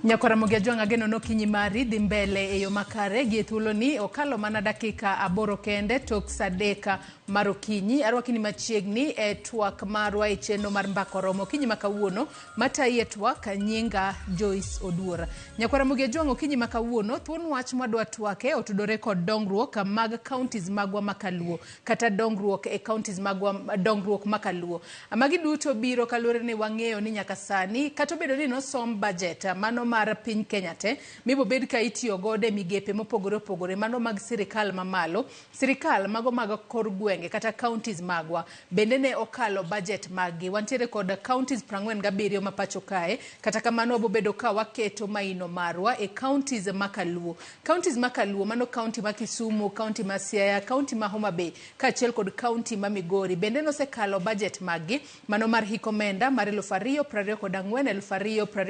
Nyakwara Ajwang' ageno nokinyi mari dhi mbele e yo makare gi e thuoloni okalo mana dakika 8 kende tok sa 3 mar okinyi. Arwakini machiegni e twak marwa e chenro mar Mbaka Oromo okinyi ma kawuono matayi e twak nyinga Joyce Oduor. Nyakwara Ajwang' okinyi ma kawuono thuon wach mwadwa twake otudore kod dongruok mag counties magwa makaluo kata dongruok e counties magwa dongruok makaluo. Magi duto biro kaluwore ni wang'eyo ni nyaka sani kata obedo ni nosom budget mano mar piny Kenya te mibobed ka itiyo godo e migepe mopogore opogore mano mag sirikal mamalo, sirikal mago mag kor gwenge kata counties magwa bende ne okalo budget maggi. Wantiere kod counties 47 ma pacho kae, kata kamano wabobedo ka waketo maino marwa e counties makaluo. Counties makaluo mano county ma Kisumu, county ma Siaya, county ma Homa Bay kaachiel kod county ma Migori bende nosekalo budget maggi mano mar hik omenda mar 2024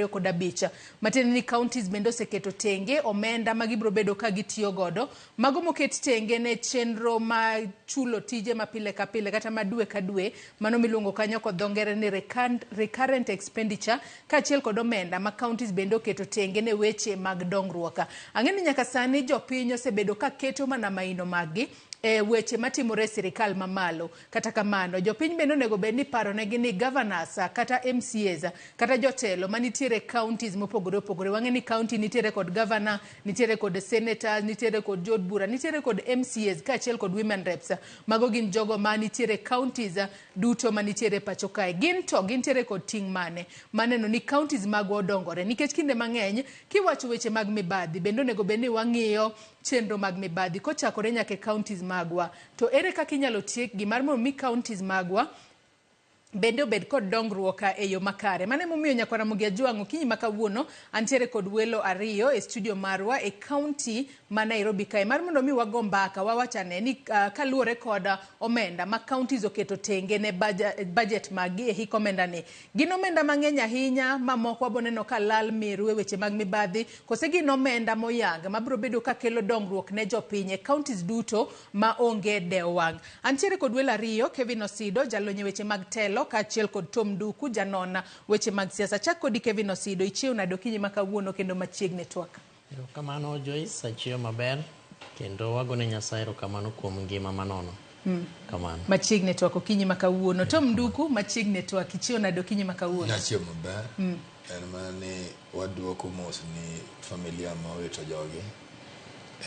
2025. Matiende ni counties bende oseketo tenge omenda ma gibiro bedo ka gitiyo godo mago moket tenge ne chenro ma chulo tije ma pile ka pile kata ma dwe ka dwe mano miluongo kanyo kod dho ngere ni recurrent expenditure kaachiel kod omenda ma counties bende oketo tenge ne weche mag dongruok. Ang'e ni nyaka sani jopiny osebedo ka keto mana maino maggi e weche matimore e sirikal mamalo. Kata kamano, jopiny bende onego bed ni paronegi ni governors kata MCAs kata jotelo manitiere counties mopogore opogore. Wang'e ni county nitiere kod governor, nitiere kod senators, nitiere kod jood bura, nitiere kod MCAs kaachiel kod women reps. Mago gin jogo ma nitiere counties duto manitiere pacho kae. Gin to gintiere kod ting' mane? Maneno ni counties magwa odongore. Nikech kinde mang'eny kiwacho weche mag mibadhi bende onego bed ni wang'iyo chenro mag mibadhi kochakore nyaka e counties magwa. To ere kaka inyalo tiekgi mar mondo mi counties magwa bende obed kod dongruok e yo makare. Mano emomiyo Nyakwar Ramogi Ajwang' okinyi ma kawuono antiere kod welo ariyo e studio marwa e county ma Nairobi kae mar mondo mi wago mbaka wawach ane ni kaluwore kod omenda ma counties oketo tenge ne budget maggi e hik omenda ni. Gin omenda mang'eny ahinya ma moko wabo neno ka lal meru e weche mag mibadhi kose gin omenda moyang mabiro bedo ka kelo dongruok ne jopiny e counties duto ma onge dewo wang'. Antiere kod welo ariyo, Kevin Osido, jalony e weche mag telo, kaachiel kod Tom Nduku, janon weche mag siasa. Chak kodi Kevin Osido, ichiew nade okinyi ma kawuono kendo machiegni twak? Erokamano Joyce, achiew maber kendo wagone Nyasaye erokamano kuom ngima manono. Kamano. Machiegni twak okinyi ma kawuono. Tom Nduku, machiegni twak, ichiew nade okinyi ma kawuono? Nachiew maber. En mana ni waduoko mos ni familia ma owito jogi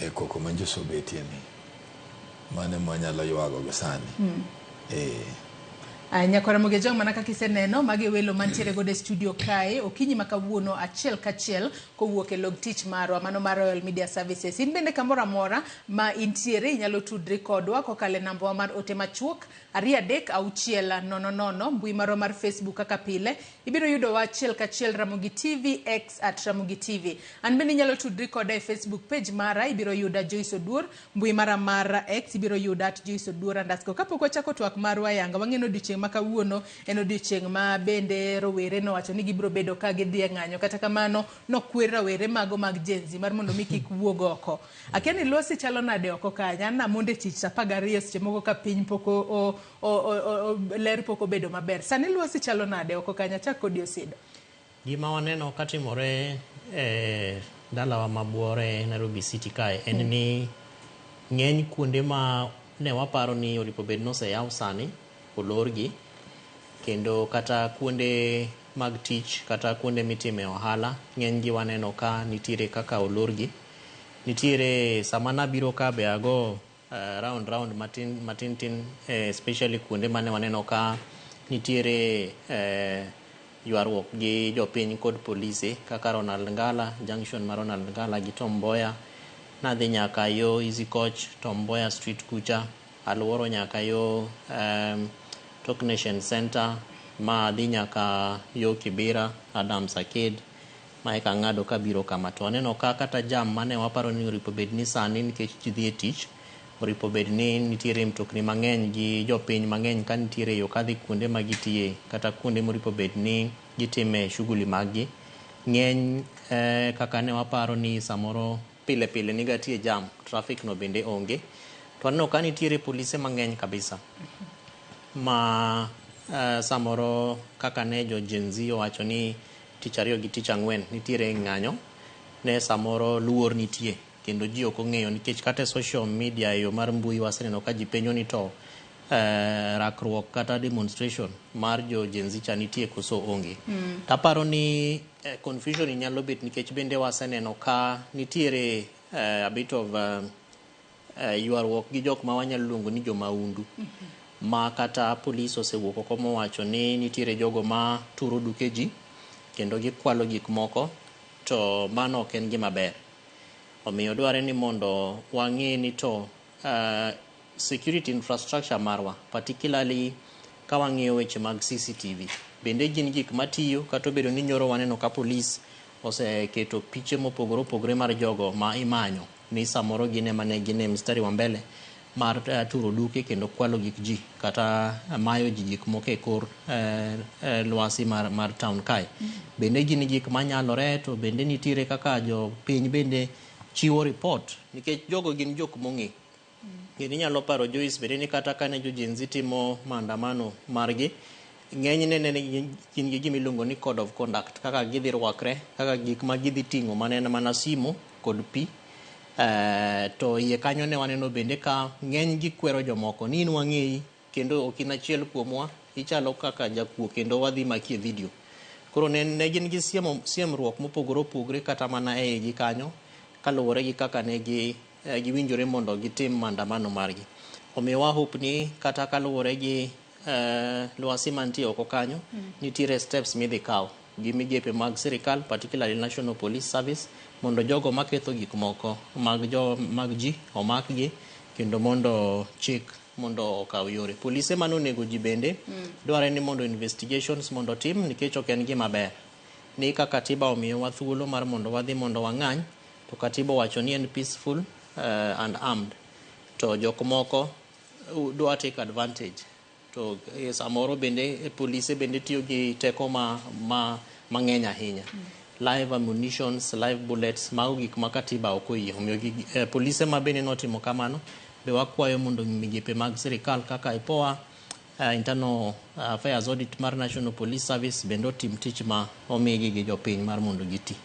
e koko ma nyocha obetie ni. Mano ema wanyalo ywago gi sani. Eh. Nyakwar Ramogi Ajwang' mana kaka iseneno magi welo mantiere godo e studio kae okinyi ma kawuono achiel kachiel kowuok e log tich marwa mano mar Royal Media Services. In bende kamoro amora ma intiere inyalo tudri kodwa kokalo e namba wa mar ote machuok 23600, mbui marwa mar Facebook kaka pile ibiro yudowa achiel kachiel Ramogi TV, X at Ramogi TV. An bende inyalo tudri koda e Facebook page mara, ibiro yuda Joyce Oduor, mbui mara mar X ibiro yuda at Joyce Oduor underscore. Kapok wachako twak marwa yanga, wang'e ni odiochieng' ma kawuono en odiochieng' ma bende rowere nowacho ni gibiro bedo ka gidhi e ng'anyo. Kata kamano nokwer rawere mago mag Gen Z mar mondo mi kik wuog oko. Akia ni lwasi chalo nade oko kanyo, an namondo e tich saa 12 seche moko ka piny pok ler pok obedo maber. Sani lwasi chalo nade oko kanyo? Achak kodi Osido. Gima waneno katimore e dalawa ma Buore Nairobi City kae en ni ng'eny kuonde ma ne waparo ni oripo bed ni oseyaw sani olorgi, kendo kata kuonde mag tich kata kuonde mitime ohala ng'eny gi waneno ka nitiere kaka olorgi. Nitiere sama nabiro ka be ago round round matin matin tin, especially kuonde mane waneno ka nitiere ywaruok gi jopiny kod polise kaka Ronald Ngala, junction ma Ronald Ngala gi Tom Mboya. Nadhi nyaka yo Easy Coach, Tom Mboya Street kucha, aluoro nyaka yo Talk Nation Center, ma adhi nyaka yo Kibera, Adams Arcade, ma eka ang'ado kabiro kama. To aneno ka kata jam mane waparo ni oripo bed ni sani nikech ji dhi e tich, oripo bed ni nitiere mtokni mang'eny gi jopiny mang'eny ka nitiere yo kadhi kuonde ma gitiye kata kuonde moripo bed ni gitime shughuli maggi. Ng'eny kaka ne waparo ni samoro pile pile niga tie jam, traffic no bende onge. To aneno ka nitiere polise mang'eny kabisa ma samoro kaka ne jo Gen Z owacho ni tich ariyo gi tich ang'wen nitiere ng'anyo ne samoro luor nitie kendo ji ok ong'eyo nikech kata e social media e yo mar mbui waseneno ka ji penjo ni to rakruok kata demonstration mar jo Gen Z cha nitie koso onge. Taparo ni confusion nyalo bet nikech bende waseneno ka nitiere a bit of ywaruok gi jok ma wanyalo luongo ni jomaundu ma kata polis osewuok oko mowacho ni nitiere jogo ma turo duke ji kendo gikwalo gik moko to mano ok en gima ber. Omiyo dware ni mondo wang'e ni to security infrastructure marwa particularly ka wang'iyo weche mag CCTV bende gin gik matiyo kata obedo ni nyoro waneno ka polis oseketo piche mopogore opogore mar jogo ma imanyo ni samoro gin ema ne gin e mstari wa mbele mar turo duke kendo kwalo gik ji kata mayo ji gik moko e kor lwasi mar town kae. Bende gin gik manyalore to bende nitiere kaka jopiny bende chiwo report nikech jogo gin jok mong'e. Kendo inyalo paro Joyce bende ni kata kane jo Gen Z timo maandamano margi, ng'enyne ne gin gi gima iluongo ni code of conduct kaka gidhi rwakre, kaka gik ma gidhi ting'o mane en mana simo kod pi. To iye kanyo ne waneno bende ka ng'eny gi kwero jomoko ni in wang'eyi kendo ok in achiel kuomwa, ichalo kaka jakuo kendo wadhi maki e video. Koro ne gin gi siemruok mopogore opogore kata mana e igi kanyo kaluwore gi kaka ne giwinjore mondo gitim maandamano margi. Omiyo wa hope ni kata kaluwore gi lwasi mantie oko kanyo, nitiere steps midhi kaw gi migepe mag sirikal particularly National Police Service mondo jogo maketho gik moko mag ji omakgi kendo mondo chik mondo okaw yore. Polise manonego ji bende dware ni mondo investigations mondo otim nikech ok en gima ber ni ka katiba omiyowa thuolo mar mondo wadhi mondo wang'any to katiba owacho ni en peaceful and armed to jok moko dwa take advantage to samoro bende polise bende tiyo gi teko ma mang'eny ahinya. Live ammunitions, live bullets, mago gik ma katiba ok oyie. Omiyo polise ma bende notimo kamano be wakwayo mondo migepe mag sirikal kaka IPOA, Internal Affairs Audit mar National Police Service bende otim tich ma omigi gi jopiny mar mondo giti.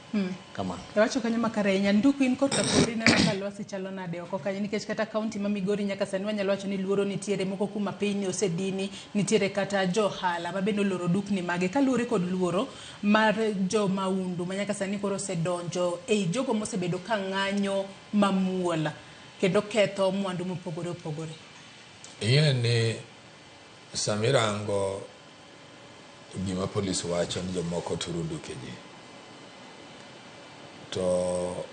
Kamano. Iwacho kanyo makare ahinya. Nduku in korka kori ineno ka lwasi chalo nade oko kanyo nikech kata kaunti ma Migori nyaka sani wanyalo wacho ni luoro nitiere moko kuma piny osedini nitiere kata johala ma bende oloro dukni mage kaluwore kod luoro mar jo maundu ma nyaka sani koro osedonjo ei jogo mosebedo ka ng'anyo mamuol kendo ketho mwandu mopogore opogore. Ing'e ni samirango gima polis wacho ni jomoko turo duke ji to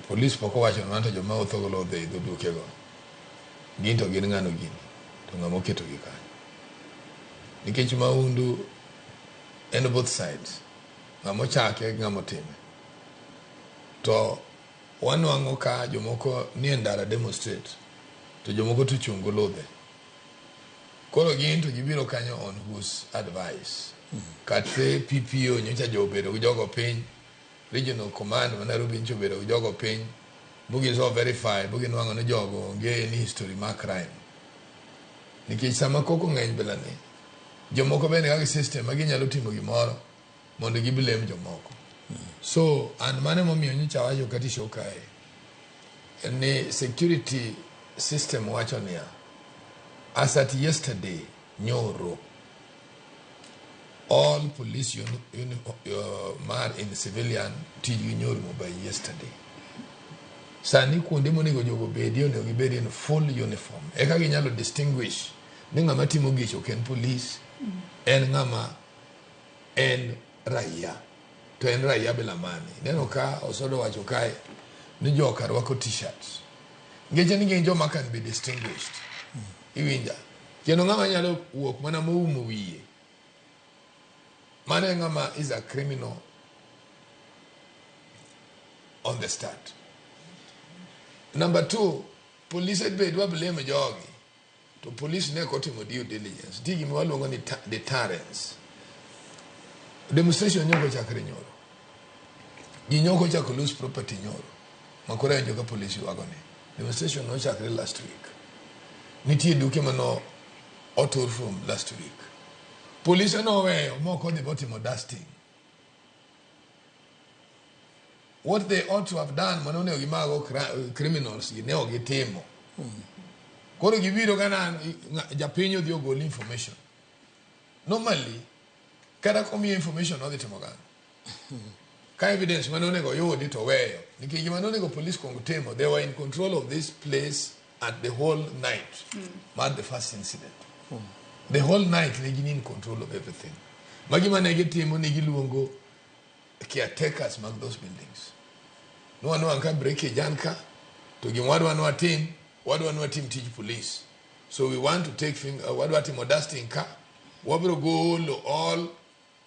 polis pok owacho ni to joma wuotho go lodhe e dho dukego gin to gin ng'ano gini to ng'ama oketogi kanyo nikech maundu en both sides ng'ama ochake gi ng'ama otime to wanwang'o ka jomoko nie ndara demonstrate to jomoko to ochung' gi ludhe koro gin to gibiro kanyo on whose advice kata PPO nyocha jo obedo gi jogo piny regional command ma Nairobi nyocha obedo gi jogo piny bugiso verify buginwang'o ni jogo onge any history mar crime nikech sama koko ng'eny bila ni jomoko bende kaka system ma ginyalo timo gimoro mondo giblame jomoko so an mano emomiyo nyocha awacho kata e show kae ni security system wacho niya as at yesterday nyoro all police mar in civilian tijgi nyorumo by yesterday sani kuonde monego jogo bedie onego gibed in full uniform eka ginyalo distinguish ni ng'ama timo gicho ok en police en ng'ama en raia to en raia bila mane ineno ka Osodo wacho kae ni joka rwako t-shirts ngeche ni gin joma can be distinguished iwinja kendo ng'ama nyalo wuok mana moumo wiye mano e ng'ama is a criminal on the start number two police be dwa blame jogi to police ne ok otimo due diligence nitie gima waluongo ni deterrence demonstration nyoko chakre nyoro ji nyoko ochako lose property nyoro makoro awinjo ka police ywago ni demonstration nochakre last week nitie duke mano otur from last week polise noweyo mok odhi botimo dusting. What they ought to have done mane onego gimago criminals gi ne ok gitimo. Koro gibiro kana japiny odhi ogol information. Normally, kata komiye information odhi timo gang'o? Ka evidence mane onego oyudi to weyo. Nikech gima ne onego police kuong timo, they were in control of this place at the whole night mar the first incident. The whole night ne gin in control of everything. Ma gima ne gitimo ne giluongo caretakers mag those buildings. Nwanwang' ka breakage an ka, to gima wadwa ni watim, wadwa ni watim tij police. So we want to take finger, wadwa timo dusting ka, wabiro golo all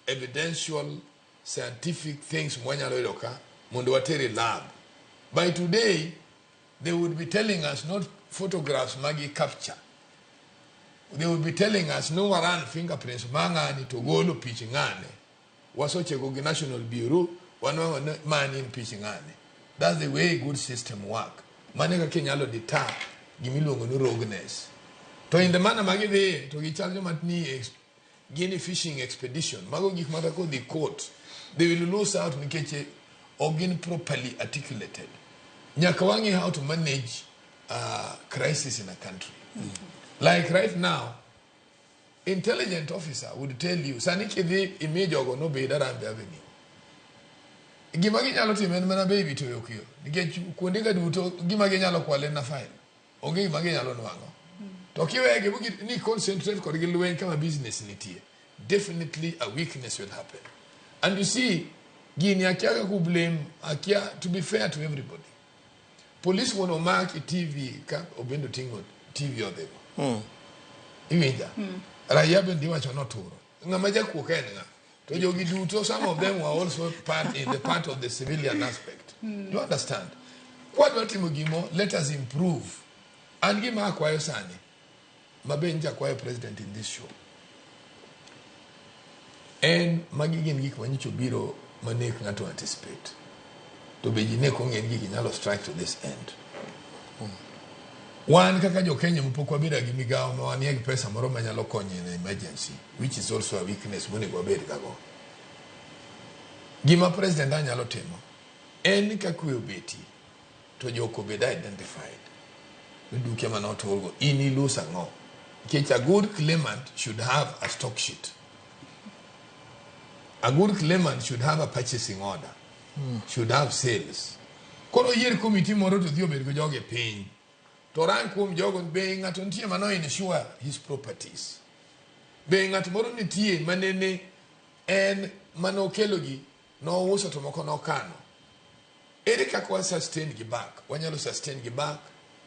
evidential scientific things mwanyalo yudo ka mondo water e lab. By today, they would be telling us not photographs magi capture. They would be telling us no waran fingerprints ma ng'ani to golo pich ng'ane. Wasocheko gi National Bureau, wanwang'o ni mani en pich ng'ane. That's the way good system work. Mano e kaka inyalo deter gimiluongo ni rogueness. To in the manner ma gidhiye, to gichal joma ni gin e fishing expedition. Mago gik mata kodhi court, they will lose out nikech ok gin properly articulated. Nyaka wang'e how to manage crisis in a country. Like right now, intelligent officer would tell you, sani kidhi imi jogo nobed Harambee Avenue. Gima ginyalo timo en mana baby toyo kiyo. Nikech kuonde ga duto gima ginyalo kwalo en na file. Onge gima ginyalo nwang'o. To kiwegi ni concentrate kodgi lweny kama business nitie. Definitely a weakness will happen. And you see, gini akia kaka blame, akia to be fair to everybody. Police mondo omak e TV ka Obendo ting'o TV odhigo. Iwinja? Raia bende iwacho noturo. Ng'ama jakuo ka en ng'a? To jogi duto, some of them were also part in the part of the civilian aspect. Do you understand? Kwadwa timo gimo, let us improve. An gima akwayo sani, ma be nyicha akwayo president in this show. En magi gin gik manyicho biro manek ng'ato anticipate. To be ji ne ok ong'e ni gigi nyalo strike to this end. Wan kaka jo Kenya mapok wabedo gi migawo ma wanie gi pesa moro manyalo konyo in emergency, which is also a weakness monego wabed gago. Gima president anyalo timo en ni ka kwe obeti to jok obed identified. Ni duke mane oturgo in ilose ang'o? Nikech a good claimant should have a stock sheet. A good claimant should have a purchasing order. Should have sales. Koro yier committee moro to dhi obed go jogi piny. To rang kuom jogo be ng'ato nitie mano insure his properties. Be ng'at moro nitie manene en manokelo gi nouso to moko nokano. Ere kaka wa sustain gi back? Wanyalo sustain gi back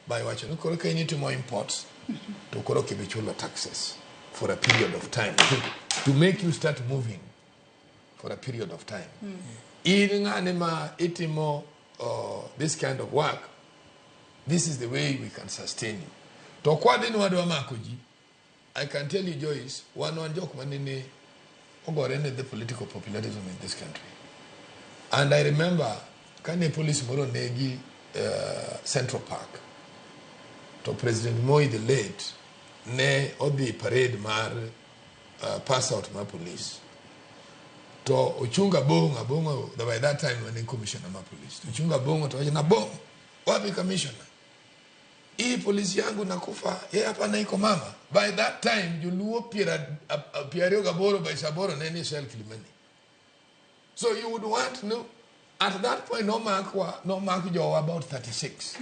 by wacho ni koro ka in itimo imports to koro ok ibi chulo taxes for a period of time to make you start moving for a period of time. In ng'ane ma itimo this kind of work, this is the way we can sustain you. To kwadhi ni wadwa mako ji, I can tell you Joyce, wan jok manene ogore ne the political popularism in this country. And I remember kane police moro negi Central Park, to President Moi the late ne odhi parade mar pass out mar police. To ochunga Abong'o, Abong'o by that time ne commissioner mar police. To ochunga Abong'o to wacho na Abong'o, wapi commissioner? Hii polisi yangu nakufa, yeye hapa na iko mama. By that time joluo 28 by saboro ne ni cell Kilimani. So you would want no at that point no mark wa no mark jowa about 36.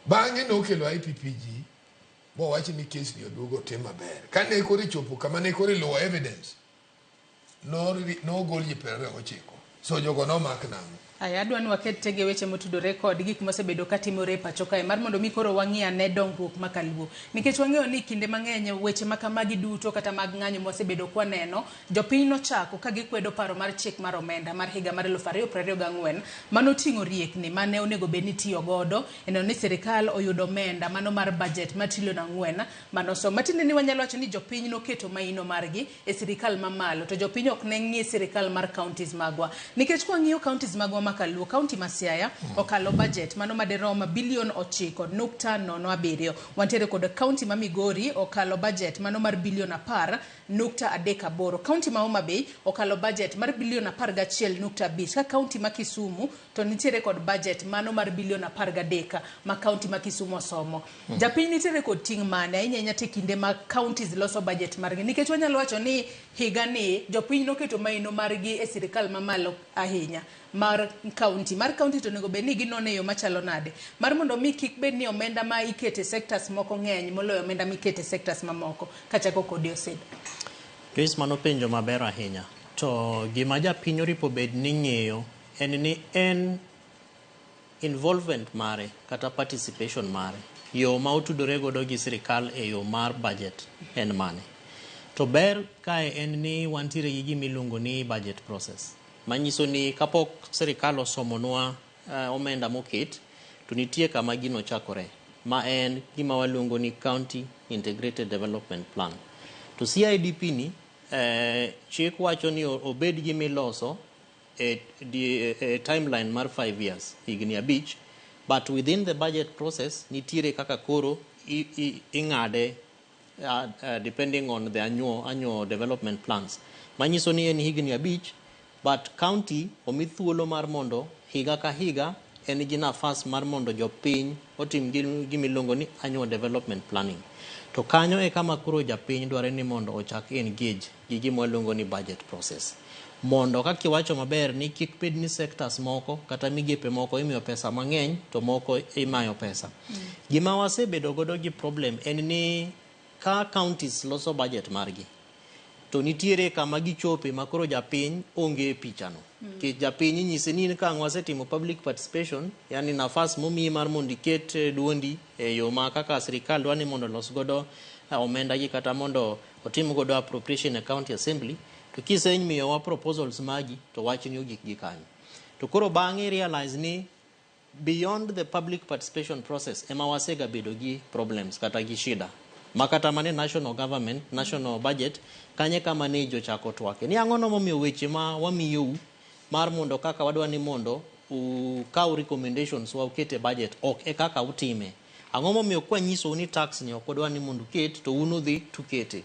Bang'e nokelo IPPG bowach ni case ni oduogo tim maber. Kane koro ichopo kama ne koro iluwo evidence nogol ji 29. So jogo nomak nang'o? Aya, adwa ni waket tege weche motudore kod gik mosebedo katimore e pacho kae mar mondo mi koro wang'i ane dongruok ma kaluo. Nikech wang'eyo ni kinde mang'eny weche ma kamagi duto kata mag ng'anyo mwasebedo kwaneno, jopiny nochako ka gikwedo paro mar chik mar omenda mar higa mar 2024 manoting'o riekni mane onego bed ni itiyo godo e neno ni sirikal oyudo omenda mano mar budget mar trilion 4 manosom. Matiende ni wanyalo wacho ni jopiny noketo maino margi e sirikal mamalo to jopiny ok ne ng'i sirikal mar counties magwa. Nikech kwang'iyo counties magwa ma Kaluo, kaunti ma Siaya okalo budget mano madirom bilion 9.07. Wantiere kod kaunti ma Migori okalo budget mano mar bilion 10.38. Kaunti ma Homa Bay okalo budget mar bilion 11.5. Ka kaunti ma Kisumu to nitiere kod budget mano mar bilion 13 ma kaunti ma Kisumu osomo. Japiny nitiere kod ting' mane ahinya ahinya te kinde ma counties loso budget margi, nikech wanyalo wacho ni higa ni jopiny noketo maino margi e sirikal mamalo ahinya mar county. Mar county to onego bed ni ginone e yo machalo nade mar mondo mi kik bed ni omenda ma ikete sectors moko ng'eny moloyo omenda mikete sectors mamoko. Kachako kodi, Osido. Joyce, mano penjo maber ahinya. To gima japiny oripo bed ni ng'eyo en ni en involvement mare kata participation mare, yo ma otudore godo gi sirikal e yo mar budget en mane. To ber kae en ni wantiere gi gima iluongo ni budget process, manyiso ni kapok sirikal osomonwa omenda moket, to nitie kama gino chakore, ma en gima waluongo ni County Integrated Development Plan. To CIDP ni chik wacho ni obed gimiloso e timeline mar 5 years, higni 5, but within the budget process nitiere kaka koro ing'ade depending on the annual development plans, manyiso ni en higni 5, but county omi thuolo mar mondo higa ka higa en gi nafas mar mondo jopiny otim gimiluongo ni annual development planning. To kanyo e kama koro japiny dware ni mondo ochak engage gi gima waluongo ni budget process, mondo kaka iwacho maber ni kik bed ni sectors moko kata migepe moko imiyo pesa mang'eny to moko imayo pesa. Gima wasebedo godo gi problem en ni ka counties loso budget margi to nitiere kama gichope ma koro japiny onge e pichano. Nikech japiny inyise ni in ka ang' wasetimo public participation, yani nafas momiyi mar mondo iket duondi e yo ma kaka sirikal dwa ni mondo olos godo omenda gi kata mondo otim godo appropriation e county assembly, to kisemiyowa proposals magi to wachni ogik gi kanyo. To koro bang'e realize ni beyond the public participation process ema wasega bedo gi problems kata gi shida ma kata mane national government, national budget kanye kama ne jochako twake ni ang'o no momiyo weche ma wamiyou mar mondo kaka wadwa ni mondo ukaw recommendations wa uket e budget ok e kaka utime. Ang'o momiyo kwanyisou ni tax ni ok wadwa ni mondo uket to un udhi tukete?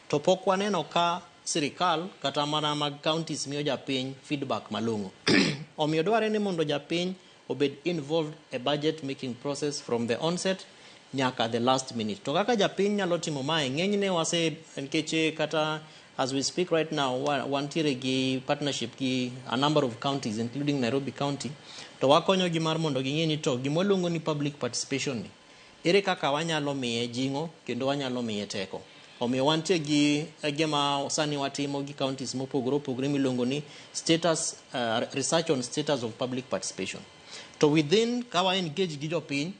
To pok waneno ka sirikal kata mana mag counties miyo japiny feedback malong'o. Omiyo dwarre ni mondo japiny obed involved e budget making process from the onset nyaka the last minute. To kaka japiny nyalo timo mae, ng'enyne wase nikech kata as we speak right now wantiere gi partnership gi a number of counties including Nairobi County, to wakonyogi mar mondo ging'e ni to gima waluongo ni public participation ni ere kaka wanyalo miye jing'o kendo wanyalo miye teko. Omiyo wantie gi gima sani watimo gi counties mopogore opogore miluongo ni status research on status of public participation. To within ka wa engage gi jopiny,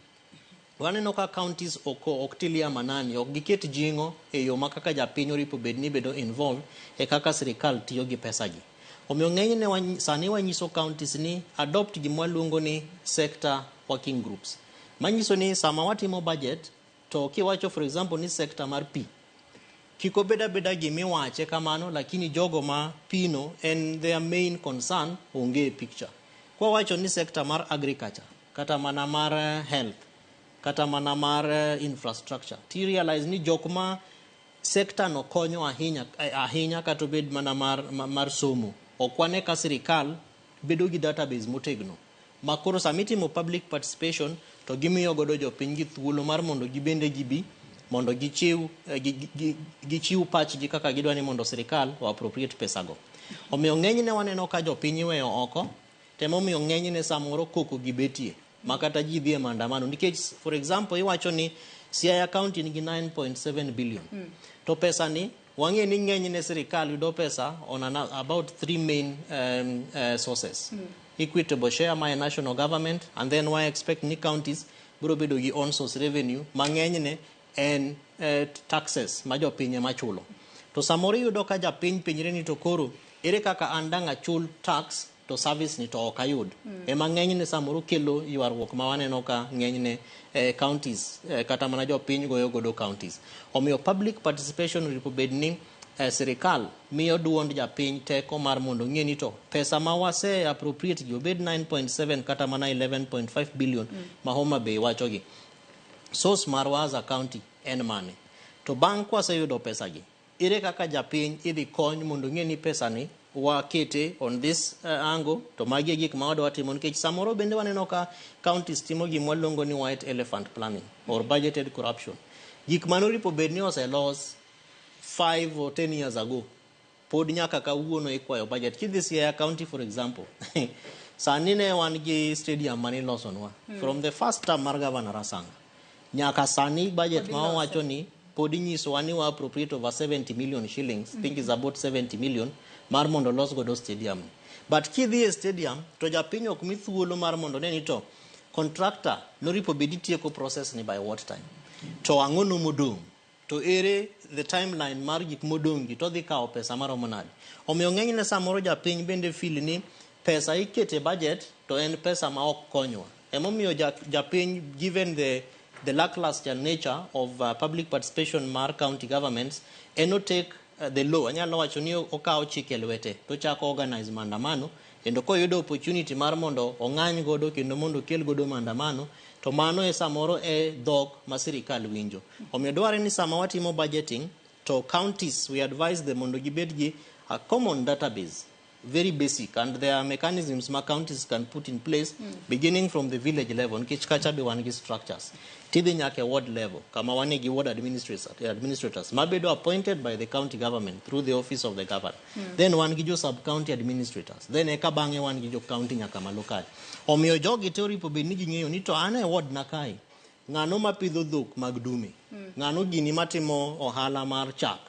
waneno ka counties ok tilia manani, ok giket jing'o e yo ma kaka japiny oripo bed ni bedo involved e kaka sirikal tiyo gi pesa gi. Omiyo ng'enyne sani wanyiso counties ni adopt gima waluongo ni sector working groups, manyiso ni sama watimo budget to kiwacho for example ni sector mar pi kik obed abeda gimiwache kamano, lakini jogo ma pino en their main concern onge e picture. Kwawacho ni sector mar agriculture kata mana mar health kata mana mar infrastructure, ti realize ni jok ma sector no konyo ahinya ahinya kata obed mana mar somo, ok wane ka sirikal bedo gi database motegno ma koro sama itimo public participation to gimiyo godo jopiny gi thuolo mar mondo gibende gibi mondo gichiw pachgi kaka gidwa ni mondo sirikal o appropriate pesago. Omiyo ng'enyne waneno ka jopiny iweyo oko, temomiyo ng'enyne samoro koko gibetie ma kata ji dhi e maandamano, nikech for example iwacho ni Siaya County nigi 9.7 billion to pesa ni wang'e ni ng'enyne sirikal yudo pesa on about three main sources. Equitable share ma e national government, and then wa expect ni counties biro bedo gi own source revenue ma ng'enyne en taxes ma jopiny ema chulo. To samoro iyudo ka japiny penjre ni to koro ere kaka an dang' achul tax to service ni to ok ayud. Ema ng'enyne samoro kelo ywaruok ma waneno ka ng'enyne counties kata mana jopiny goyo godo counties. Omiyo public participation oripo bed ni Sirikal miyo duond japiny teko mar mondo ong'e ni to pesa ma wase appropriate gi obed 9.7 kata mana 11.5 billion ma Homa Bay wachogi, source marwa as a county en mane? To bang' kwaseyudo pesa gi, ere kaka japiny idhi kony mondo ong'e ni pesa ni wakete on this angle, to magi e gik ma wadwa timo? Nikech samoro bende waneno ka counties timo gima waluongo ni white elephant planning or budgeted corruption. Gik manoripo bed ni oselos 5 or 10 years ago pod nyaka kawuono ikwayo budget. Kidhi Siaya County, for example, sani ne wan gi stadium manilosonwa from the first term mar Governor Rasanga nyaka sani, budget Pod ma ilose. Owacho ni pod inyisowa ni wa appropriate over 70 million shillings, think is about 70 million mar mondo los godo stadium ni. But kidhi e stadium to japiny ok mi thuolo mar mondo ne ni to contractor noripo bed itieko process ni by what time, to ang'o no modong', to ere the timeline mar gik modong' gi, to dhi kawo pesa maromo nade. Omiyo ng'enyne samoro japiny bende feel ni pesa ikete budget to en pesa ma ok konywa. Emomiyo japiny, given the lackluster nature of public participation mar county governments, en take the law, anyalo wacho ni okawo chik e lwete to chako organize maandamano, kendo koyudo opportunity mar mondo ong'any godo kendo mondo okel godo maandamano, to mano e samoro e dhok ma sirikal winjo. Omiyo dwarre ni sama watimo budgeting to counties, we advise them mondo gibed gi a common database, very basic, and there are mechanisms ma counties can put in place, beginning from the village level, nikech kacha be wan gi structures, tidhi nyaka e ward level kama wan gi ward administrators mabedo appointed by the county government through the office of the governor. Then wan gi jo sub county administrators, then eka bang'e wan gi jo county nyaka malo kae. Omiyo jogi te oripo bed ni ging'eyo ni to an e ward na kae, ng'ano mapidho dhok mag dume, ng'ano gini matimo ohala mar chak,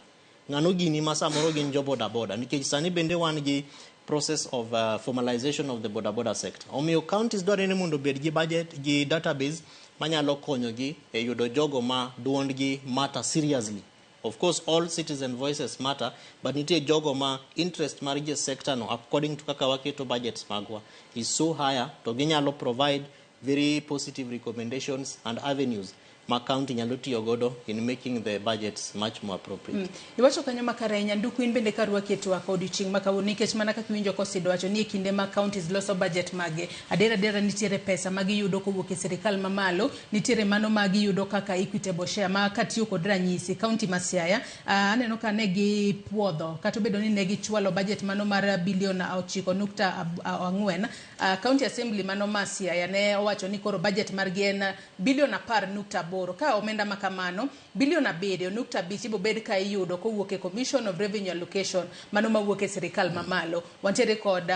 ng'ano gini ma samoro gin jo boda boda, nikech sani bende wan gi process of formalization of the boda boda sector. Omiyo counties dwarore ni mondo obed gi budget gi database manyalo konyogi e yudo jogo ma duondgi matter seriously. Of course, all citizen voices matter, but nitie jogo ma interest margi e sector no, according to kaka waketo budgets magwa, is so higher to ginyalo provide very positive recommendations and avenues ma county nyalo tiyo godo in making the budgets much more appropriate. Iwacho kanyo makare. Nyanduku, in bende karwaki e twak odiochieng' ma kawuono, nikech mana kaka iwinjo kosido wacho ni e kinde ma counties loso budget mage, adier adiera nitiere pesa ma giyudo kowuok e sirikal mamalo, nitiere mano ma giyudo kaka equitable share. Ma katiyo kod ranyisi county ma Siaya, aneno ka ne gipuodho kata obedo ni ne gichwalo budget mano mar bilion 9.4, county assembly mano ma Siaya ne owacho ni koro budget margi en bilion 10.8. Ka omenda ma kamano bilion 7.5 ibiro bed ka iyudo kowuok e Commission of Revenue Allocation mano mawuok e sirikal mamalo, wantiere kod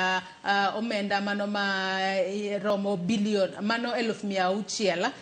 omenda mano ma romo bilion mano 600,000,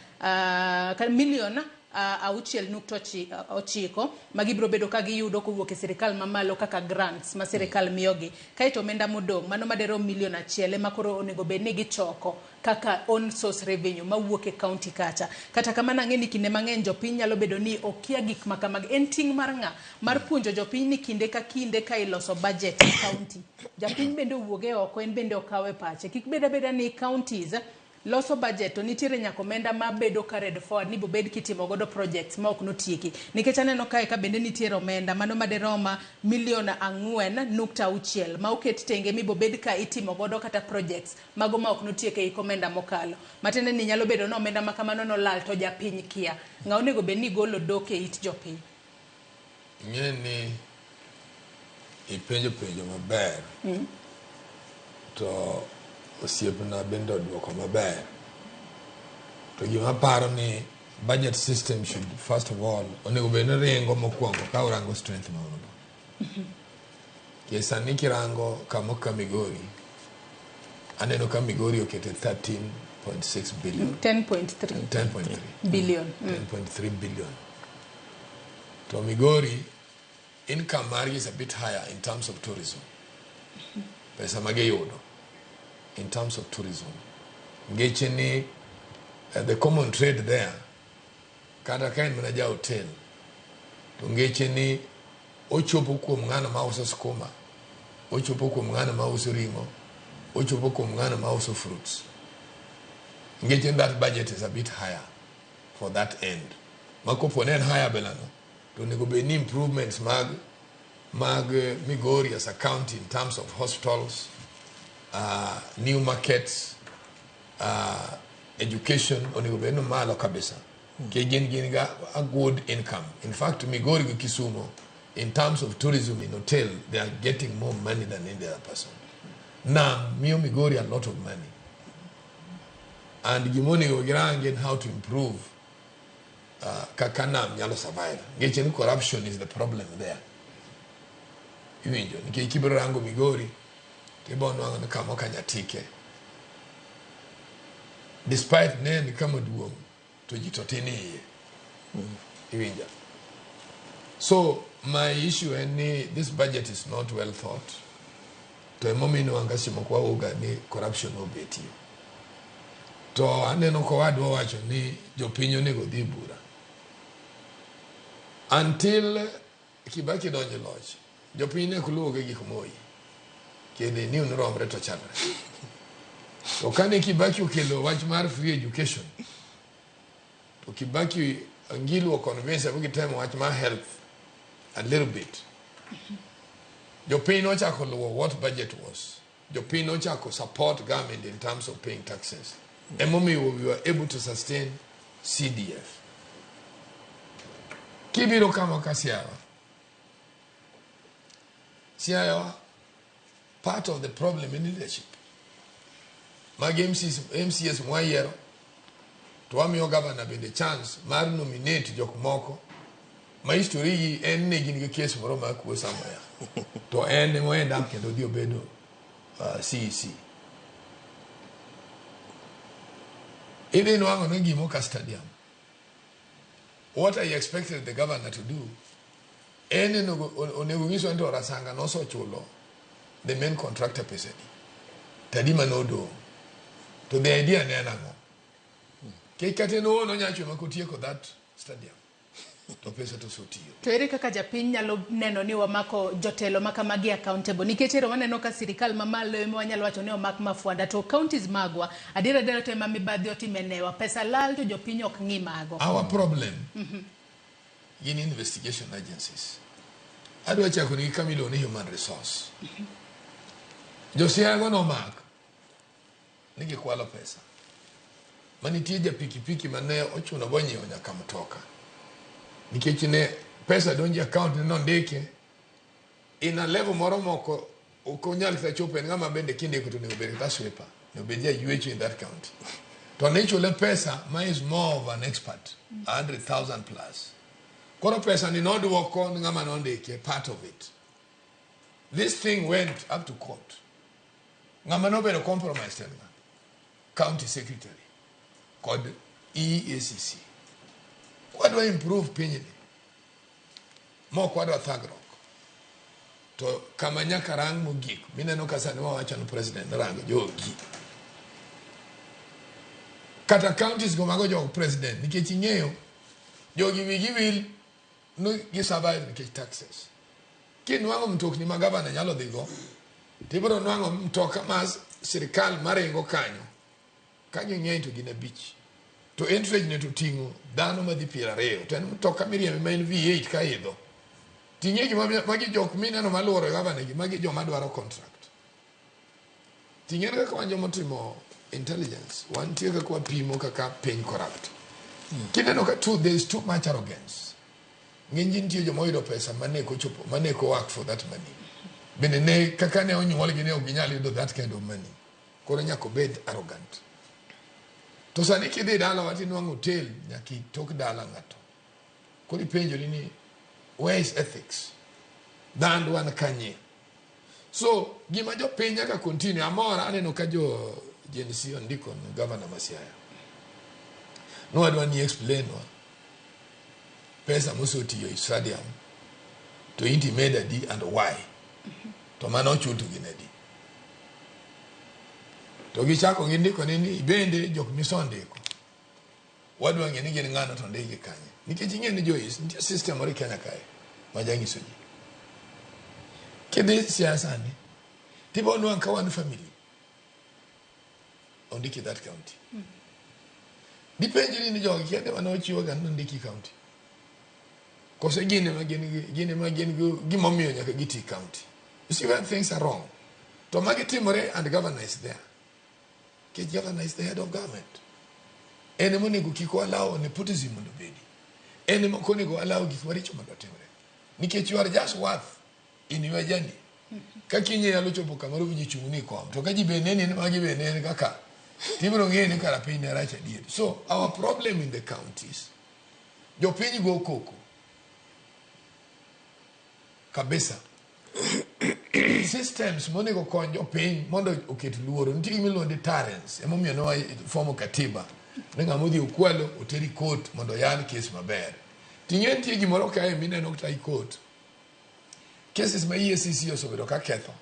milion 6.9 ma gibiro bedo ka giyudo kowuok e sirikal mamalo kaka grants ma sirikal miyogi. Kaeto omenda modong' mano maderom milion 1 ema koro onego bed ni gichoko kaka own source revenue mawuok e county kacha. Kata kamano, ang'e ni kinde mang'eny jopiny nyalo bedo ni okia gik ma kamagi. En ting' mar ng'a mar puonjo jopiny ni kinde ka kinde ka iloso budget e county, japiny bende owuog e oko, en bende okawe pache, kik bed abeda ni counties loso budget to nitiere nyaka omenda mabedo carried forward ni bobed kitimo godo projects ma ok notieki. Nikech aneno kae ka bende nitiere omenda mano maderom milion 4.6 ma oket tenge mibobed ka itimo godo kata projects mago ma ok notiek e hik omenda mokalo, matiende ni nyalo bedo ni omenda ma kamano nolal to japiny kia. Ng'a onego bed ni golo dok e it jopiny? Ing'e ni ipenjo penjo maber to osiepna bende oduoko maber. To gima aparo ni budget system should first of all onego bed ni ringo mokwongo ka orango strength ma wan go. Nikech sani kirango kamo ka Migori, aneno ka Migori okete 13.6 billion. 10.3 10.3 billion. 10.3 billion. To Migori income margi is a bit higher in terms of tourism. Pesa ma giyudo in terms of tourism. Ngeche ni the common trade there, kata ka en mana ja hotel, to ngeche ni ochopo kuom ng'ano ma uso skuma, ochopo kuom ng'ano ma uso ring'o, ochopo kuom ng'ano ma uso fruits. Ngeche ni that budget is a bit higher for that end. Ma kopo ne en higher belano, to onego bed ni improvements mag Mag Migori as a county in terms of hospitals, new markets, education onego bed ni malo kabisa. Nikech gin ga a good income. In fact, Migori gi Kisumu, in terms of tourism in hotel, they are getting more money than any other person. Nam miyo Migori a lot of money. And gimonego girang en how to improve kaka nam nyalo survive. Nikech ni corruption is the problem there. Iwinjo, nikech kibiro rango Migori, tibo nwang'o ni kamo kanyatike. Despite ne en kama duong', to ji to tin iye. Iwinja. So my issue en ni this budget is not well thought. To emomiyo inwang'o ka seche moko waoga ni corruption obetie. To aneno ka owadwa owacho ni jopiny onego dhi bura. Until Kibaki donjo e loch, jopiny ne ok luwo gi gik Moi. Kendo ni romre to chalre. To kane Kibaki okelo wach mar free education, to Kibaki Ngilu o convince gi gitemo wach mar health a little bit. Jopiny nochako luwo what budget was. Jopiny nochako support government in terms of paying taxes. Emomiyo we were able to sustain CDF. Kibiro kama ka Siaya. Siaya, part of the problem in leadership. Mag MCs, MCS mwayiero to wamiyo governor bende chance mar nominate jok moko ma history gi en ni gin gi case moro mar kuo somewhere to en ema end up kendo odhi obedo CEC. Idhi nwang'o ni gimo ka stadium. What I expected the governor to do en onego nyiswa ni to Rasanga nosechulo the main contractor pesa adi to adi mane odong' to the idea ne en ang'o kech kata en owuon onya chwe mak otieko that stadium to pesa to osetiyo. To ere kaka japiny nyalo neno ni wamako jotelo ma kamagi accountable? Nikech ero waneno ka sirikal mamalo ema wanyalo wacho ni omak mafwanda to counties magwa adiera adiera to ema mibadhi otime newa. Pesa lal to jopiny ok ng'i mago. Our problem gin investigation agencies. Adwa chako nigi kama iluongo ni human resource. Josiaya nomak ni gikwalo pesa. Manitie ja pikipiki mane ochuno bonyiewo nyaka mtoka. Nikech ne pesa donjo e account ne nondike in a level moro moko ok onyal kata chopo en ng'ama bende kindiko to onego bed kata sweeper onego bed jaywecho in that county to ne ichule pesa ma is more of an expert 100,000 plus koro pesa ni nodwoko ni ng'ama nondike part of it this thing went up to court ng'ama nobedo compromised en ng'a county secretary kod EACC kwadwa improve pinyni mok wadwa thagruok to kama nyaka rang mogik mineno ka sani wawacho ni president rang jogi kata counties go mago jog president nikech ing'eyo jogi wigi wil ni gi survive nikech taxes kinwang'o mtokni ma gavana nyalo dhigo tibiro nwang'o mtoka ma sirikal maringo kanyo ka ging'eny to gin abich to entourage ne to ting'o dhano madhi 20 to en mtoka miriembe ma en V8 ka idho ting'e gima magi jok mineno maluoro gavana gi magi joma dwaro contract ting'e kaka wan joma otimo intelligence wantie kaka wapimo kaka piny corrupt kineno ka too, there is too much arrogance ng'eny ji nitie joma oyudo pesa mane ok ochopo mane ok work for that money bende ne kaka ne onyuolgi ne ok ginyal yudo that kind of money koro nyaka obed arrogant to sani kidhi dalawa tinwang'o hotel nyaka itok dala ng'ato koro ipenjori ni where is ethics dhandwa ni kanye so gima jopiny nyaka continue amora aneno ka jo Gen Z ondiko ne governor ma Siaya nowadwa ni explain wa pesa mosetiyo e stadium to inti med adi and why to mano ochul to gin adi to gichako gindiko ni ni bende jok misondiko wadwa ng'e ni gin ng'ano to ndikgi kanye nikech ing'e ni Joyce nitie system moro e Kenya kae ma janyiso ji kidhi siasa ni tibo nwang' ka one family ondiki that county dipenjri ni jogi kende mane ochiwo ga nondiki county Kose gin ema gin gi gin ema gin gi gimomiyo nyaka giti county. You see where things are wrong. To magi timore and governor is there. Nikech governor is the head of government. En ema onego kik allow nepotism mondo obedi. En ema ok onego allow gik maricho mondo otimre. Nikech you are just worth in your journey. Ka kiny inyalo chopo kamoro ji chung' ni kom. To ka ji be neni ni magi be neni kaka tibiro ng'eyo ni kara piny ne rach adier. So our problem in the counties, jopiny go koko kabisa. Systems monego kony jopiny mondo oket luoro. Nitie gima iluongo ni deterrence. Emomiyo ne wafomo katiba. Ni ng'ama odhi okwalo oteri court mondo oyal case maber. Ting'e nitie gimoro kae mineno kata i court. Cases ma EACC osebedo ka ketho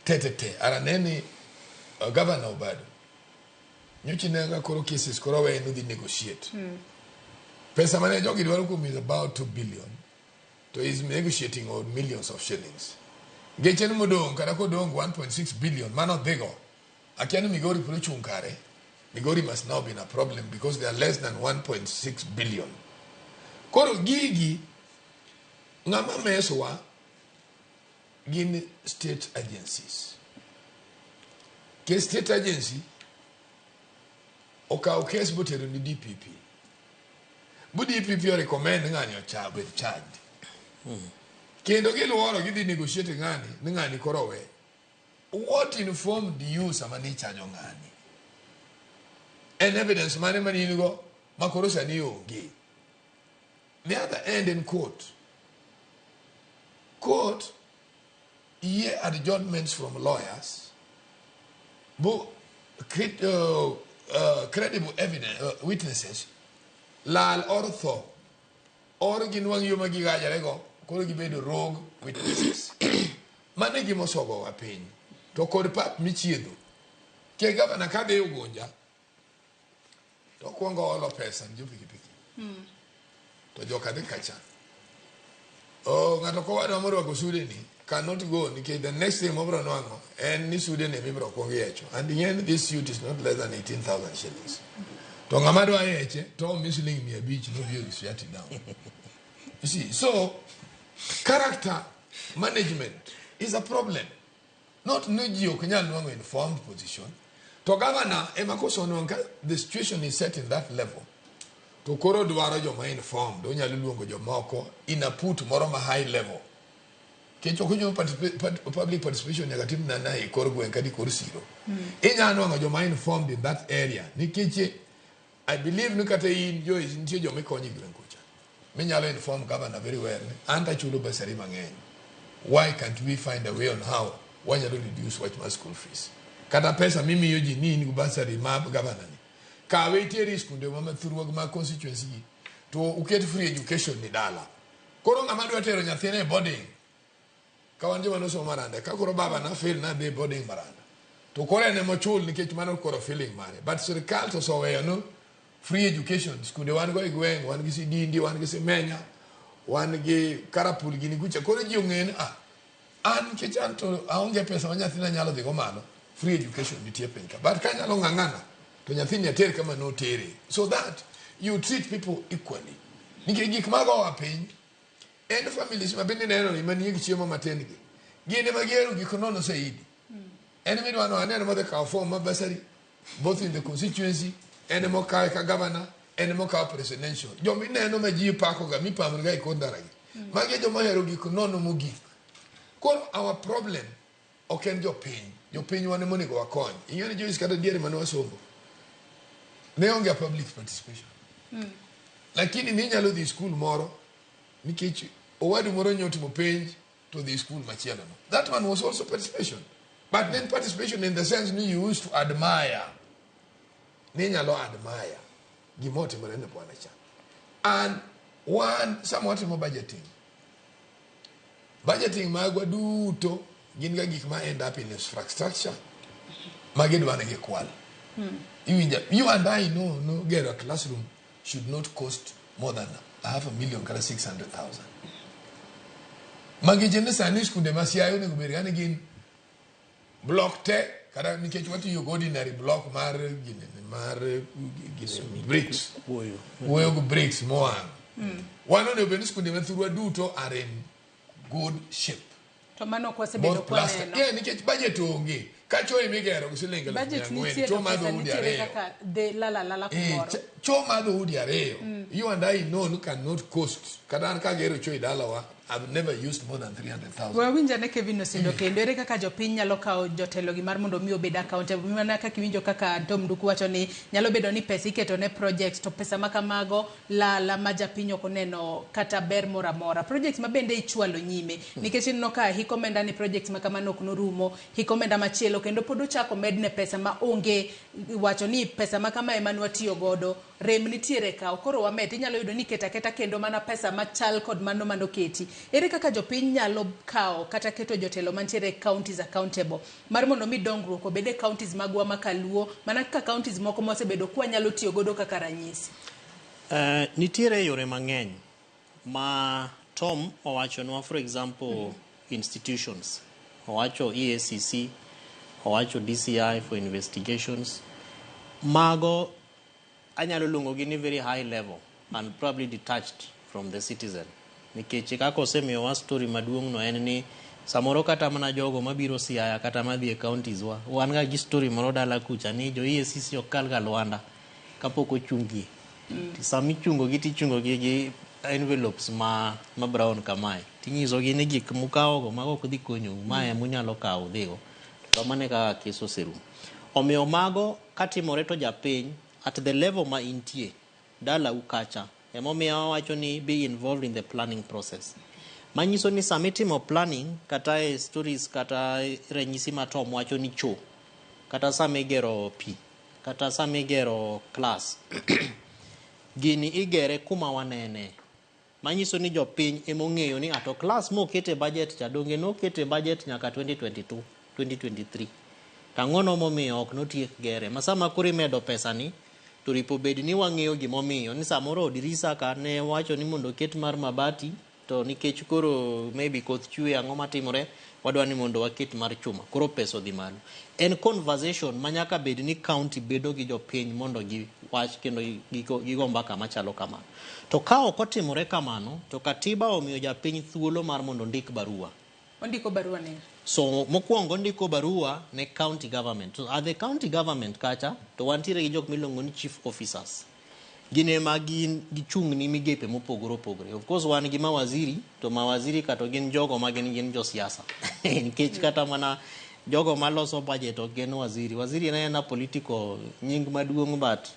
te te te. Ara neni Governor Obado. Nyocha ineno ka koro cases koro owe nodhi negotiate. Pesa mane jogi dwaro kuom is about 2 billion. To is negotiating on millions of shillings. Geche ni modong' kata kodong' 1.6 billion mano dhigo. Akia ni Migori pod ochung' kare. Migori must now be in a problem because they are less than 1.6 billion. Koro gigi ng'ama mesowa gin state agencies. Ke state agency okawo case botero ni DPP. Bu DPP o recommend ng'ani ocha bed charged. Kendo giluoro gidhi negotiate ng'ani ni ng'ani koro we. What informed you sama ni chajo ng'ani? En evidence mane mane in go ma koro sani onge? The other end in court. Court yie adjournments from lawyers bu credible evidence, witnesses lal or tho or ginwang' yo ma gigajore go koro gibedo rogue witnesses. Mano e gima osogowa piny. To kod pap michiedho. Ke gavana kadhi Ugunja to okwongo olo pesa ne jo pikipiki. To joka dhi kacha. Oh, ng'ato kowadwa morwako sude ni cannot go nikech the next thing mobro nwang'o en ni sude ni mibro kwong yecho. And ing'e ni this suit is not less than 18,000 shillings. To ng'ama dwa yeche to omi siling 500 nobi ori shut down. You see, so character management is a problem. Not ni ji ok nyal nwang'o informed position. To governor ema kosenwang'o ka the situation is set in that level. To koro dwaro joma informed, onyalo luongo jomoko in a put moro ma high level. Nikech ok onyal public participation nyaka tim nana e kor gweng' kata e kor siro. Inyalo nwang'o joma informed in that area. Nikech I believe ni kata in Joyce nitie joma ikonyo e gweng' kucha. Minyalo inform governor very well ni an tachulo bursary mang'eny. Why can't we find a way on how wanyalo reduce wach mar school fees? Kata pesa mimiyo ji ni in gi bursary ma governor ni. Kawe itere e skunde ma mathurwa mag constituency gi to uket free education ni dala. Koro ng'ama dwa tero nyathine e boarding ka wan joma nosomo Maranda ka koro baba na fail na dhi boarding Maranda to koro en emochul nikech mano koro feeling mare but sirikal to oseweyo no free education skunde wan go e gweng' wan gi Sidindi wan gi Simenya wan gi Karapul gini kucha koro ji ong'e ni ah an nikech an to aonge pesa ma nyathina nyalo dhi go malo free education nitie piny ka but ka anyalo ng'ang'ana to nyathini ater kama notere so that you treat people equally nikech gik magowa piny en families ma bende neno ni manie gi chiemo matin gi gin ema gihero gik nono saidi en midwa no aneno modhi kawo form ma bursary both in the constituency en ema okawe ka governor en ema okawo presidential joma ineno ma ji pako ga mipamo ga e kor ndara gi magi e joma ohero gik nono mogik koro our problem ok en jopiny jopiny wan ema onego wakony ing'e ni Joyce kata diere mane wasomo ne onge public participation lakini ninyalo dhi skul moro nikech owadu moro nyotimo penj to dhi skul machielo no that one was also participation but then participation in the sense ni you used to admire ni inyalo admire gima otimore ne bwana cha and one sama watimo budgeting budgeting magwa duto gin ga gik ma end up in infrastructure ma gidwa ni gikwal iwinja you and I know no gero a classroom should not cost more than half a million kata 600,000 magi ni sani skunde ma Siaya onego bed ga ni gin block te kata nikech watiyo gi ordinary block mar gini mar gini bricks Wuoyo. wuoyo gi bricks mowang' Wan onego bed ni skunde mathurwa duto are in good shape. To mano ok wasebedo Both plaster. kwaneno. Yeah, nikech budget onge. Ka choo emigero gi siling eluf mia Budget ang'wen, nitie choo to mar pesa dhoudi nitiere ariyo. kaka dhi lala lala Eh, kumoro. choo mar dhoudi ariyo. You and I know cannot cost. Kata an kagero choo e dalawa, I've never used more than 300,000. Wawinj ane Kevin Osindo kendo ere kaka jopiny nyalo kawo jotelogi mar mondo mi obed accountable mana kaka iwinjo kaka Tom Nduku wacho ni nyalo bedo ni pesa iketo ne projects to pesa ma kamago lala ma japiny ok oneno kata ber moro amora. Projects ma bende ichwalo nyime nikech ineno ka hik omenda ni projects ma kamano ok norumo, hik omenda machielo kendo pod ochako medne pesa ma onge wacho ni pesa ma kama ema nwatiyo godo rem nitiere ka koro wamed inyalo yudo ni iketo aketa kendo mana pesa machal kod mano manoketi. Ere kaka jopiny nyalo kawo kata keto jotelo mantiere e counties accountable mar mondo mi dongruok obed e counties magwa ma kaluo mana kaka counties moko mosebedo kwanyalo tiyo godo kaka ranyisi. Nitiere yore mang'eny ma Tom owachonwa, for example, institutions. Owacho EACC, owacho DCI for investigations. Mago anyalo luongogi ni very high level and probably detached from the citizen. Nikech kaka osemiyowa story maduong' no en ni samoro kata mana jogo mabiro Siaya kata madhi e counties wa, wan ga gi story moro dala kucha ni jo EACC ok kal ga lwanda kapok ochungie. To sama ichungogi tichungogi gi envelopes ma brown kamae. Tinyisogi ni gik mukawogo mago ok dhi konyou, mae emunyalo kawo udhigo. To kamano e kaka kes oserumo. Omiyo mago katimore to japiny at the level ma intie, dalau kacha, emomiyo wawacho ni be involved in the planning process. Manyiso ni sama itimo planning kata e stories kata ranyisi ma Tom wacho ni cho, kata sama igero pi, kata sama igero class, gini igere kuma wanene. Manyiso ni jopiny emong'eyo ni ato class mokete budget cha donge nokete budget nyaka 2022, 2023. Tang'ono momiyo ok notiek gere. Ma sama koro imedo pesa ni, to ripo bed ni wang'eyo gimomiyo. Ni samoro dirisa ka ne wacho ni mondo oket mar mabati, to nikech koro maybe koth chwe ang'o matimore, wadwa ni mondo waket mar chuma. Koro pesa odhi malo. En conversation ma nyaka bed ni county bedo gi jopiny mondo giwach kendo gigo mbaka machalo kamano. To ka ok otimore kamano, to katiba omiyo japiny thuolo mar mondo ondik barua. Ondiko barua ne So mokwongo ondiko barua ne county government. So at the county government kacha, to wantiere gi jok miluongo ni chief officers. Gin ema gin gichung' ni migepe mopogore opogore. Of course wan gi mawaziri, to mawaziri ka to gin jogo ma gin josiasa. Nikech kata mana jogo maloso budget ok gin waziri. Waziri en aena political nying maduong' but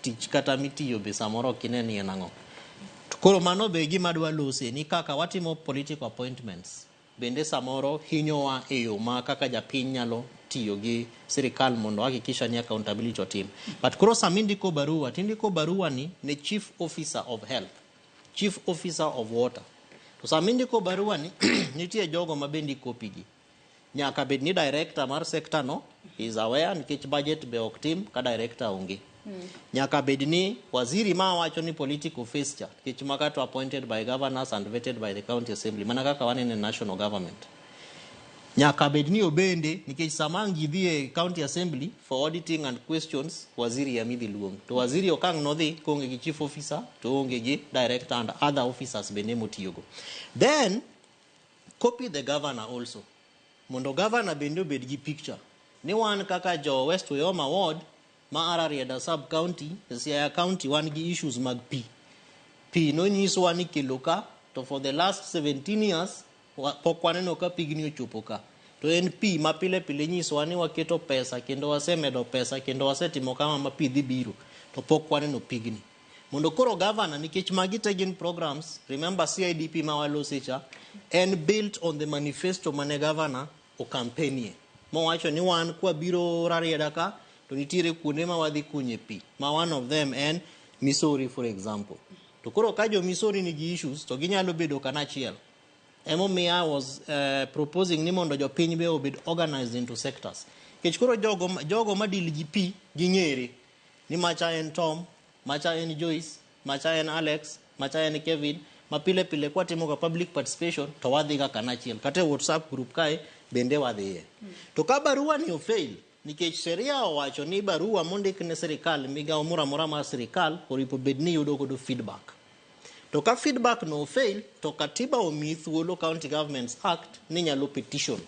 tich kata mitiyo be samoro ok ine ni en ang'o. To koro mano be gima adwa lose ni kaka watimo political appointments bende samoro hinyowa e yo ma kaka japiny nyalo tiyo gi sirikal mondo hakikisha ni accountability otim. But koro sama indiko barua, tindiko barua ni ne chief officer of health, chief officer of water. To sama indiko barua ni nitie jogo ma bende ikopi gi. Nyaka bed ni director mar sector no is aware nikech budget be ok tim ka director onge. Nyaka bed ni waziri ma wacho ni political face cha nikech maka to appointed by governors and vetted by the county assembly mana kaka waneno e national government. Nyaka bed ni obende nikech sama ang' ji dhi e county assembly for auditing and questions waziri ema idhi luong. To waziri ok ang' nodhi koonge gi chief officer to oonge gi director and other officers bende motiyogo. Then copy the governor also. Mondo governor bende obed gi picture ni wan kaka jo West Uyoma ward ma Rarieda sub county, Siaya county wan gi issues mag pi. Pi nonyiswa ni kelo ka to for the last 17 years pok waneno ka pigni ochopo ka. To en pi ma pile pile nyisowa ni waketo pesa kendo wasemedo pesa kendo wasetimo kama ma pi dhi biro to pok waneno pigni. Mondo koro governor nikech magi te gin programs, remember CIDP ma walose cha en built on the manifesto mane governor o campaignie. Mowacho ni wan kwabiro Rarieda ka to nitiere kuonde ma wadhi kunye pi ma one of them en Misori for example. To koro ka jo Misori nigi issues to ginyalo bedo kanachiel. Emomiyo I was proposing ni mondo jopiny be obed organized into sectors. Nikech koro jogo ma deal gi pi ging'ere ni macha en Tom, macha en Joyce, macha en Alex, macha en Kevin, ma pile pile kwatimo ga public participation to wadhi ga kanachiel. Kata e WhatsApp group kae bende wadhiye. To ka barua ni ofail, nikech sheria owacho ni barua mondik ne sirikal, migawo moro amora mar sirikal oripo bed ni yudo godo feedback. To ka feedback no fail, to katiba omiyi thuolo, County Governments Act, ni nyalo petition.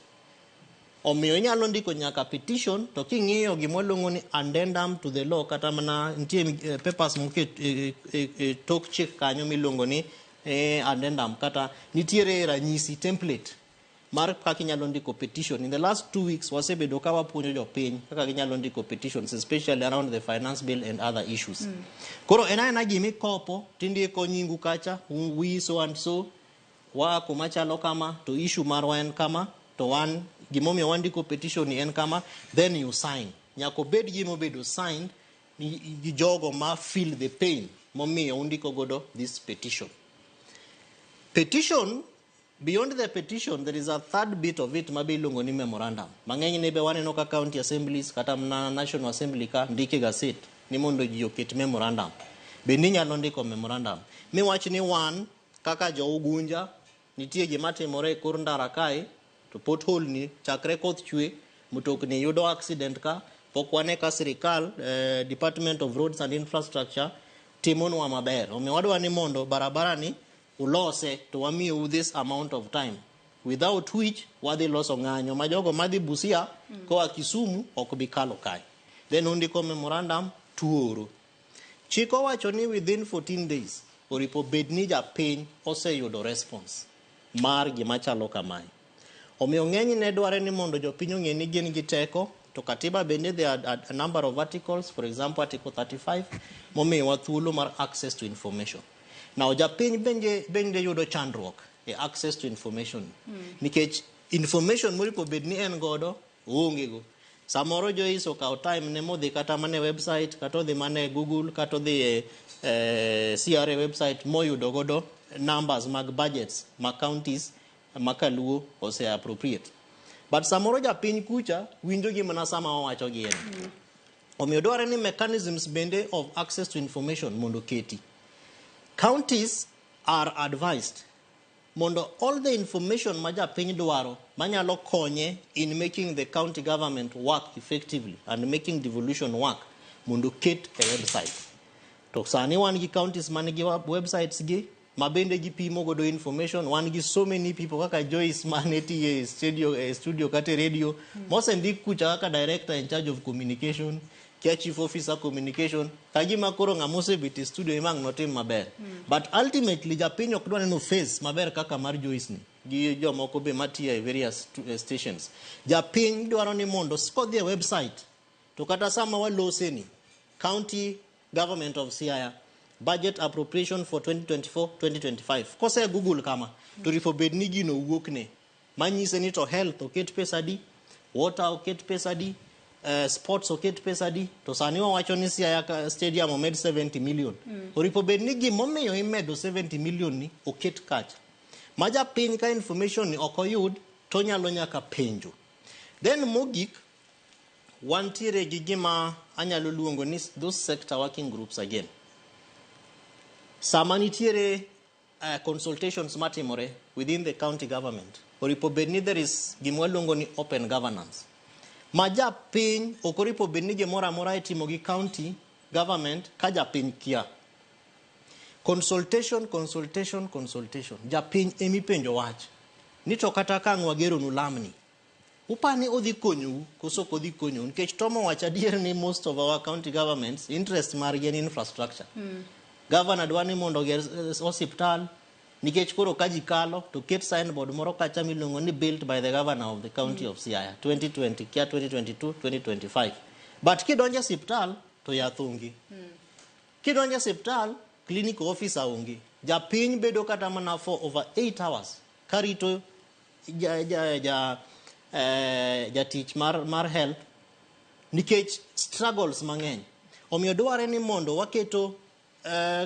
Omiyo inyalo ndiko nyaka petition. To king'iyo gima waluongo ni addendum to the law, kata mana nitie papers moket e tok chik kanyo miluongo ni addendum, kata nitiere ranyisi, template mar kaka inyalo ndiko petition. In the last 2 weeks wasebedo ka wapuonjo jopiny kaka ginyalo ndiko petitions, especially around the finance bill and other issues. Koro en aena gimikopo tindiko nyingu kacha, we so and so waa kuma chalo kama, to issue marwa en kama, to wan gimomiyo wandiko petition ni en kama, then you sign. Nyaka obed gimobedo signed gi jogo ma feel the pain momiyo undiko godo this petition. Petition, beyond the petition, there is a third bit of it mabe iluongo ni memorandum. Mang'eny ne be waneno ka county assemblies kata mana National Assembly ka ndike gazet ni mondo ji oket memorandum. Bende inyalo ndiko memorandum miwach ni wan kaka jo Ugunja nitie gima timore e kor ndara kae, to pothole ni chakre koth chwe mtokni yudo accident ka pok wane ka sirikal, Department of Roads and Infrastructure timonwa maber. Omiyo wadwa ni mondo barabara ni ulose, to wamiyou this amount of time, without which wadhi loso ng'anyo ma jogo madhi Busia koa Kisumu ok bi kalo kae. Then undiko memorandum tuoro. Chik owacho ni within 14 days oripo bed ni japiny oseyudo response mar gima chalo kamae. Omiyo ng'enyne dware ni mondo jopiny ong'e ni gin gi teko. To katiba bende, there are a number of articles, for example article 35, momiyowa thuolo mar access to information. Now japiny bende yudo chandruok e access to information nikech information moripo bed ni en godo oonge go. Samoro Joyce okawo time ne modhi kata mana e website, kata odhi mana e Google, kata odhi e CRA website moyudo godo numbers mag budgets ma counties ma kaluo ose appropriate, but samoro japiny kucha winjo gi mana sama wawacho gi en. Omiyo dwarore ni mechanisms bende of access to information mondo keti. Counties are advised mondo all the information ma japiny dwaro manyalo konye in making the county government work effectively and making devolution work mondo ket e website. To sani wan gi counties man gi websites gi ma bende gipimo godo information. Wan gi so many people kaka Joyce mane tiye e studio kata e radio mosendik kucha kaka director in charge of communication, kia chief officer communication, ka gima koro ng'ama osebet e studio ema ang' notim maber. But ultimately japiny ok dwa neno face maber kaka mar Joyce ni gi jomoko be matiyo e various stations. Japiny dwaro ni mondo kodhi e website, to kata sama walose ni County Government of Siaya budget appropriation for 2024-2025, kose Google kama, to rifo bed ni gino wuokne manyise ni to health oket pesa adi, water oket pesa adi, sports oket pesa adi. To sani wawacho ni Siaya stadium omed 70 million. Oripo bed ni gimomiyo imedo 70 million ni oket kacha ma japiny ka information ni ok oyud to nyalo nyaka penjo. Then mogik, wantiere gi gima anyalo luongo ni those sector working groups again. Sama nitiere consultations matimore within the county government, oripo bed ni there is gima waluongo ni open governance ma japiny ok oripo bed ni gimoro amora itimo gi county government ka japiny kia. Consultation, consultation, consultation. Japiny emipenjo wach ni to kata ka ang' wageronu lamni, upani odhi konyou koso ok odhi konyou? Nikech Tom owacho adier ni most of our county governments, interest margi en infrastructure. Governor dwa ni mondo oger osiptal nikech koro ka ji kalo to ket signboard moro kacha miluongo ni "Built by the governor of the county of Siaya 2020 kia 2022 2025". But kidonjo e osiptal to yath onge. Kidonjo e osiptal, clinic officer onge. Japiny bedo kata mana for over 8 hours karito jatich mar health nikech struggles mang'eny. Omiyo dware ni mondo waketo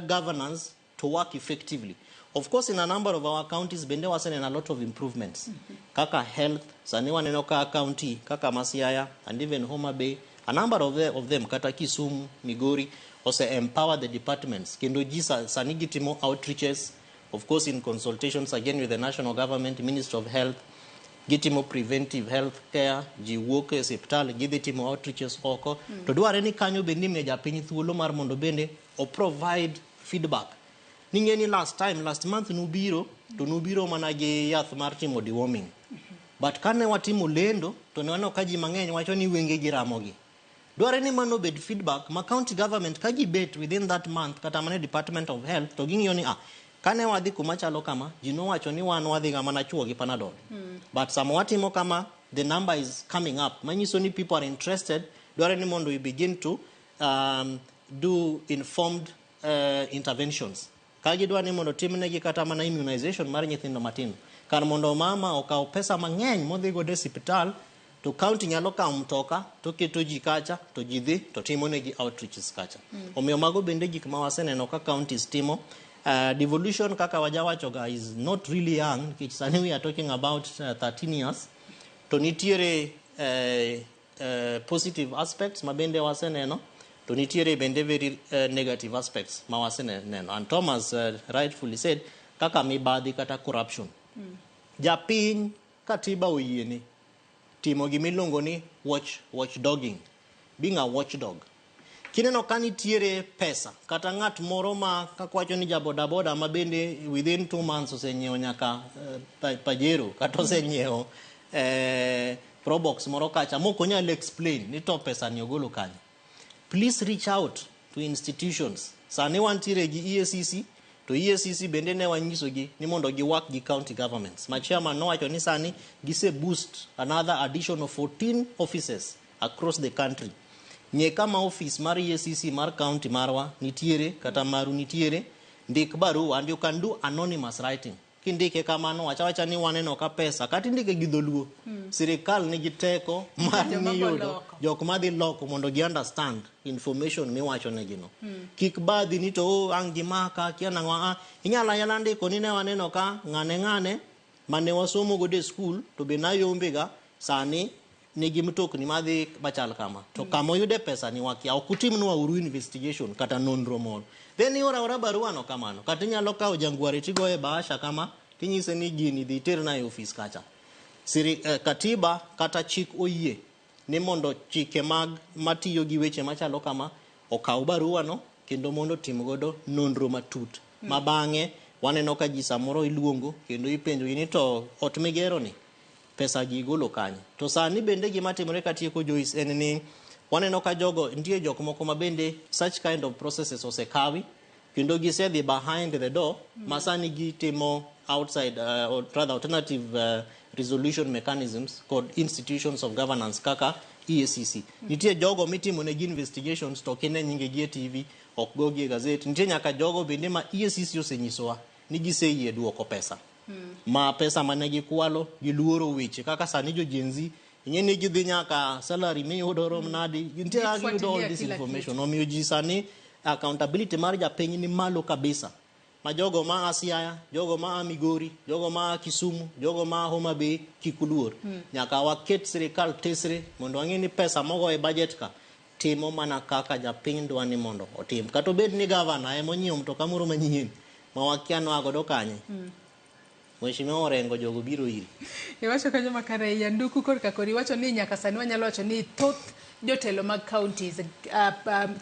governance to work effectively. Of course, in a number of our counties bende waseneno a lot of improvements kaka health. Sani waneno ka county kaka Masiaya and even Homa Bay, a number of them, kata Kisumu, Migori, ose empower the departments kendo ji sani gitimo outreaches, of course in consultations again with the national government, Ministry of Health. Gitimo preventive health care, ji wuok e osiptal gidhi timo outreaches oko. To dware ni kanyo bende imiyo japiny thuolo mar mondo bende o provide feedback. Ning'e ni last time, last month nubiro, to nubiro mana gi yath mar timo deworming. But kane watimo lendo, to ne waneno ka ji mang'eny wacho ni wengegi ramogi. Dware ni mano obed feedback ma county government ka gibet within that month kata mana e Department of Health to ging'iyo ni ah, kane wadhi kuma chalo kama, ji nowacho ni wan wadhiga mana chuo gi Panadol. But sama watimo kama, the number is coming up. Manyiso ni people are interested, dware ni mondo we begin to do informed interventions. Ka gidwa ni mondo timnegi kata mana immunization mar nyithindo matindo. Kar mondo mama okaw pesa mang'eny modhi godo e siptal, to county nyalo kawo mtoka to keto ji kacha to ji dhi to timo negi outreaches kacha. Omiyo mago bende gik ma waseneno ka counties timo. Devolution kaka wajawacho ga is not really young, nikech sani we are talking about 13 years. To nitiere positive aspects ma bende waseneno, to nitiere bende very negative aspects ma waseneno. And Thomas rightfully said, kaka mibadhi kata corruption. Japiny katiba oyiene timo gimiluongo ni watchdogging, being a watchdog. Kineno ka nitiere pesa kata ng'at moro ma kaka wacho ni ja bodaboda ma bende within 2 months osenyiewo nyaka Pajero kata osenyiewo Probox moro kacha mok onyal explain ni to pesa ni ogolo kanye. Please reach out to institutions. Sani wantiere gi EACC to EACC bende ne wanyisogi ni mondo gi work gi county governments. Ma chairman nowacho ni sani gise boost another addition of 14 offices across the country. Ng'e kama office mar EACC mar county marwa nitiere kata maru nitiere, ndik barua and you can do anonymous writing. Kindike kamano, wacha wacha ni waneno ka pesa, kata indike gi dholuo. Sirikal nigi teko mar Joma miyudo loko. jok madhi loko mondo gi understand information miwacho negino. Kik badhi ni to oh, ang' gimaka kia nang'o ah. Inyalo anyala ndiko ni ne waneno ka ng'ane ng'ane mane wasomo godo e school to be nayombe ga sani nigi mtokni madhi machal kama to kama oyude pesa ni wakia ok utimnwa uru investigation kata nonro moro then ioro aora barua no kamano kata inyalo kawo jangware tigoye bahasha kama tinyise ni gini dhi iterna e ofis kacha. Katiba kata chik oyie ni mondo chike mag matiyo gi weche machalo kama okaw barua no kendo mondo otim godo nonro matut ma bang'e waneno ka ji samoro iluongo kendo ipenjo gi ni to ot migero ni pesa gi igolo kanye. To sani bende gima timore katieko Joyce en ni waneno ka jogo nitie jok moko ma bende such kind of processes osekawi kendo gisedhi behind the door ma sani gitimo outside or rather alternative resolution mechanisms kod institutions of governance kaka EACC. Nitie jogo mitimo negi investigations to ok ine nyingegi e TV, ok gogi e gazet. Nitie nyaka jogo bende ma EACC osenyisowa ni giseyie duoko pesa. Ma pesa mane gikwalo giluoro weche kaka sani jo Gen Z ing'e ni gidhi nyaka salary miyudo rom nadi nitie kaka giyudo all Gifuatilia this kila information. Omiyo ji sani accountability mar japiny ni malo kabisa ma jogo ma a Siaya, jogo ma a Migori, jogo ma a Kisumu, jogo ma a Homa Bay kik uluor. Nyaka waket sirikal tesre mondo wang'e ni pesa mogo e budget ka timo mana kaka japiny dwa ni mondo otim. Kata obed ni gavana ema onyiewo mtoka moro manyien ma wakia noa godo kanye. Mheshimiwa Orengo jogo biro iri. Iwacho kanyo makare Yanduku korka kori iwacho ni nyaka sani wanyalo wacho ni thoth jotelo mag counties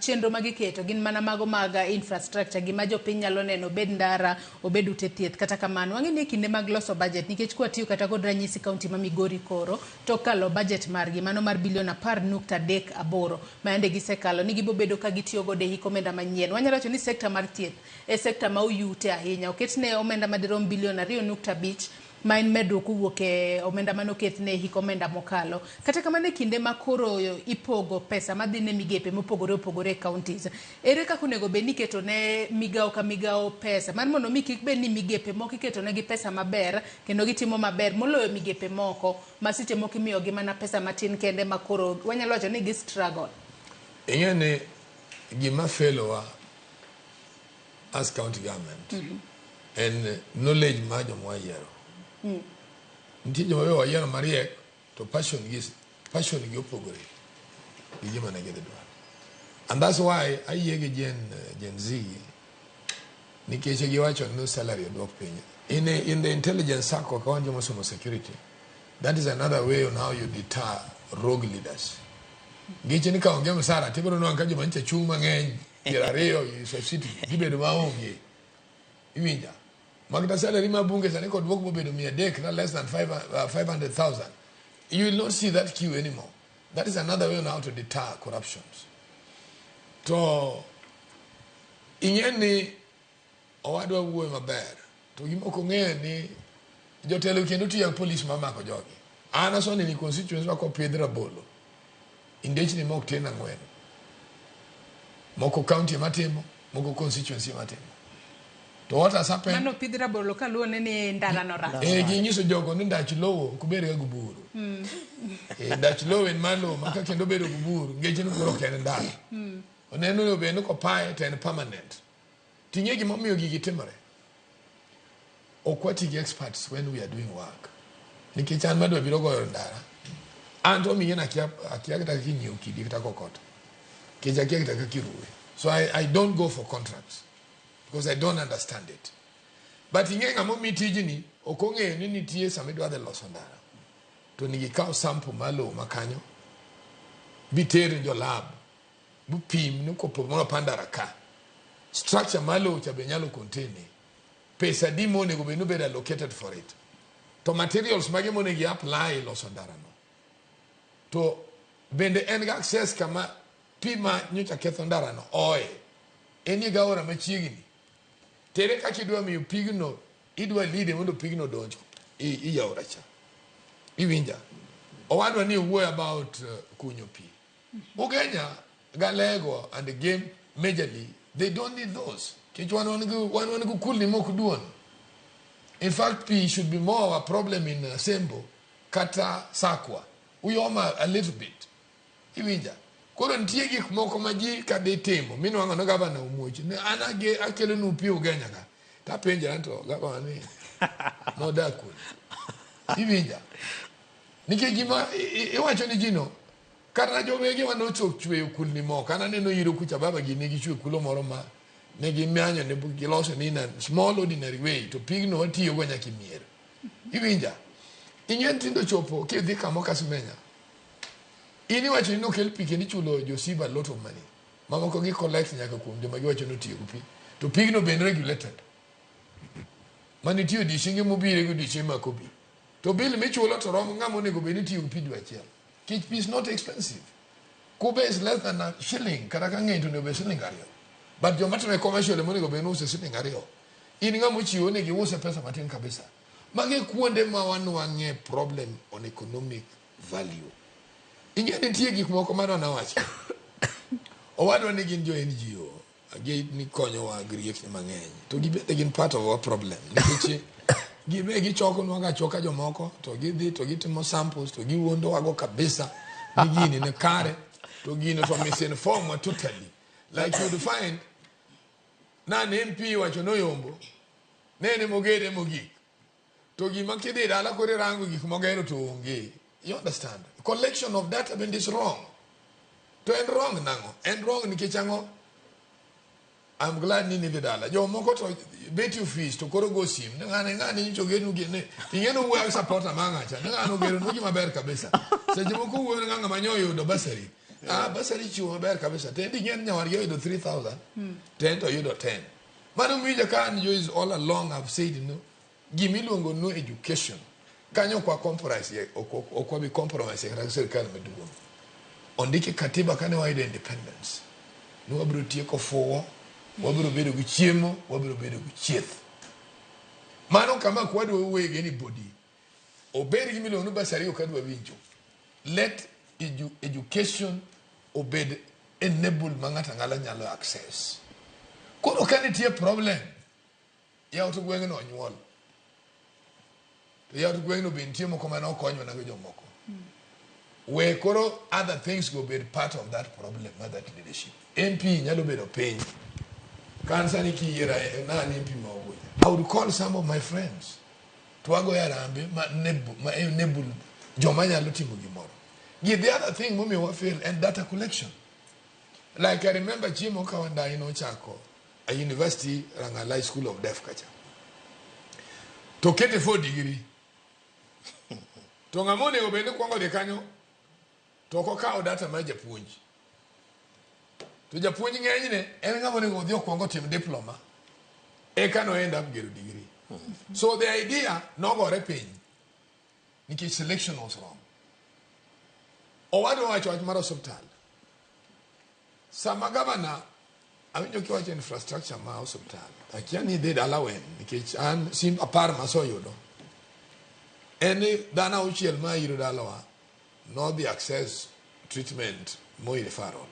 chenro magiketo gin mana mago mag infrastructure gima jopiny nyalo neno obed ndara obed ute thieth. Kata kamano wang'e ni e kinde mag loso budget nikech kwatiyo kata kod ranyisi county ma Migori koro tok kalo budget margi mano mar bilion 10.38 ma yande gisekalo ni gibobedo ka gitiyo godo e hik omenda manyien. Wanyalo wacho ni sekta mar thieth e sekta ma oyute ahinya oketne omenda madirom bilion 2.5 ma en medruok kowuok e omenda manoket ne hik omenda mokalo. Kata kamano e kinde ma koro ipogo pesa madhi ne migepe mopogore opogore e counties, ere kaka onego bed ni iketo ne migawo ka migawo pesa mar mondo mi kik bed ni migepe moko iketo negi pesa maber kendo gitimo maber moloyo migepe moko ma seche moko imiyogi mana pesa matin kende ma koro wanyalo wacho ni gi struggle. Ing'e ni gima felowa as county government en knowledge mar joma wayiero. Nitie joma be wayiero mariek to passion gi opogore gi gima ne gidhi dwaro. And that's why ayie gi Gen Z nikech giwacho ni salary odwok piny. In the intelligence circle ka wan joma osomo security, that is another way on how you deter rogue leaders. Nikech ni ka onge msara tibiro nwang'o ka joma nyicha chung' mang'eny 20 e city gibedo maonge. Iwinja? Makata salary ma bunge sani kod duok mobedo 300 na less than 500,000. You will not see that queue anymore. That is another way on how to deter corruptions. To ing'e ni owadwa wuoyo maber to gima ok ong'eyo ni jotelo kendo tiyo gi polis mamako jogi. An asoni ni constituency wa kopidh rabolo indechni mok tin ang'wen. Moko county ema timo, moko constituency ema timo. To what has happened? Mano pidh rabolo kaluwore ni ndara no rach. Eh, ginyiso jogo ni ndach lowo ok bed ga gi buru. Eh, ndach lowo en mar lowo ma ka kendo bedo gi buru, ngeche ni koro ok en ndara. Oneno ni obed ni kopaye to en permanent. Ting'e gimomiyo gigi timore. Ok wati gi experts when we are doing work. Nikech an madwa biro goyo ndara, an to omiyo akia akia kata kaka inyiewo kidi kata kokoto. Nikech akia kata kaka iruwe. So I don't go for contracts because I don't understand it. But ing'e ng'ama omi tijni ok ong'eyo ni nitie sama idwa dhi loso ndara. To onego ikaw sample mar lowo ma kanyo biter ne jo lab bupim ni kopo moro pa ndara ka structure mar lowo cha be nyalo contain pesa adi monego bed ni obed allocated for it to materials mage monego i apply e loso ndara no to bende en gi access kama pi ma nyocha ketho ndara no oe enie gi aora machiegni tere kaka idwa miyo pigno idwa lead mondo pigno odonj i aora cha iwinja owadwa ni wuoyo about kunyo pi Ugenya Galego and the game majorly they don't need those kech wan wan gi kulni mok duon. In fact pi should be more of a problem in Sembo kata Sakwa Uyoma a little bit iwinja koro nitie gik moko ma ji kadhi timo minwang'o ni gavana omuoch ni an akelonu pi Ugenya ka tapenjra to gavana ni nodak kuno iwinja nikech gima iwacho ni ji no kata jowegewa nochok chweyo kulni moko an aneno iro kucha baba gi ne gichwe kulo moro ma ne gimanyo ne giloso ni in a small ordinary way to pigno watiyogo nyaka e mier iwinja ing'e nyithindo chopo kidhi kamo kasimenya in iwacho ni nokel pi kendo ichulo josiba a lot of money mamoko gi collect nyaka kuom joma giwacho ni otiyo gi pi to pigno bende regulated manitie odiochienge mobire gi odiochienge ma ok obi to bill michulo to rom ng'ama onego bed ni tiyo gi pi dwe achiel kech pi is not expensive kube is less than a shilling kata ka ng'eny to onego bed siling ariyo but joma time commercial ema onego bed ni use siling ariyo in ng'ama ochiwo ni giuse pesa matin kabisa magi e kuonde ma wanwang'e problem on economic value ing'e nitie gik moko mano nawacho owadwa ni gin jo NGO ni konyowa gi riekni mang'eny to gibende gin part of our problem nikech gibe gichokonwa ga achoka jomoko to gidhi to gitimo samples to giwuondowago kabisa ni gini ni kare to gino to misinform wa totally like you'd find na ne MP wacho noyombo ne en emogede mogik to gima kidhi dala koro irango gik mogero to onge you understand collection of data bende is wrong to en wrong nang'o en wrong nikech ang'o I'm glad ni nidhi dala jomoko to bet e ofis to koro go sim ni ng'ane ng'ane nyicho gernu gine ing'e no wuoyo supporter ma ng'acha ni ng'ano geronu gima ber kabisa seche moko wuoyo ni ng'ama nyo oyudo bursary ah bursary chiwo maber kabisa to en ing'e ni nyawadgi oyudo 3000 to en to oyudo 10 mano miwinjo ka an Joyce all along I've said no gimiluongo no education kanyo ok wa compromise ye ok wabi compromise ye kata gi sirikal maduong' ondiki katiba kane wayudo independence ni wabiro tieko fuwo wabiro bedo gi chiemo wabiro bedo gi chieth mano kama ok wadwa wuoye gi anybody obed gi miluongo ni bursary ok adwa winjo let education obed enable ma ng'ato ang'ata nyalo access koro ka nitie problem yaw to gweng'no onyuol to yaw to gweng'no be nitie moko mane okony mana gi jomoko we koro other things go bed part of that problem mar that leadership MP nyalo bedo piny kan sani kiyiera na an MP ma Ogunya I would call some of my friends to wagoyo arambe ma enable, ma enable joma nyalo timo gimoro gi the other thing momiyo wa fail en data collection like I remember chiemo ka Wandayi nochako a university Rangalai School of Deaf kacha to kete for degree to ng'ama onego bed ni kwongo dhi kanyo to ok okawo data mar japuonj to japuonj ng'enyne en ng'ama onego odhi okwong otim diploma Eka no end up gero degree. So the idea nogore piny nikech selection was wrong. Owadwa wacho wach mar osiptal. Sama gavana awinjo kiwacho infrastructure ma osiptal, akia ni idhi dala wen nikech an sim apar maseyudo en ni dhano auchiel ma iro dalawa nodhi access treatment Moi referral.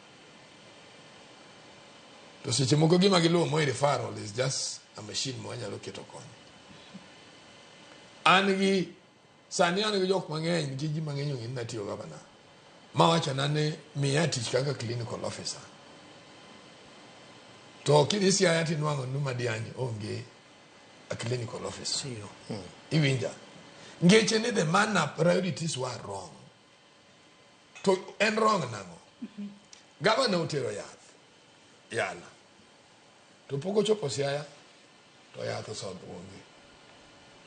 To seche moko gima giluwo Moi referral is just a machine ma wanyalo keto koni. An gi sani an gi jok mang'eny nikech ji mang'eny ong'e ni natiyo gavana mawachona ni miya tich kaka clinical officer. To kidhi Siaya tinwang'o ni Madiany onge a clinical officer. Iwinja? Ngeche ni the manner priorities were wrong. To en wrong nang'o? Gavana otero yath yala. To pok ochopo Siaya to yath osodh onge.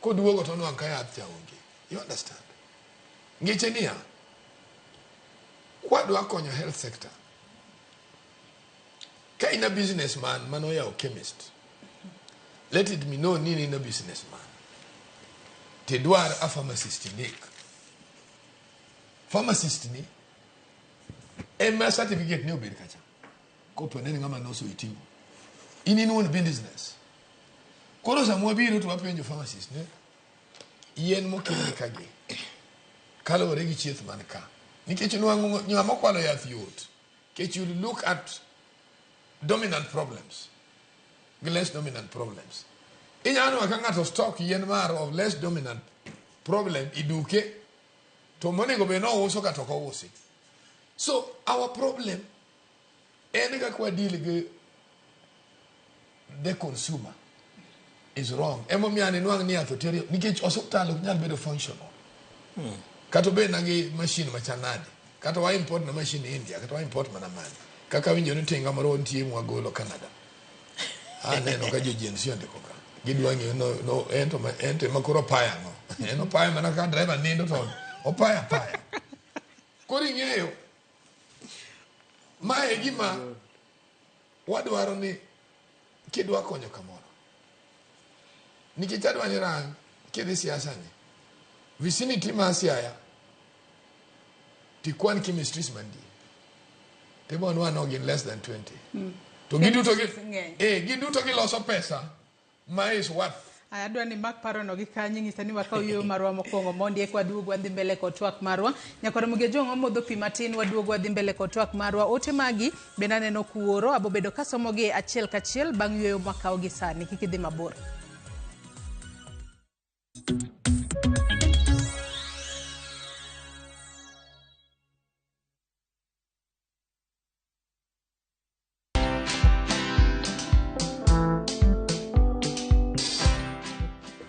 Koduogo to onwang' ka yath cha onge. You understand? Ngeche niya, kwadwa konyo health sector, ka in a businessman manoyawo chemist, let it be known ni in a businessman. Tidwar a pharmacist indik. Pharmacist ni ema certificate ni obed kacha. Kopo ne ni ng'ama noso iting'o. In in wuon business. Koro sama wabiro to wapenjo pharmacist ne yien mokelni kagi kaluwore gi chieth man ka. Nikech nwang'o ng'ama okwalo yath yot. Nikech you look at dominant problems gi less dominant problems. Inyalo nwang'o ka ng'ato stock yien mar of less dominant problem iduke to monego bed nouso kata ok ousi. So our problem en kaka wa deal gi the consumer is wrong. Emomiyo an inwang' ni yath oter nikech osiptal ok nyal bedo functional. Kata obed na gi machine machal nade. Kata wa import na machine India, kata wa import mana mane. Kaka winjo ni tinga moro nitie mwagolo Canada. Aneno ka jo Gen Z ondiko ka. Gidwa ng'eyo no, no ento ma ento ema koro opaya ang'o. En opaya mana ka driver nindo to opaya apaya. Koro ing'eyo mae e gima wadwaro ni kidwa konyo kamoro. Nikech adwa ni rang kidhi siasa ni vicinity mar Siaya tikwan chemistries mantie. Tibo nwang'o gin less than 20. To giduto gi Ng'eny. Giduto giloso pesa ma is worth. Aya, adwa ni mak parono gi kanyo nyisa ni wakaw yueyo marwa mokwongo mondi eka waduog wadhi mbele kod twak marwa. Nyakwar Mugejo wamodho pi matin waduog wadhi mbele kod twak marwa. Ote magi bende aneno kuoro abobedo kasomogi achiel kachiel bang' yueyo mwakawo gi sani. Kik idhi mabor.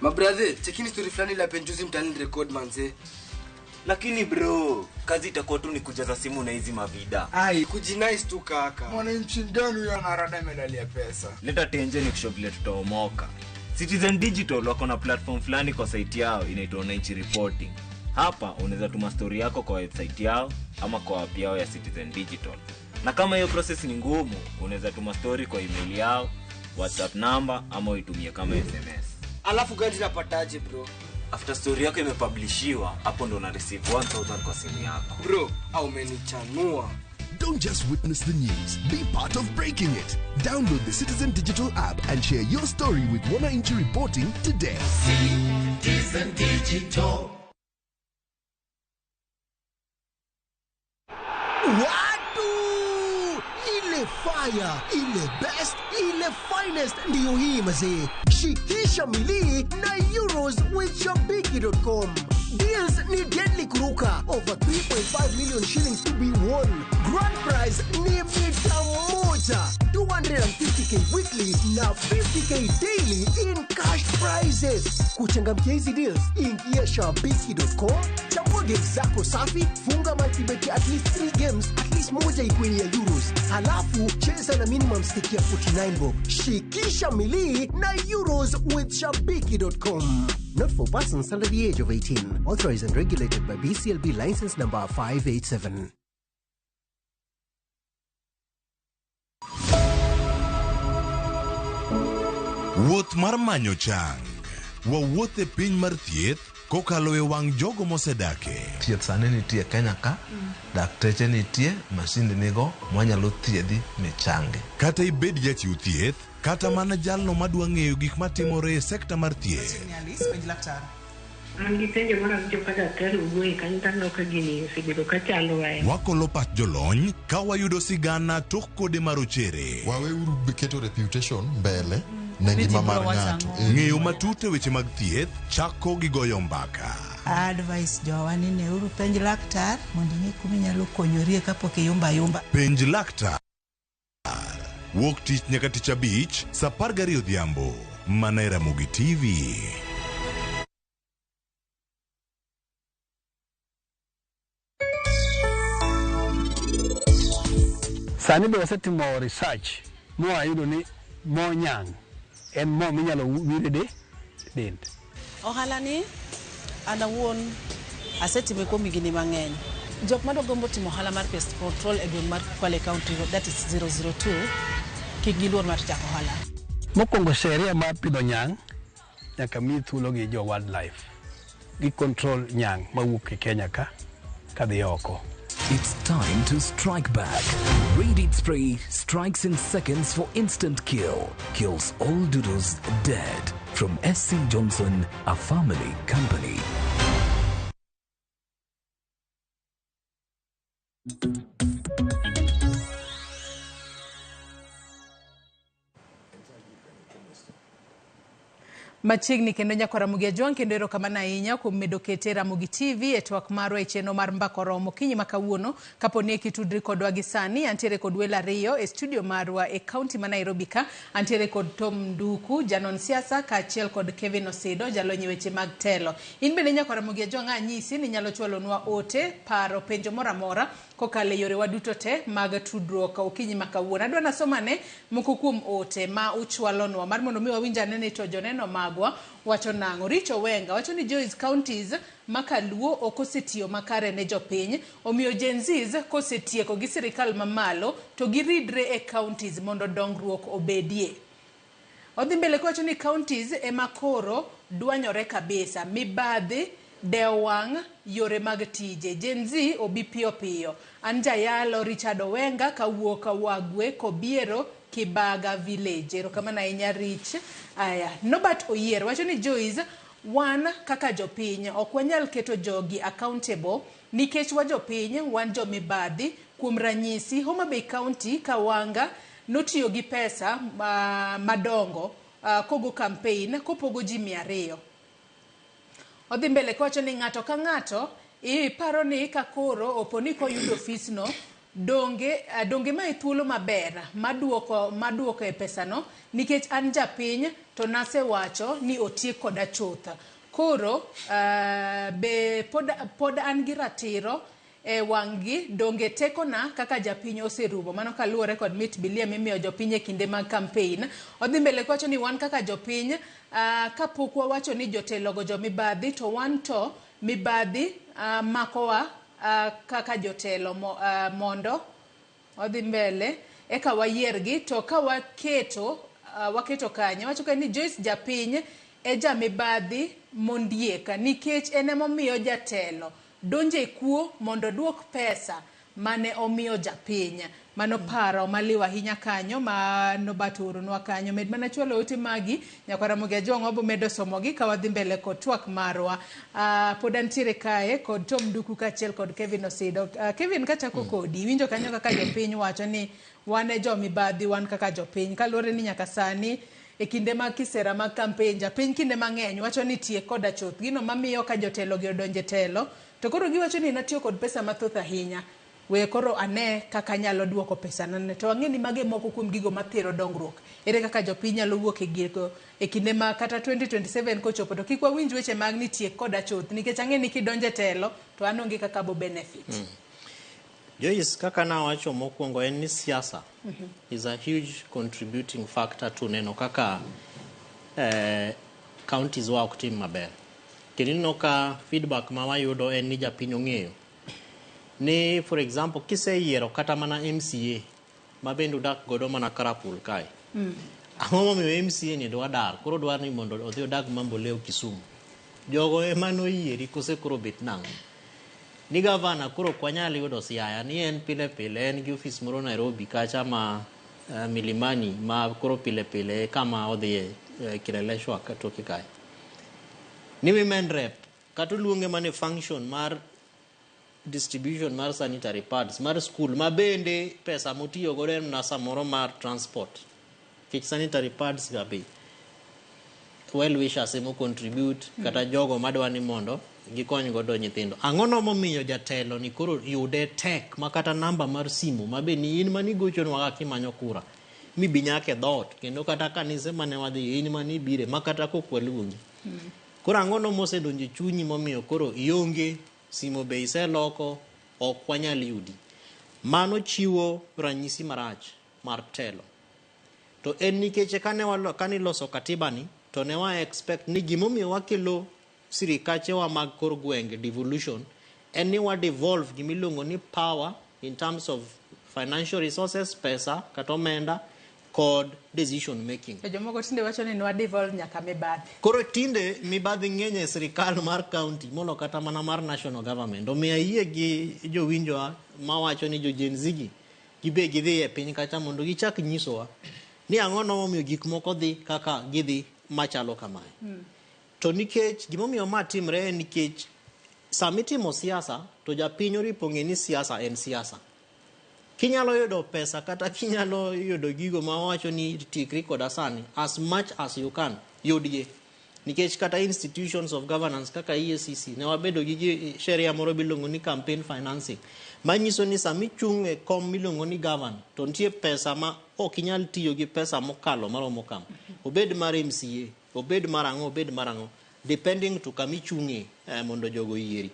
Mabrathe, chekini story fulani la penjuzi mtaani record manze. Lakini bro, kazi itakuwa tu ni kujaza simu na hizi mavida. Ai, kujinice tu kaka. Mwananchi mgani huyo anarada medali ya pesa? Leta tenje ni kushow vile tutaomoka. Citizen Digital wako na platform fulani kwa site yao inaitwa Wananchi Reporting. Hapa unaweza tuma story yako kwa website yao ama kwa app yao ya Citizen Digital. Na kama hiyo process ni ngumu, unaweza tuma story kwa email yao, WhatsApp number ama uitumie kama SMS. Alafu gani napataje bro? After story yako imepublishiwa, hapo ndo una receive 1000 kwa simu yako. Bro, au umenichanua. Don't just witness the news, be part of breaking it. Download the Citizen Digital app and share your story with Wananchi Reporting today. Citizen Digital. Watu! Ile fire, ile best, ile finest ndiyo hii mazee. Shikisha milii na Euros with Shabiki.com. Deals ni deadly kuruka. Over 3.5 million shillings to be won. Grand prize ni mita moja. 250k weekly na 50k daily in cash prizes. Kuchangamkia hizi deals, ingia Shabiki.com, chagua games zako safi, funga multibet at least 3 games, at least moja ikuwe ni ya Euros. Halafu cheza na minimum stake ya 49 bob. Shikisha milii na Euros with Shabiki.com. Not for persons under the age of 18. Authorized and regulated by BCLB license number 587. Wuoth mar manyo chang. Wawuoth e piny mar thieth kokalo e wang' jogo mosedake. Thieth sani nitie Kenya ka, dakteche nitie, mashinde nigo mwanyalo thiedhi michangi. Kata ibed jachiw thieth, kata mana jalno madwa ng'eyo gik matimore e sekta mar thieth. An gi penjo mar awinjo ka daktari owuoye kanyo to aneno ka gini osebedo ka chandowa e. Wakolo pach jolony ka wayudo sigana tok kode marochere. Waweuru keto reputation mbele ne ngima mar ng'ato. Ng'eyo matut e weche mag thieth chako gi goyo mbaka. Advice jowa ni neuru penj laktar mondo ing'e kuma inyalo konyorie kapok iyumba ayumba. Penj laktar. Wuok tich nyaka tich abich saa 12 odhiambo mana e Ramogi TV. Sani be wasetimo research mwayudo ni mo nyang' en mo minyalo wir e dend. Ohala ni an awuon asetime kuom higni mang'eny. Jok madwa gombo timo ohala mar pest control e gweng' mar Kwale County that is 002 kik giluor mar chako ohala. Mokwongo sheria mar pidho nyang' nyaka mi thuolo gi jo wildlife gi control nyang' mawuok e Kenya ka kadhi oko. It's time to strike back. Raid Spray strikes in seconds for instant kill. Kills all doodles dead. From SC Johnson, a family company. Machiegni kendo nyako Ramogi Ajwang' kendo erokamano ahinya kuom medo kete Ramogi TV e twak marwa e chenro mar Mbaka Oromo okinyi ma kawuono. Kapo ni kitudri kodwa gi sani, antiere kod welo ariyo e studio marwa e kaunti ma Nairobi ka. Antiere kod Tom Nduku, janon siasa, kaachiel kod Kevin Osido, jalony e weche mag telo. In bende nyako Ramogi Ajwang' anyisi ni inyalo chwalonwa ote, paro, penjo moro amora kokalo e yorewa duto te mag tudruok okinyi ma kawuono. Adwa nasomane moko kuom ote ma uchwalonwa mar mondo mi wawinj ane ni to joneno magwa wacho nang'o. Richo Wenga wacho ni Joyce counties ma Kaluo ok osetiyo makare ne jopiny, omiyo Gen Zs kosetieko gi sirikal mamalo to giridre e counties mondo dongruok obedie. Odhi mbele kowacho ni counties ema koro dwanyore kabisa, mibadhi, dewo wang' yore mag tije. Gen Z obi piyo piyo. An jayalo Richard Owenga kawuok Wagwe Kobiero Kibaga Village. Erokamano ahinya Rich. Aya, Norbert Oyier wacho ni Joyce, wan kaka jopiny ok wanyal keto jogi accountable nikech wa jopiny wan jomibadhi. Kuom ranyisi, Homa Bay County Kawanga notiyo gi pesa madongo kogo campaign kopogo ji 200. Odhi mbele kowacho ni ng'ato ka ng'ato iparo ni ka koro opo ni koyudo ofisno donge donge mae thuolo maber maduoko e pesano nikech an japiny to nasewacho ni otiek koda chuth. Koro be pod an gi ratiro e wang'gi donge tekona kaka japiny oserumo. Mano kaluwore kod mit bilia mimiyo jopiny e kinde mag campaign. Odhi mbele kowacho ni wan kaka jopiny kapok wawacho ni jotelogo jomibadhi to wan to mibadhi makowa kaka jotelo mondo odhi mbele eka wayiergi to ka waketo waketo kanye wacho ka ni Joyce japiny e jamibadhi mondiek nikech en emomiyo jatelo donje kuo mondo duok pesa mane omiyo japiny. Mano paro maliw ahinya kanyo ma Norbert ooronwa kanyo. Med mana chwalo ote magi nyaka Ramogi Ajwang' wabo medo somogi ka wadhi mbele kod twak marwa. Pod antiere kae kod Tom Nduku kaachiel kod Kevin Osido. Kevin, kachako kodi, iwinjo kanyo kaka jopiny wacho ni wan e jomibadhi, wan kaka jopiny. Kaluwore ni nyaka sani e kinde mag kisera mag campaign, japiny kinde mang'eny wacho ni tiek koda chuth. Gino mamiyo ka jotelo gi odonje telo, to koro giwacho ni natiyo kod pesa mathoth ahinya. We koro ane kaka anyalo duoko pesa na to ang'e ni mage moko kuom gigo mathiro dongruok. Ere kaka jopiny nyalo wuok e gigo e kinde ma kata 2027 kochopo to kik wawinj weche mag ni tiek koda chuth nikech ang'e ni kidonje telo to an onge kaka bo benefit. Joyce, kaka nawacho mokwongo en ni siasa is a huge contributing factor to neno kaka counties wa ok tim maber. Kendo ineno ka feedback ma wayudo en ni japiny ong'eyo ni for example kiseyiero kata mana MCA ma bende udak godo mana Karapul kae. Ang'o momiyo MCA ni dwa dar koro dwar ni mondo odhi odag Mamboleo Kisumu? Jogo ema noyieri kose koro bet nang'o? Ni gavana koro ok wanyal yudo Siaya ni en pile pile en gi ofis moro Nairobi kacha ma Milimani ma koro pile pile e kama odhiye Kileleshwa toke kae. Ni women rep kata oluonge mana e function mar distribution mar sanitary pads mar school ma bende pesa motiyo godo en mana samoro mar transport nikech sanitary pads ga be well wishers emo contribute kata jogo madwa ni mondo gikony godo nyithindo. Ang'o no momiyo jatelo ni koro yude tek ma kata namba mar simu ma be ni in manigochonwa ka kimanyo kura mibi nyaka e dhoot kendo kata kanise mane wadhi in manibire ma kata kok waluongi. Koro ang'o no mosedonjo e chunyi momiyo koro ionge simo be iseloko ok wanyal yudi. Mano chiwo ranyisi marach mar telo. To en nikech kane kane iloso katiba ni to ne wa expect ni gimomiyo wakelo sirikachewa mag kor gwenge devolution en ni wa devolve gimiluongo ni power in terms of financial resources, pesa kata omenda kod decision making. To jomoko tinde wacho ni nwa devolve nyaka mibadhi. Koro tinde mibadhi ng'eny e sirikal mar county molo kata mana mar national government. Omiyo ayie gi jowinjowa mawacho ni jo Gen Z gi gibe gidhi e piny kacha mondo gichak nyisowa ni ang'o no momiyo gik moko dhi kaka gidhi machalo kamae. To nikech gimomiyo ma timre en nikech samitimo siasa to japiny oripo ng'e ni siasa en siasa. Kinyalo yudo pesa kata kinyalo yudo gigo ma wawacho ni tiekri koda sani as much as you can yudgi. Nikech kata institutions of governance kaka EACC ne wabedo gi sheria moro miluongo ni campaign financing manyiso ni sama ichung' e kom miluongo ni governor to nitie pesa ma ok inyal tiyo gi pesa mokalo maromo kama. Obed mar MCA, obed mar ang'o, obed mar ang'o depending to kama ichung'e mondo jogo oyieri.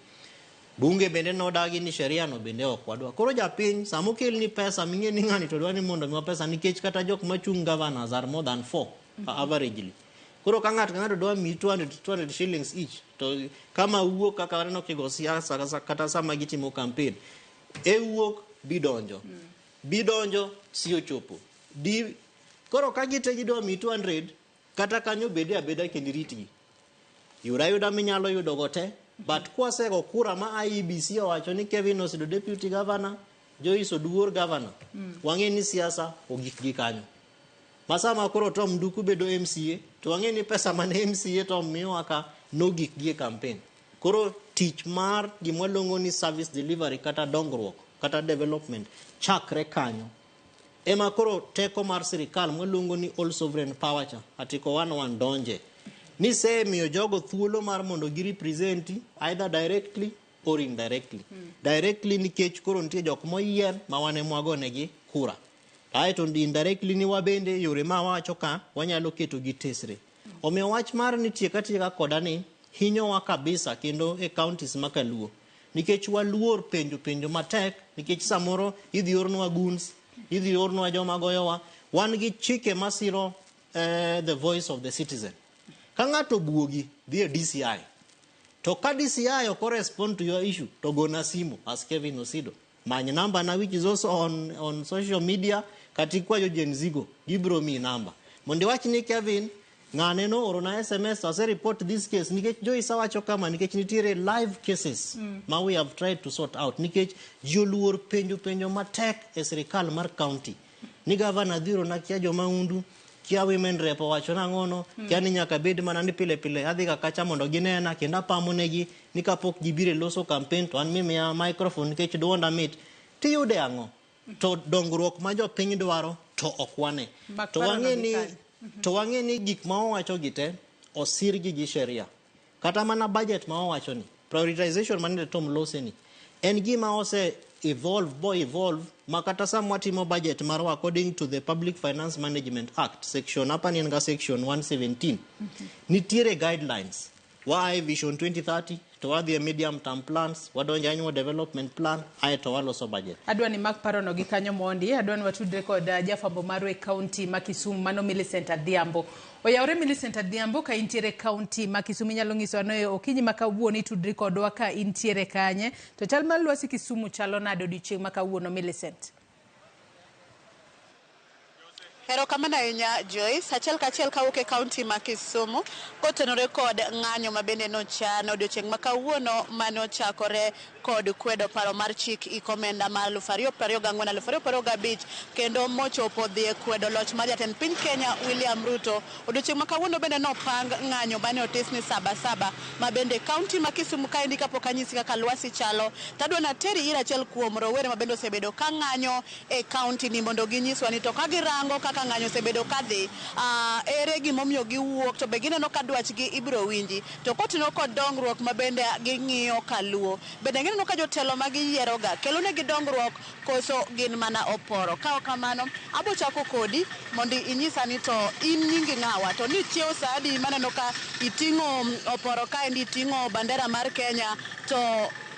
Bunge bende nodagi ni sheria no bende ok wadwa. Koro japiny sama okelni pesa ming'e ni ng'ani to dwa ni mondo miwa pesa nikech kata jok machung' governors are more than 4 averagely. Koro ka ng'ato ka ng'ato dwa miyi 200 shillings each to kama wuok kaka waneno kigo siasa kata sama gitimo campaign e wuok bidonjo bidonjo si ochopo di koro ka gite gidwa miyi 200 kata kanyo bede abeda kendo iritgi yud ayuda minyalo yudo go te but kwasego kura ma IEBC owacho ni Kevin Osido deputy governor Joyce Oduor governor wang'e ni siasa ogik gi kanyo ma sama koro Tom Nduku bedo MCA to wang'e ni pesa mane MCA Tom miyowa ka nogik gi e campaign. Koro tich mar gima waluongo ni service delivery kata dongruok kata development chakre kanyo. Ema koro teko mar sirikal mwaluongo ni all sovereign power cha article 101 donje. Ni semiyo jogo thuolo mar mondo gi represent either directly or indirectly. Directly nikech koro nitie jok moyier ma wan ema wagonegi kura. Aeto indirectly ni wabende yore ma wawacho ka wanyalo keto gi tesre. Omiyo wach mar ni tieka tieka koda ni hinyowa kabisa kendo e counties ma kaluo. Nikech waluor penjo penjo matek nikech samoro idhi ornwa goons, idhi ornwa joma goyowa. Wan gi chike masiro the voice of the citizen. Ka ng'ato obuogi, dhi e DCI. To ka DCI ok respond to your issue, to gona simu as Kevin Osido. Many namba na which is also on social media kata ikwayo Gen Z go, gibiro miyi namba. Mondo iwach ni Kevin, ng'ane no orona SMS to ase report this case nikech Joyce awacho kama nikech nitiere live cases ma we have tried to sort out nikech ji oluor penjo penjo matek e sirikal mar county. Ni gavana dhi orona kia jomahundu, kia women rep owacho nang'ono, kia ni nyaka bed mana ni pile pile adhi ga kacha mondo ginena kendo apamo negi ni kapok gibiro e loso campaign to an mimiya microphone nikech duonda mit. Tiyude ang'o? To dongruok ma jopiny dwaro to ok wane. Mak To paro wang'e no ni gi kanyo. to wang'e ni gik ma owacho gi te osirgi gi sheria. Kata mana budget ma owacho ni prioritization manende Tom lose ni en gima ose evolve bo evolve ma kata sama watimo budget marwa according to the Public Finance Management Act section apa ni en ga section 117 nitiere guidelines wa e vision 2030 to wadhi e medium term plans wadonjo annual development plan aeto waloso budget. Adwa ni mak parono gi kanyo mondi, adwa ni watudre kod jafwambo marwa e kaunti ma Kisumu mano Millicent Adhiambo. Oyawore Millicent Adhiambo ka intiere e kaunti ma Kisumu inyalo nyisowa ni okinyi ma kawuono itudri kodwa ka intiere kanye. To chal mar lwasi Kisumu chalo nade odiochieng' ma kawuono Millicent? Erokamano ahinya Joyce. Achiel kachiel kawuok e kaunti ma Kisumu kotenore kod ng'anyo ma bende nochan odiochieng' ma kawuono mane ochakore kod kwedo paro mar chik iko omenda mar 2024-2025 kendo mochopo dhi e kwedo loch mar jatend piny Kenya William Ruto. Odiochieng' ma kawuono bende nopang ng'anyo mane otis ni saba saba ma bende kaunti ma Kisumu kaendi kapok anyisi kaka lwasi chalo tadwa nateri ir achiel kuom rowere ma bende osebedo ka ng'anyo e kaunti ni mondo ginyiswa ni to ka girango kaka ng'anyo osebedo kadhi ere gimomiyo giwuok to be gineno ka dwachgi ibiro winji to kotinore kod dongruok ma bende ging'iyo kaluo bende gineno ka jotelo ma giyieroga kelonegi dongruok koso gin mana oporo. Ka ok kamano abo chako kodi mondo inyisa ni to in nyingi ng'awa to ni chiew sa adi maneno ka iting'o oporo kaendi iting'o bandera mar Kenya to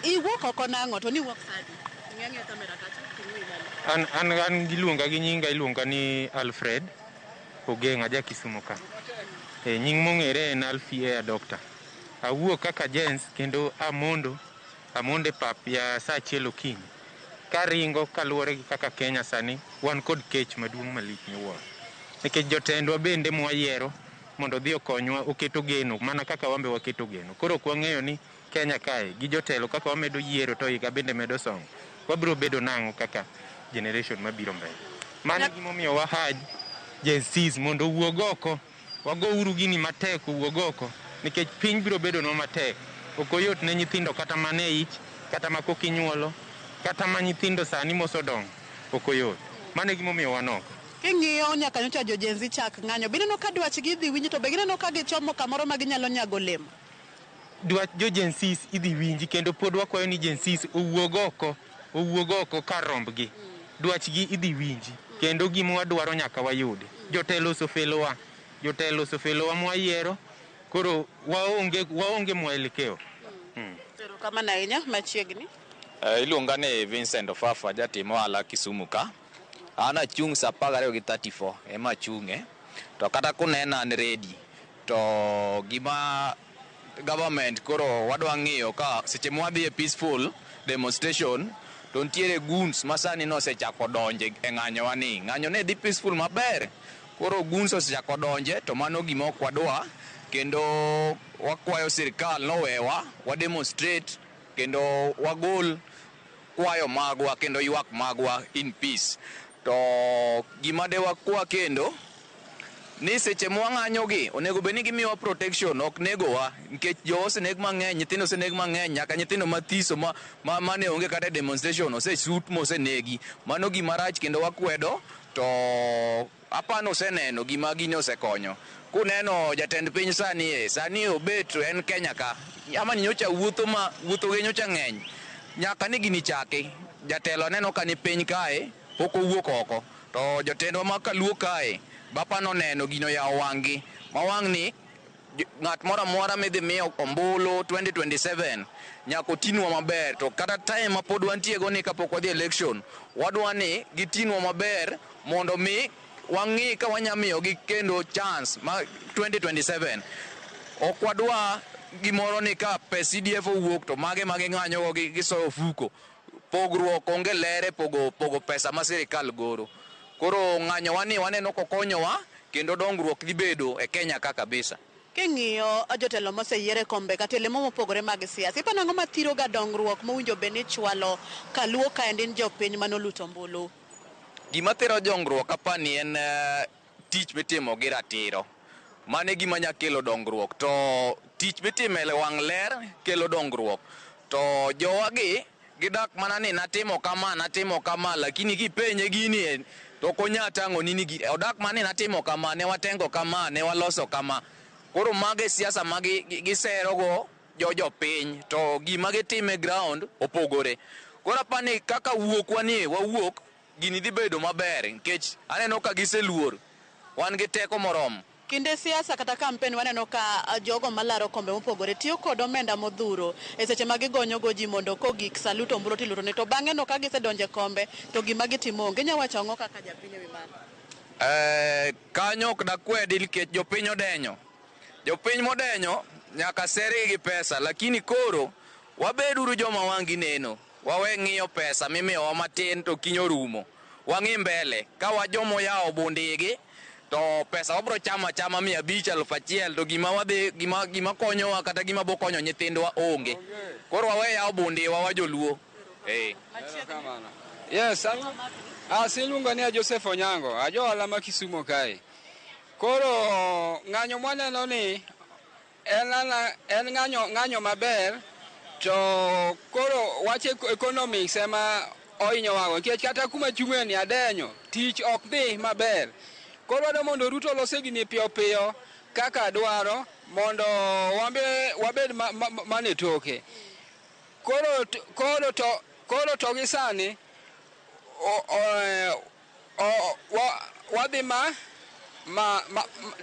iwuok oko nang'o to niwuok sa adi? Ing'e kamera kacha ting'o malo. An giluonga gi nyinga iluonga ni Alfred Ogeng' aja Kisumu ka. Nying mong'ere en Alfie Air Doctor. Awuok kaka Jens kendo amondo e pap ya saa achiel okinyi. Karingo kaluwore gi kaka Kenya sani wan kod kech maduong' malich miwuoro. Nikech jotendwa bende mwayiero mondo odhi okonywa oketo geno mana kaka wan be waketo geno. Koro ok wang'eyo ni Kenya kae gi jotelo kaka wamedo yiero to higa bende medo songo. Wabiro bedo nang'o kaka generation mabiro mbele. Mano gimomiyo wahaj Gen Zs mondo owuog oko, wago uru gini matek owuog oko nikech piny biro bedonwa matek. Ok oyot ne nyithindo kata mana e ich, kata ma kok inyuolo, kata ma nyithindo sani mosodongo, ok oyot. Mano e gimomiyo wan oko. King'iyo nyaka nyocha jo Gen Z chak ng'anyo, bineno ka dwachgi idhi winji to be gineno ka gichomo kamoro ma ginyalo nyago olemo? Dwach jo Gen Zs idhi winji kendo pod wakwayo ni Gen Zs owuog oko kar rombgi. Dwachgi idhi winji kendo gima wadwaro nyaka wayudi. Jotelo osefelowa mwayiero, koro waonge mwelekeo. Erokamano ahinya machiegni. Iluonga ni Vincent Ofafa, jatim ohala Kisumu ka. An achung' sa 12:34 ema achung'e. To kata kunena an ready. To gima government koro wadwa ng'iyo ka seche mwadhi e peaceful demonstration to nitiere goons ma sani nosechako donje e ng'anyowa ni. Ng'anyo ne dhi peaceful maber. Koro goons osechako donje to mano gima ok wadwa kendo wakwayo sirikal nowewa wa demonstrate kendo wagol kwayo magwa kendo ywak magwa in peace. To gima de wakwa kendo ni seche mwang'anyogi onego bed ni gimiyowa protection, ok negowa nikech jo oseneg mang'eny, nyithindo oseneg mang'eny, nyaka nyithindo mathiso mane onge kata e demonstration osesut mosenegi. Mano gima rach kendo wakwedo to apano oseneno gima gini osekonyo. Kuneno jatend piny sani obet en Kenya ka ama nyocha wuotho ma wuotho gi nyocha ng'eny nyaka ni gini chaki. Jatelo aneno ka ni piny kae pok owuok oko to jotendwa ma kaluo kae bapa noneno gino yawo wang'gi ma wang'ni ng'at moro amora midhi miyo ombulu 2027 nyaka otinwa maber. To kata time ma pod wantie go ni kapok wadhi election wadwa ni gitinwa maber mondo mi wang'i ka wanya miyogi kendo chance ma 2027. Ok wadwa gimoro ni ka pes CDF owuok to mage mage ng'anyogo gisoyo ofuko. Pogruok onge lere pogo pesa ma sirikal goro. Koro ng'anyowa ni waneno kokonyowa kendo dongruok dhi bedo e Kenya ka kabisa. King'iyo jotelo moseyier e kombe kata lemo mopogore mag siasa, iparo ang'o mathiro ga dongruok mowinjo bed ni chwalo kaluo kaendi en jopiny manoluto ombulu? Gima thiro dongruok apani en tich mitimo gi ratiro. Mano e gima nya kelo dongruok. To tich mitimo e wang' ler kelo dongruok. To jowagi gidak mana ni natimo kama, lakini kipenje gini to ok onya tang'oni ni odak mana ni natimo kama, ne watengo kama, ne waloso kama. Koro mago e siasa ma giserogo jopiny to gima gitimo e ground opogore. Koro apani kaka wuokwa ni wawuok gini dhi bedo maber nikech aneno ka giseluor, wan gi teko moromo. Kinde siasa kata kampen waneno ka jogo malaro kombe mopogore tiyo kod omenda modhuro e seche ma gigonyogo ji mondo kogik saluto ombulu tilutone to bang'e no ka gisedonjo e kombe to gima gitimo onge. Inya wacho ang'o kaka japiny e wi mano? Kanyo ok dakwedi nikech jopiny odenyo. Jopiny modenyo nyaka sergi gi pesa, lakini koro wabeduru joma wang'gi neno. Wawe ng'iyo pesa mimiyowa matin to kiny orumo. Wang'i mbele ka wajomoyawo bundigi to pesa wabro chamo achama 500 1000 to gima wadhi gima konyowa kata gima bokonyo nyithindwa onge. Koro wawe yawo bundiwa wa joluo. Yes, iluonga ni Joseph Onyango, ajo ohala ma Kisumo kae. Koro ng'anyo mwaneno ni en ng'anyo maber, to koro wach economics ema ohinyowago nikech kata kuma chung'e ni adenyo, tich ok dhi maber. Koro wadwa mondo Ruto olose gini piyo piyo kaka dwaro mondo wabed mane toke. Koro to gi sani wadhi ma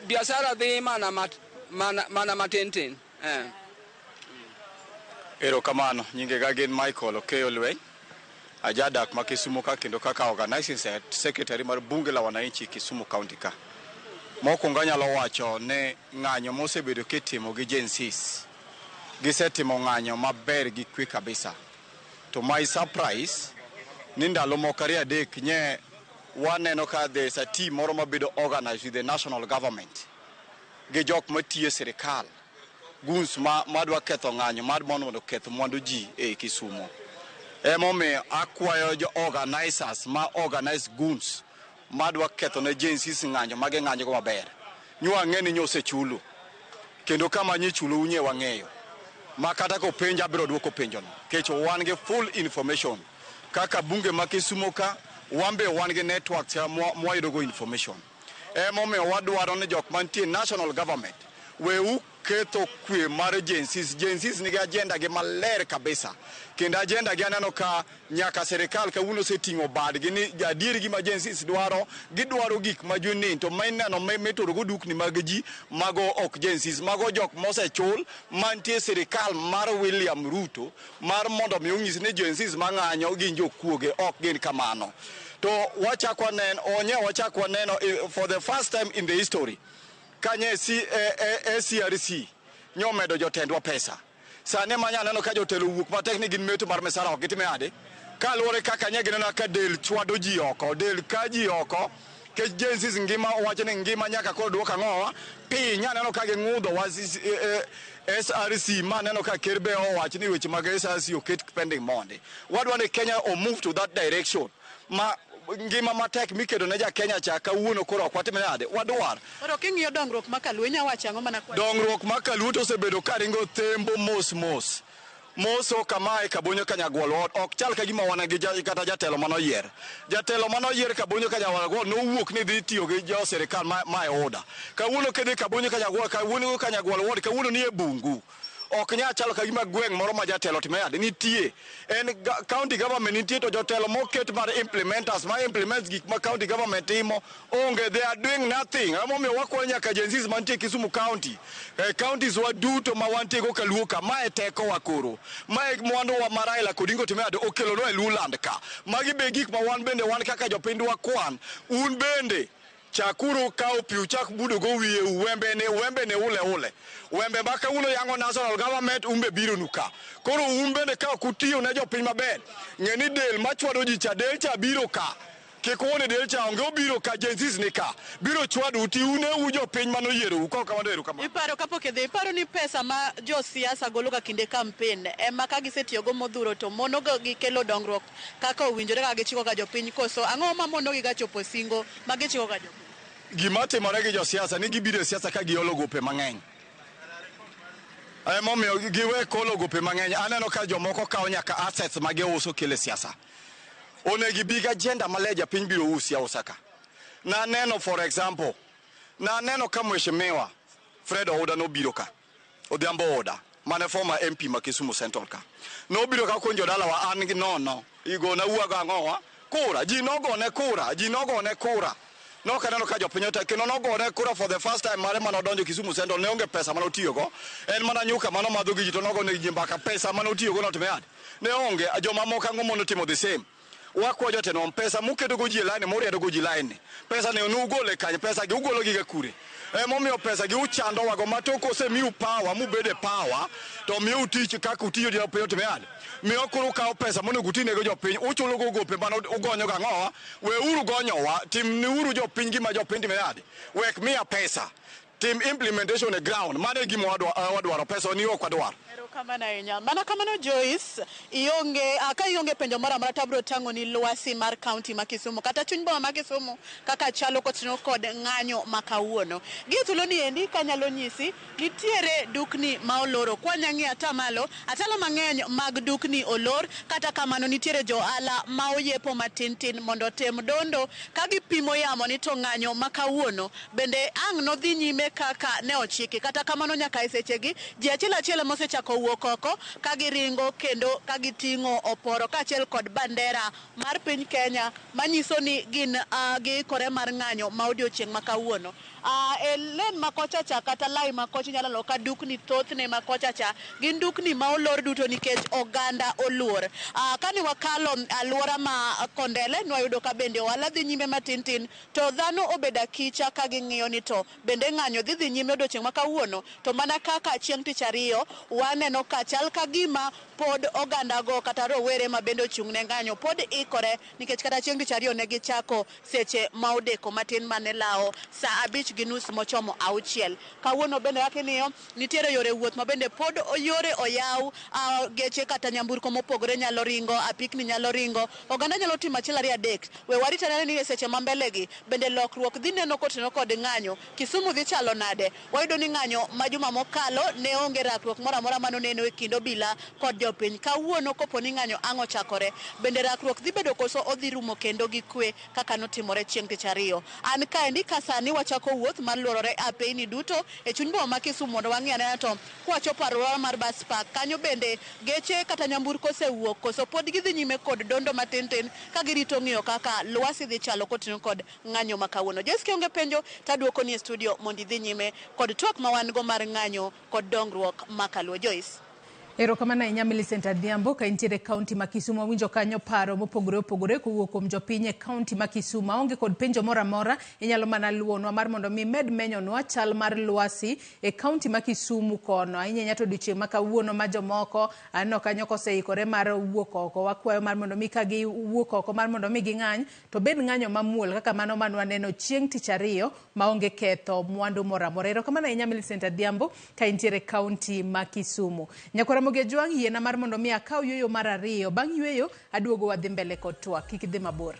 biashara dhi mana matin tin. Erokamano, nyingega gin Michael Okeyo Lweny, ajadak ma Kisumu ka kendo kaka organizing secretary mar bunge la wananchi Kisumu County ka. Mokwongo anyalo wacho ni ng'anyo mosebedo kitimo gi Gen Zs, gisetimo ng'anyo maber gi kwe kabisa. To my surprise ni ndalo moko ariyo adek nye waneno ka there is a team moro mabedo organized with the national government gi jok matiyo e sirikal, guns madwa ketho ng'anyo mar mondo oketh mwandu ji e Kisumu. Emomiyo akwayo jo organizers ma organize guns madwa ketho ne Gen Zs ng'anyo mage ng'anyo go maber. Nyo ang'e ni nyosechulu kendo kama nyichulo unye wang'eyo. Ma kata kopenja abiro duoko penjono nikech wan gi full information kaka bunge ma Kisumu ka wan be wan gi networks mwayudo go information. Emomiyo wadwaro ni jok mantie national government we ketho kwe mar Gen Zs. Gen Zs nigi agenda gi maler kabisa kendo agenda gi aneno ka nyaka sirikal kawuono oseting'o badgi ni adier gima Gen Zs dwaro, gidwaro gik ma junin to mineno mituro go dukni mag ji mago ok Gen Zs, mago jok mosechul mantie sirikal mar William Ruto mar mondo mi onyis ni Gen Zs mang'anyo gin jokuoge, ok gin kamano. To wachak waneno wachak waneno for the first time in the history kanye CRC nyomedo jotendwa pesa. Sani manya neno ka jotelo wuok matek ni gin meto mar misara ok gitime ade. Kaluwore kaka nye gineno ka del chwado ji oko, del ka ji oko, kech Gen Zs ngima owacho ni ngima nyaka koro duok ang'owa piny. Aneno ka ging'udho wa SRC ma aneno ka ker be owacho ni weche mag SRC oket pending mondi. Wadwa ni Kenya o move to that direction ma ngima matek mikedo ne ja Kenya cha kawuono koro ok watime nade, wadwar. Koro king'iyo dongruok ma Kaluo inya wacho ang'o mana kwa dongruok ma Kaluo to osebedo ka ringo thembo mos mos. Moso kamae Kabonyo Kanyagwal ok chal ka gima wan gi kata jatelo manoyier. Jatelo manoyier Kabonyo Kanyagwal nowuok ni dhi tiyo gi jo sirikal ma e oda. Kawuono kidhi Kabonyo Kanyagwal, kawuono Kanyagwal ward, kawuono ni e bungu. Ok nyal chalo ka gima gweng' moro ma jatelo time ade nitie. En county government nitie to jotelo moket mar implementers ma implements gik ma county government timo onge, they are doing nothing. Emomiyo wakwayo nyaka Gen Zs mantie Kisumu County, counties wa duto ma wantie go Kaluo ka, mae teko wa koro. Mae mwandu wa ma Raila Odinga time ade okelonwa e Luoland ka. Magi be gik ma wan bende wan kaka jopiny wakwan. Un bende chakuru kawo pi uchak budo go wiye wembe ne ule ule. Wembe ma kawuono yango national government umbe biro nu ka. Koro un bende ka ok utiyo ne jopiny maber, ng'e ni del machwado ji cha, del cha biro ka. Kik uone del cha onge obiro ka, Gen Zs ni ka. Biro chwado uti une u jopiny manoyierou. Kok kamano erokamano. Iparo kapok idhi, iparo ni pesa ma josiasa golo ga kinde campaign ema ka gisetiyogo modhuro to mono gikelo dongruok kaka owinjore kaka gichiko ga jopiny, koso ang'o ma mono gi ga chopo singo ma gichiko ga jopiny? Gima timore gi josiasa ni gibiro e siasa ka giolo gope mang'eny. Emomiyo giwe kolo gope mang'eny. Aneno ka jomoko kawo nyaka assets ma giuso kelo e siasa. Onego ibi gi agenda maler japiny biro usi ausa ka. Naneno for example, naneno ka mheshimiwa Fred Ouda nobiro ka. Odhiambo Ouda, mane former MP ma Kisumu Central ka. Nobiro ka konjo dalawa an gi nono. Igona wuogo ang'owa? Kura, ji nogone kura, ji nogone kura. Nok aneno ka jopiny ote kendo nogone kura for the first time mare manodonjo Kisumu Central ne onge pesa manotiyogo. En mana nyuka manomadho gi ji to nogone ji mbaka pesa manotiyogo notime ade. Ne onge jomamoko ang'o monotimo the same. Wakwa jotendwa pesa muketo go ji e line muriedo go ji line. Pesa ne nugole kanye pesa gi ugolo gi ga kure. Emomiyo pesa gi uchandowago ma tok osemiu power mubede power to miu tich kaka utiyo gi jopiny otime nade. Miyo koro ukawo pesa monego utinego jopiny uchulo go gope mane ugonyo ga ang'owa weuru gonyowa timneuru jopiny gima jopiny time nade. Wek miya pesa tim implementation e ground mano e gima wadwaro pesa ni ok wadwar. Erokamano ahinya. Mana kamano Joyce, ionge ka ionge penjo moro amora to abiro tang'oni lwasi mar kaunti ma Kisumu kata chuny boma ma Kisumu kaka chalo kotinore kod ng'anyo ma kawuono. Gi e thuolo ni endi kanyalo nyisi nitiere dukni ma oloro. Kwanya ng'iyo atamalo, atalo mang'eny mag dukni olor kata kamano nitiere jo ohala ma oyepo matin tin mondo otem dondo ka gipimo yamo ni to ng'anyo ma kawuono bende ang' nodhi nyime kaka ne ochiki. Kata kamano nyaka e sechegi ji achiel achiel ema osechako wuok oko ka giringo kendo ka giting'o oporo kaachiel kod bandera mar piny Kenya manyiso ni gin giikore mar ng'anyo ma odiochieng' ma kawuono. E len ma kocha cha kata lai ma kocha inyalo neno ka dukni thothne ma kocha cha gin dukni ma olor duto nikech oganda oluor. Kane wakalo alwora ma Kondele nwayudo ka bende ohala dhi nyime matin tin to dhano obedo akicha ka ging'iyo ni to bende ng'anyo dhi dhi nyime odiochieng' ma kawuono to mana kaka chieng' tich ariyo waneno ka chal ka gima pod ogandago kata rowere ma bende ochung' ne ng'anyo pod ikore nikech kata chieng' tich ariyo ne gichako seche ma odeko matin mane lawo saa 5:30 mochomo 6. Kawuono bende kaka ing'iyo nitiere yore wuoth ma bende pod yore oyaw, geche kata nyamburko mopogore nyalo ringo, apikni nyalo ringo, oganda nyalo timo achiel ariyo adek. We warit anena ni e seche ma mbele gi bende lokruok dhi neno kotenore kod ng'anyo. Kisumu dhi chalo nade? Wayudo ni ng'anyo ma juma mokalo ne onge rakruok moro amora manoneno e kind obila kod jopiny. Kawuono kopo ni ng'anyo ang' ochakore, bende rakruok dhi bedo koso odhi rumo kendo gi kwe kaka notimore chieng' tich ariyo. An kaendi ka sani wachako wuoth mar luorore apeyni duto e chuny boma ma Kisumu mondo wang'i anena to kwachopo alwora mar bus park kanyo bende geche kata nyamburko osewuok koso pod gidhi nyime kod dondo matin tin ka girito ng'iyo kaka lwasi dhi chalo kotenore kod ng'anyo ma kawuono. Joyce kionge penjo taduoko ni e studio mondo idhi nyime kod twak ma wan go mar ng'anyo kod dongruok ma kaluo. Joyce. Erokamano ahinya Millicent Adhiambo ka intiere e kaunti ma Kisumu. Wawinjo kanyo paro mopogore opogore kowuok kuom jopiny e kaunti ma Kisumu. Aonge kod penjo moro amora, inyalo mana luwonwa mar mondo mi med menyonwa chal mar lwasi e kaunti ma Kisumu kono. Ahinya ahinya to odiochieng' ma kawuono ma jomoko aneno kanyo koseikore mar wuok oko. Wakwayo mar mondo mi ka giwuok oko mar mondo mi ging'any to bed ng'anyo mamuol kaka mano mane waneno chieng' tich ariyo maonge ketho mwandu moro amora. Erokamano ahinya Millicent Adhiambo ka intiere e kaunti ma Kisumu. Nyakwara Ramogi Ajwang' yiena mar mondo mi akaw yueyo mar ariyo. Bang' yueyo aduogo wadhi mbele kod twak. Kik idhi mabor.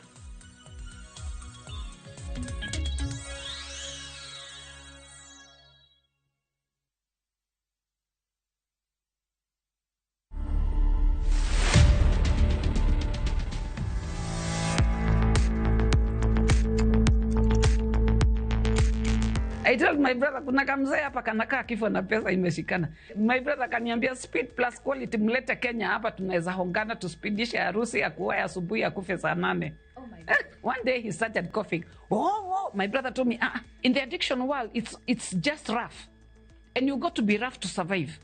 I told my brother kuna kamzee hapa kanakaa kifo na pesa imeshikana. My brother akaniambia speed plus quality, mlete Kenya hapa tunaweza hongana tuspidishe harusi ya kuoa asubuhi akufe saa 8. One day he started coughing. Oh, my brother told me, in the addiction world it's just rough. And you got to be rough to survive.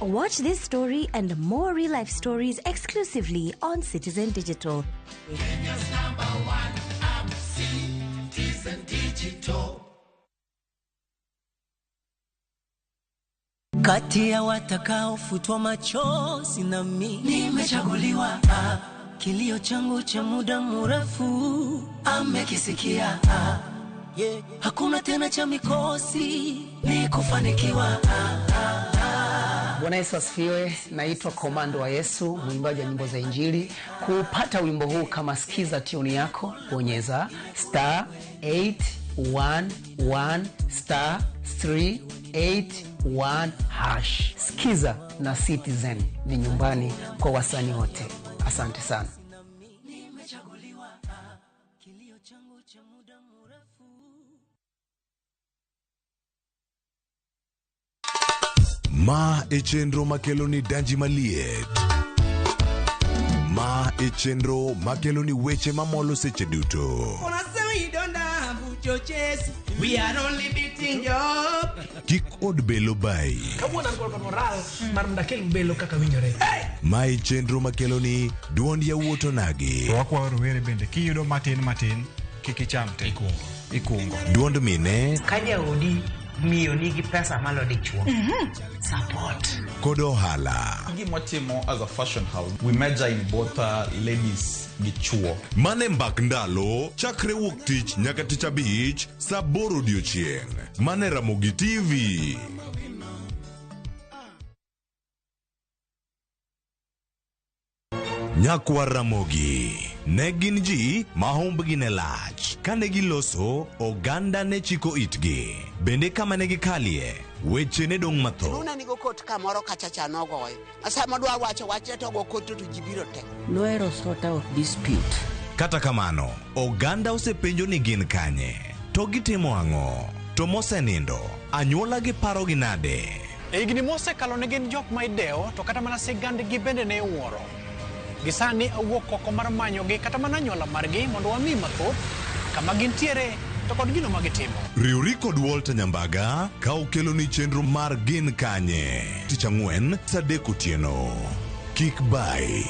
Watch this story and more real-life stories exclusively on Citizen Digital. Kenya's #1 app, Citizen Digital. Kati ya watakaofutwa machozi na mimi nimechaguliwa. Kilio changu cha muda mrefu amekisikia. Yeah. Hakuna tena cha mikosi, ni kufanikiwa. Bwana Yesu asifiwe. Naitwa Komando wa Yesu, mwimbaji wa nyimbo za Injili. Kupata wimbo huu kama sikiza tune yako, bonyeza star 811 star 381 hash. Sikiza na Citizen ni nyumbani kwa wasanii wote. Asante sana. Ma e chenro makelo ni danji maliet. Ma e chenro makelo ni weche mamolo seche duto. Uchochezi. We are only beating you up. Kik od belo bayi. Kawuono an kod moral mar mondo akel belo kaka winjore. Mae chenro makeloni duond yawuot onagi. To wakwayo rowere bende kiyudo matin matin kik icham te. Ikungo. Duond mine Ka jaodi miyo nigi pesa malo dichuo. Support. kod ohala. Gima watimo as a fashion house, we major in both ladies gi chuo. Mane mbak ndalo chakre wuok tich nyaka tich abich saa aboro odiochieng'. Mane Ramogi TV. Nyakwar Ramogi ne gin ji ma humbgi ne lach. Kane giloso, oganda ne chiko itgi. Bende kama ne gikalie, weche ne dong' mathoth. Luna nigo kot kamoro kacha cha nogoye. Sama odwa wacho wachne to ogo kot to ji biro te. Nohero sort out dispute. Kata kamano, oganda osepenjo ni gin kanye, to gitimo ang'o, to mosenindo, anyuola gi parogi nade? E higni mosekalo ne gin jok ma idewo to kata mana sigandgi bende ne iwuoro. Gi sani awuok oko mar manyogi kata mana anyuola margi mondo wami mathoth kama gintiere to kod gino ma gitimo. Riwri kod Walter Nyambaga ka okeloni chenro mar Gin Kanye tich ang'wen saa adek otieno. Kik bayi.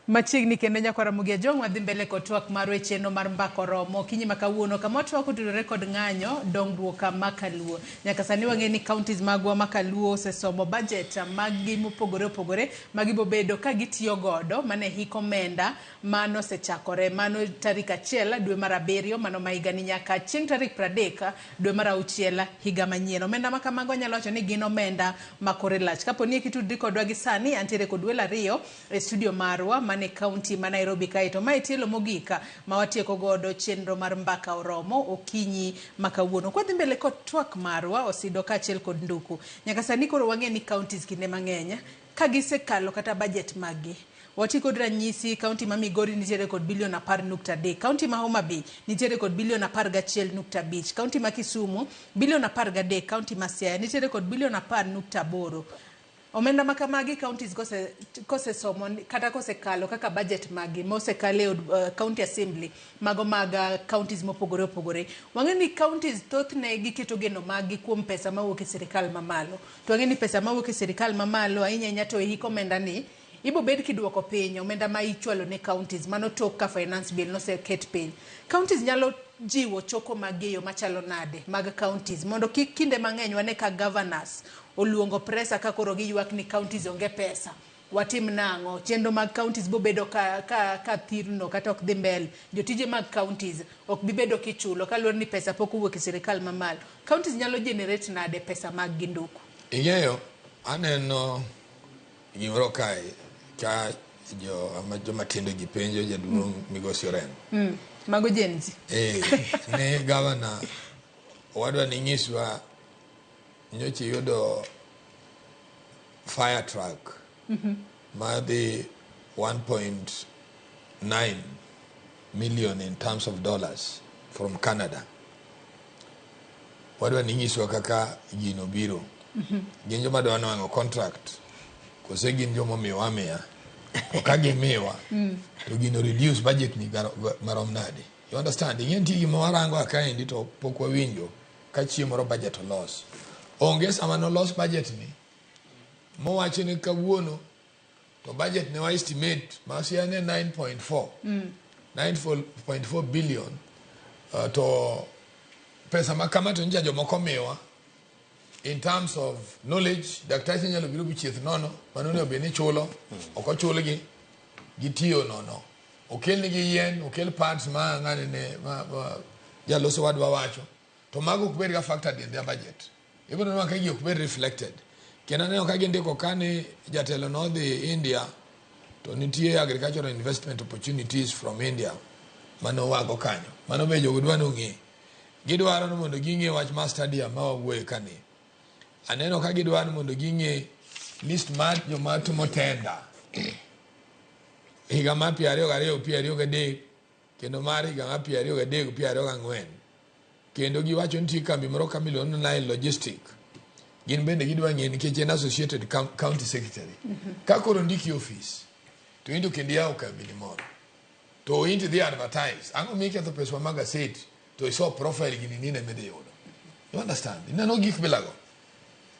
Machiegni kendo nyakwar Ramogi Ajwang' wadhi mbele kod twak marwa e chenro mar mbaka oromo okinyi ma kawuono kama watwak otudore kod ng'anyo dongruok ma kaluo. Nyaka sani wang'e ni counties magwa ma kaluo osesomo budget mag gi mopogore opogore ma gibobedo ka gitiyo godo mane hik omenda manosechakore mano tarik 1 dwe mar 7 mano ma higani nyaka chieng' tarik 30 dwe mar 6 higa manyien. Omenda ma kamago anyalo wacho ni gin omenda ma kore lach. Kapo ni kitudri kodwa gi sani antiere kod welo ariyo e studio marwa mane county ma Nairobi kae to mae tielo mogik ma watieko godo chenro mar mbaka oromo okinyi ma kawuono. Kwadhi mbele kod twak marwa Osido kaachiel kod Nduku. Nyaka sani koro wang'e ni counties kinde mang'eny ka gisekalo kata budget maggi. Wati kod ranyisi county ma Migori nitiere kod bilion 10.3, county ma Homa Bay nitiere kod bilion 11.5, county ma Kisumu bilion 13, county ma Siaya nitiere kod bilion 10.8. Omenda ma kamagi counties kosesomo kata kosekalo kaka budget maggi mosekalo e county assembly mago mag counties mopogore opogore. Wang'e ni counties thothne giketo geno maggi kuom pesa mawuok e sirikal mamalo. To wang'e ni pesa mawuok e sirikal mamalo ahinya ahinya to e hik omenda ni ibo bed kiduoko piny omenda ma ichwalo ne counties mano tok ka finance bill noseket piny. Counties nyalo jiwo choko mag e yo machalo nade mag counties mondo kik kinde mang'eny wane ka governors oluongo presa ka koro giywak ni counties onge pesa. Watim nang'o? Chenro mag counties bobedo ka thirno kata ok dhi mbele. Jotije mag counties ok bibedo kichulo kaluwore ni pesa pok owuok e sirikal mamalo. Counties nyalo generate nade pesa mag gi Nduku? Ing'eyo, aneno gimoro kae ka joma tindo ji penjo jaduong' Migosi Orengo. Mago Gen Z. Ne gavana owadwa ni nyiswa nyocha iyudo fire truck madhi 1.9 million in terms of dollars from Canada. Wadwa ni nyiswa kaka gino biro. Gin joma dwa nwang'o contract kose gin joma omiyowa amiya. To ka gimiwa to gino reduce budget ni marom nade. You understand? Ing'e nitie gima warango kaendi to pok wawinjo ka chieng' moro budget olos. Onge sama nolos budget ni mowacho ni kawuono to budget ne wa estimate ma siane 9.4 9.4 billion to pesa ma kama to nja jomoko miwa in terms of knowledge. Daktache nyalo biro bichieth nono mano ne obed ni chulo ok ochulgi gitiyo nono okel nigi yien okel parts ma ng'ani ne ma jaloso wadwa wacho to mago ok bed ga factored in their budget. Ibiro neno ka gi ok bed reflected. Kendo aneno ka gindiko ka ni jatelo nodhi India to nitie agricultural investment opportunities from India mano wago kanyo. Mano be jogo dwa nong'e. Gidwaro ni mondo ging'e wach mar stadium ma wawuoye kani. Aneno ka gidwaro ni mondo ging'e list mar joma timo tender higa mar 2022 2023 kendo mar higa mar 2023 2024. Kendo giwacho nitie kambi moro ka miluongo ni Nile Logistic. Gin bende gidwa ng'e nikech en associated county secretary. Ka koro ndiki office to in to kendo iyawo kambi ni moro. To in to idhi advertise. Ang'o miketho pesa mag gaset to iso profile gini nine midhi yudo. You understand? Ineno gik bilago.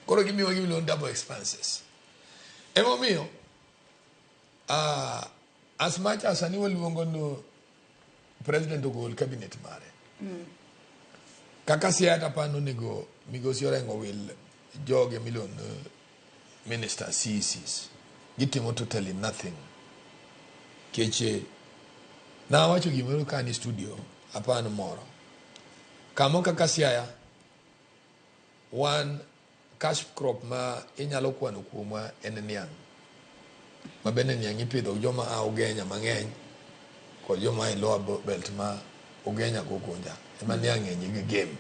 Koro gimiyowa gimiluongo ni double expenses. Emomiyo as much as sani waluongo ni president ogol cabinet mare. Kaka Siaya apani onego migosi Orengo wil joge miluongo ni minister CECs. Gitimo totally nothing. Keche nawacho gimoro ka ni studio apani moro. Kamo kaka Siaya wan cash crop ma inyalo kwano kuomwa en niang'. Ma bende niang' ipidho gi joma a Ugenya mang'eny kod joma a e lower belt ma Ugenya go Gunja ema niang' ng'eny gi game.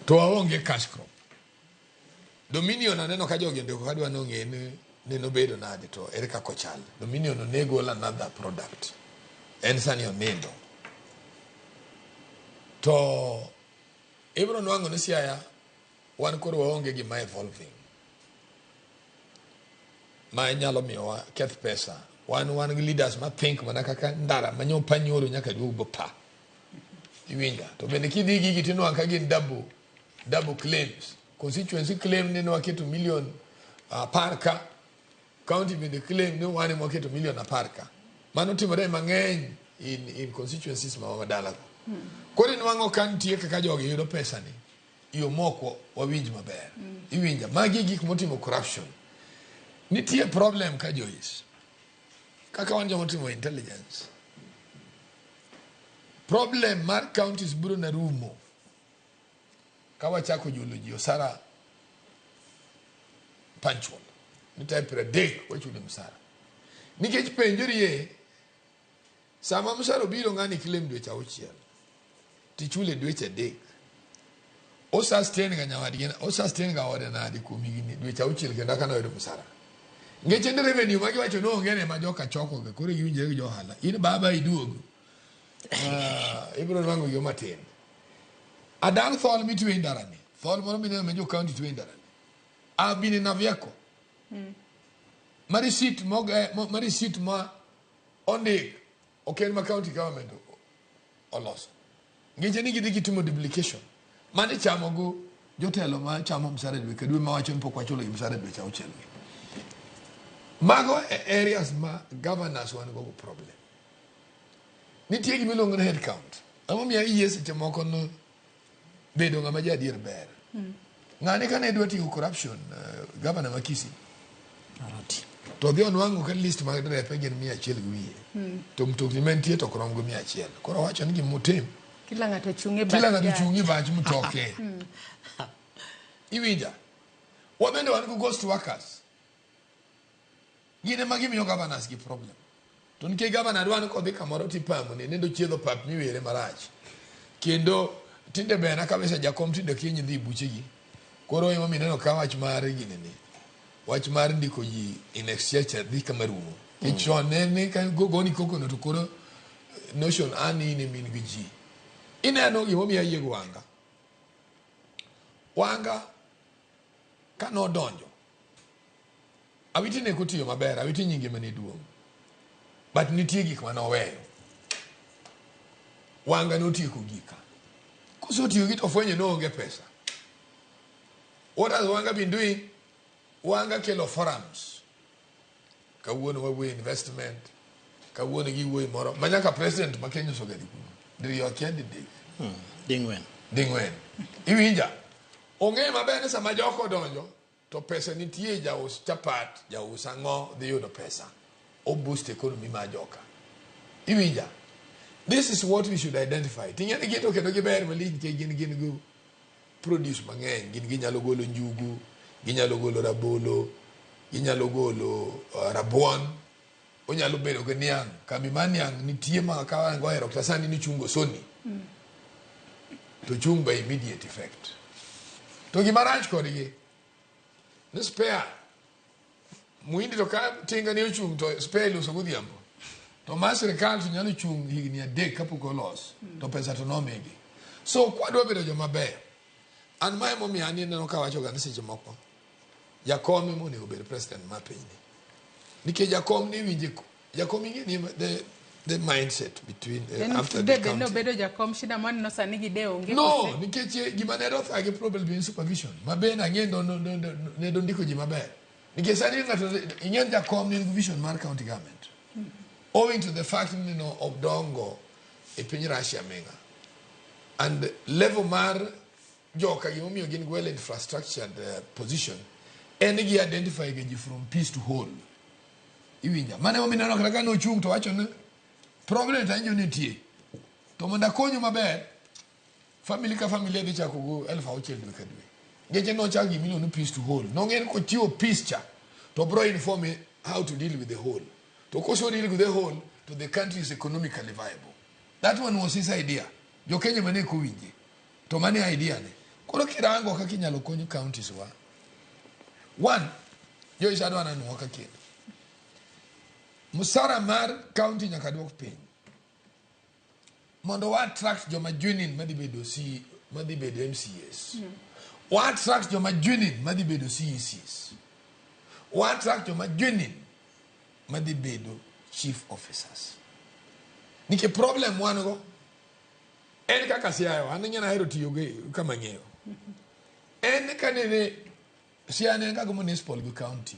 To waonge cash crop. Dominion aneno ka jogi ondiko kadwa nong'e ni nobedo nade to ere kaka ochal. Dominion onego another product. En sani onindo. To ibro nwang'o ni Siaya wan koro waonge gima evolving ma nyalo miyowa keth pesa. Wan gi leaders ma think mana kaka ndara manyo panyoro nyaka duog bo pa. Iwinja. To bende kidhi gigi tinwang'o ka gin double claims. Constituency claim ni nwaketo million 10 ka. County bende claim ni wan ema waketo million 10 ka. Mano timore mang'eny in constituencies ma madala go. Koro inwang'o ka nitie kaka jogi yudo pesa ni. Yo moko wawinj maber. Iwinja. Magi gik motimo corruption. Nitie problem ka Joyce. Kaka wan joma otimo intelligence. Problem mar counties biro na rumo. Ka wachako julo ji osara punctual. Nitie 30 wachulo msara. Nikech penjori sama msara obiro ng'ani claim dweche 6. Tichule dweche 3. O sustain ga nyawadgi, o sustain ga ode nade kuom higni dweche 6 kendo kaka noyudo msara. Nikech en revenue ma giwacho ni onge ne ma joka choko ga koro giwinjore gi johala. In baba iduogo. Ibiro nwang'o yo matin. Adang' thol mitwe ndara ni. Thol moro mineno ma jo county twe ndara ni. Abine Naviako. Ma receipt ma receipt ma ondik ok en ma county government oloso. Ngeche ni gidhi gitimo duplication. Mane chamo go jotelo ma chamo msara dwe ka dwe mawacho ni pok wachulo gi msara dweche 6 gi. Mago e areas ma governors wan go problem. Nitie gima iluongo ni head count. Emomiyo ayie seche moko no bedo ng'ama ja adier ber. Ng'ane kane dwa tiyo corruption, governor ma Kisii. To odhi onwang'o ka list mag derepe gin 100 gi wiye. To mtokni mantie to ok rom go 100. Koro owacho ni gimotim. Kila ng'ato chung' e Kila bath ng'ato gari. chung' e bach mtoke. Iwinja. Wabende wan go ghost workers. Gin ema gimiyo governors gi problem. To nikech governor dwa ni kodhi kamoro tipamo ne nendo chiedho pap miwere marach. Kendo tinde bena kabisa jakom tinde kiny dhi buchegi. Koro ema mineno ka wach mar gini ni. Wach mar ndiko ji in exchequer dhi kama rumo. Chon ne ni ka goni koko no to koro notion ani in min gi ji. Ineno gimomiyo ayie gi Wanga. Wanga ka nodonjo Awiti ne kotiyo maber, Awiti nyinge mane duong'. But nitie gik mane oweyo. Wanga notieko gika. Kosotiyo gi to ofwenyo ni oonge pesa. What has Wanga been doing? Wanga kelo forums. Kawuono wawuoyo investment. Kawuono giwuoyo moro. Ma nyaka president ma Kenya osoga dhi kuno. Diriyo akia didek. Ding'wen. Ding'wen. Iwinja? Ong'e maber ni sama joko odonjo to pesa nitie, jaus chapat, jaus ang'o dhi yudo pesa. O boost economy ma joka. Iwinja? This is what we should identify. Ting'e ni gin to kendo giber malich nikech gin go produce mang'eny. Gin ginyalo golo njugu, ginyalo golo rabolo, ginyalo golo rabuon, onyalo bedo gi niang'. Kambi mar niang' nitie ma ka wan go ohero kata sani ni chungo Sony. To chung by immediate effect. To gima rach kodgi ni spare muhindi to ka tinga ni ochung' to spare iloso godhiambo. To mar sirikal to nyalo chung' higni 3 kapok olos to pesa to nomigi. So kwadwa bedo joma beyo, An mae momiyo an ineno kawacho ga ni seche moko jakom ema onego bed president mar pinyni. Nikech jakom ni winje jakom ing'e ni the mindset between after the de bed county. nobedo jakom shida mwaneno sani gi de onge No, kose? nikech gima ne dothage probably in supervision. Ma bende ang'e ne dondiko ji maber. Nikech sani ng'ato ing'e ni jakom nigi vision mar county government. Owing to the fact ni no odongo e piny Russia minga. And level mar joka gimomiyo gin well infrastructured position en gi identify gi ji from piece to whole. Iwinja. Mano emomiyo ineno kata ka nochung' to wacho ni problem to awinjo ni nitie. To mondo akonyu maber, family ka familia dhi chako go 6,000 dwe ka dwe. Ngeche nochako gima iluongo ni piece to whole. Nong'e ni kochiwo piece cha, to bro inform me how to deal with the whole. To kose deal with the whole, to the country is economically viable. That one was his idea. Jo Kenya mane ok owinje. To mane idea ne. Koro kirango kaka inyalo kony counties wa. One, Joyce adwa nanuo ka kendo. Musara mar county nyaka duok piny. Mondo wa attract joma joining madhi bedo C, madhi bedo MCAs. Wa attract joma joining madhi bedo CECs. Wa attract joma joining madhi bedo chief officers. Nikech problem wan go en kaka Siaya, an ing'e ahero tiyo gi kama ng'eyo. En kanene Siaya ne en kaka municipal gi county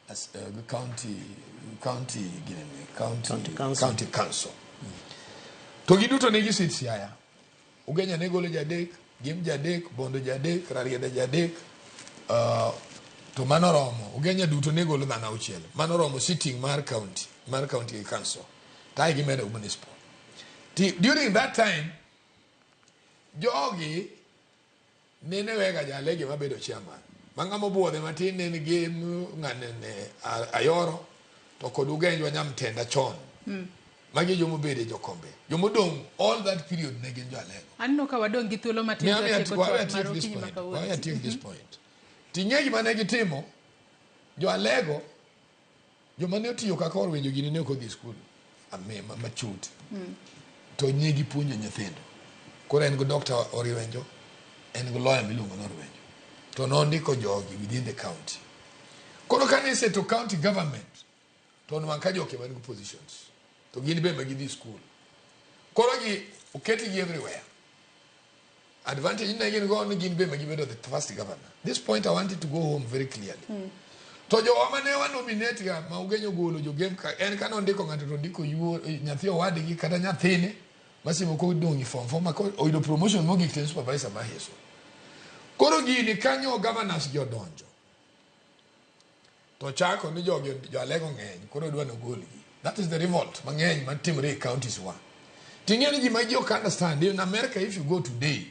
as gi county ginene county council. County council. To giduto ne gisit Siaya. Ugenya ne golo jadek, Gem jadek, Bondo jadek, Rarieda jadek, to mano romo. Ugenya duto ne golo dhano auchiel. Mano romo sitting mar county council. To gimedo municipal. During that time, jogi nene wega jalege mabedo chairman. Ma ng'ama obuodhe matin ne en Gem ng'anene Ayoro to kod Ugenjwa Nyamtenda chon. Magi joma obedo e jokombe. Jomodong' all that period ne gin jo Alego. Aneno ka wadong' gi thuolo matin to tieko twak mar okinyi ma kawuono. Wawe atiek this point. Ting'e gima ne gitimo, jo Alego, joma ne otiyo kaka orwenjo gini ne ok odhi e skul machut. To ne gipuonjo nyithindo. Koro en go Dr. Oriwenjo, en go lawyer miluongo ni Oriwenjo. To nondiko jogi within the county. Koro kane iseto county government, to nwang' ka joke man go positions. To gin be ma gidhi school. Koro gi oketgi everywhere. Advantage ne gin go ni gin be ma gibedo the first governor. This point I wanted to go home very clearly. To jowa mane wa nominate ga ma Ugenyo golo jogem ka en ka nondiko ng'ato to ondiko yuo nyathi owadgi kata nyathine masimo kodong' e form four ma oyudo promotion mogik to en supervisor mar Heso. Koro gini kanyo governors gi odonjo. To chako ni jogi jo Alego ng'eny koro dwa nogolgi. That is the revolt mang'eny matimore e counties wa. Ting'e ni ji ma ji ok understand in America if you go today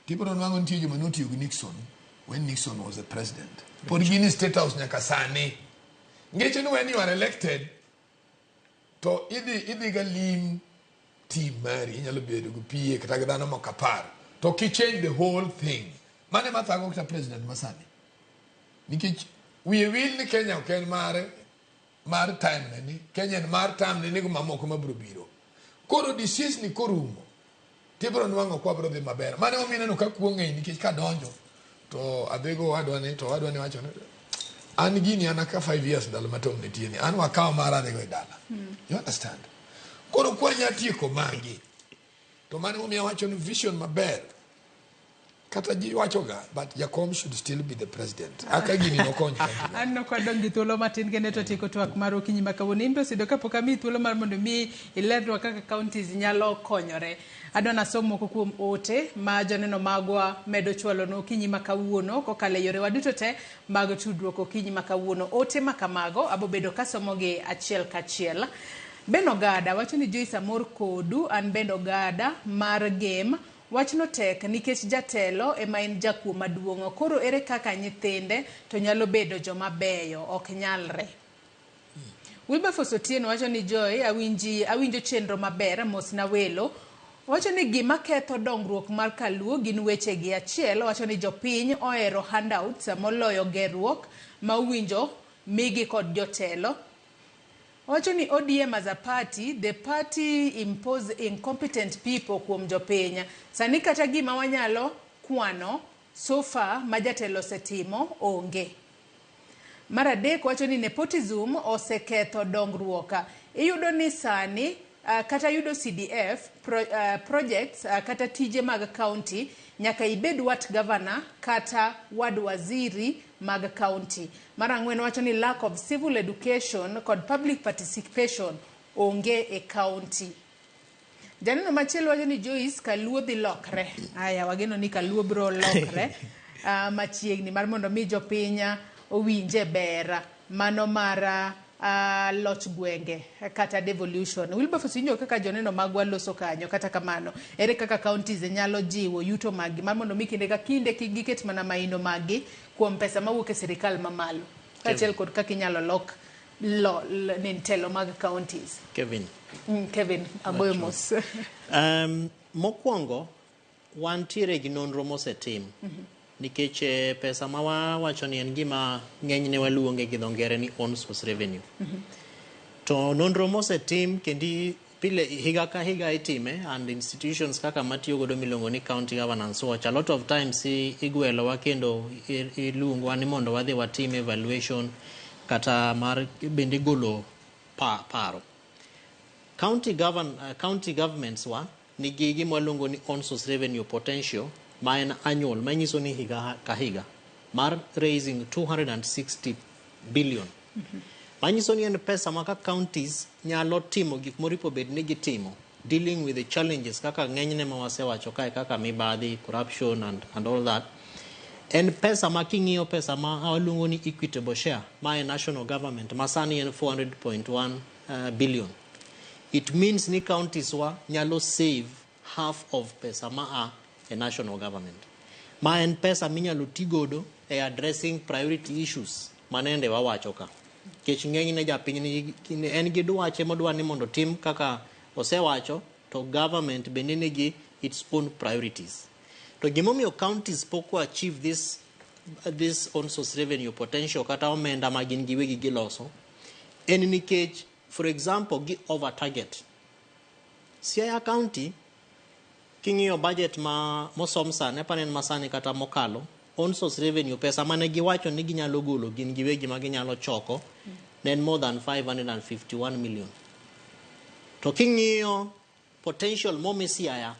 tibiro nwang'o nitie joma notiyo gi Nixon when Nixon was the president. Pod gin e State House nyaka sani. Ngeche ni when you are elected to idhi ga lim team mari inyalo bedo gi PA kata gi dhano moko 10 to ki change the whole thing. Mano ema thago kata president masani. Nikech wiye wil ni Kenya ok en mare mar time ne ni Kenya en mar time ne ni mamoko mabiro biro. Koro disease ni korumo tibiro nwang'o kwa biro dhi maber. Mano emomiyo ineno ka kuo ng'eny nikech kadonjo to adhigo owadwa ni to owadwa ni wacho ni an gini an aka 5 years ndalo ma Tom nitie ni an wakawo mara adhigo e dala. You understand? Koro kwanya tieko magi to mano emomiyo awacho ni vision maber kata ji wachoga but Jakom should still be the president. Aka gini nokony county. Aneno ka wadong' gi thuolo matin kende to tieko twak mar okinyi ma kawuono. In be osebedo kapok amiyi thuolo mar mondo mi ilernwa kaka counties nyalo konyore. Adwa nasom moko kuom ote ma joneno magwa medo chwalonwa okinyi ma kawuono kokalo e yorewa duto te mag tudruok okinyi ma kawuono. Ote ma kamago abobedo kasomogi achiel kachiel. Ben Ogada wacho ni Joyce amor kodu, an Ben Ogada mar Gem. Wachno tek nikech jatelo ema en jakuo maduong'. Koro ere kaka nyithinde to nyalo bedo joma beyo? Ok nyalre. Wilberforce Otieno wacho ni Joy, awinjo chenro maber, mos na welo. Wacho ni gima ketho dongruok mar Kaluo gin wechegi. Achiel, wacho ni jopiny ohero handouts moloyo gerruok ma owinjo migi kod jotelo. Wacho ni ODM as a party, the party impose incompetent people kuom jopiny. Sani kata gima wanyalo kwano so far ma jatelo osetimo onge. Mar adek wacho ni nepotism oseketho dongruok. Iyudo ni sani kata yudo CDF projects kata tije mag county nyaka ibed wat governor kata wad waziri mag county. Mar ang'wen wacho ni lack of civil education kod public participation onge e county. Janeno machielo wacho ni Joyce Kaluo dhi lokre. Aya, wageno ni Kaluo biro lokre machiegni mar mondo mi jopiny owinje ber mano mar loch gwenge kata devolution. Wilberforce, winjo kaka joneno magwa loso kanyo. Kata kamano, ere kaka counties nyalo jiwo yuto maggi mar mondo mi kinde ka kinde kik giket mana maino maggi kuom pesa mawuok e sirikal mamalo, kaachiel kod kaka inyalo lok telo mag counties? Kevin. Kevin, agoyo mos. Mokwongo, wantiere gi nonro mosetim. Nikech pesa ma wawacho ni en gima ng'enyne waluonge gi dho ngere ni own source revenue. To nonro mosetim kendi pile higa ka higa itime, and institutions kaka matiyo godo miluongo ni County Governance Watch, a lot of times igwelowa kendo iluongowa ni mondo wadhi watim evaluation kata mar bende golo paro. County governments wa nigi gima waluongo ni own source revenue potential ma en annual, manyiso ni higa ka higa mar raising 260 billion. Manyiso ni en pesa ma ka counties nyalo timo gik moripo bed ni gitimo, dealing with the challenges kaka ng'enyne ma wasewacho kae, kaka mibadhi, corruption and all that. En pesa ma king'iyo pesa ma waluongo ni equitable share ma e national government ma sani en 400.1 billion. It means ni counties wa nyalo save half of pesa ma a e national government. Ma en pesa minyalo ti godo e addressing priority issues manende wawacho ka. Nikech ng'enyne japiny ni en gi dwache modwa ni mondo tim kaka osewacho, to government bende nigi its own priorities. To gimomiyo counties pok achieve this own source revenue potential kata omenda ma gin giwegi giloso, en nikech, for example, gi over target. Siaya County, king'iyo budget ma mosom sani, apani en masani kata mokalo, own source revenue, pesa mane giwacho ni ginyalo golo gin giwegi ma ginyalo choko, ne en more than 551 million. To king'iyo potential momi Siaya,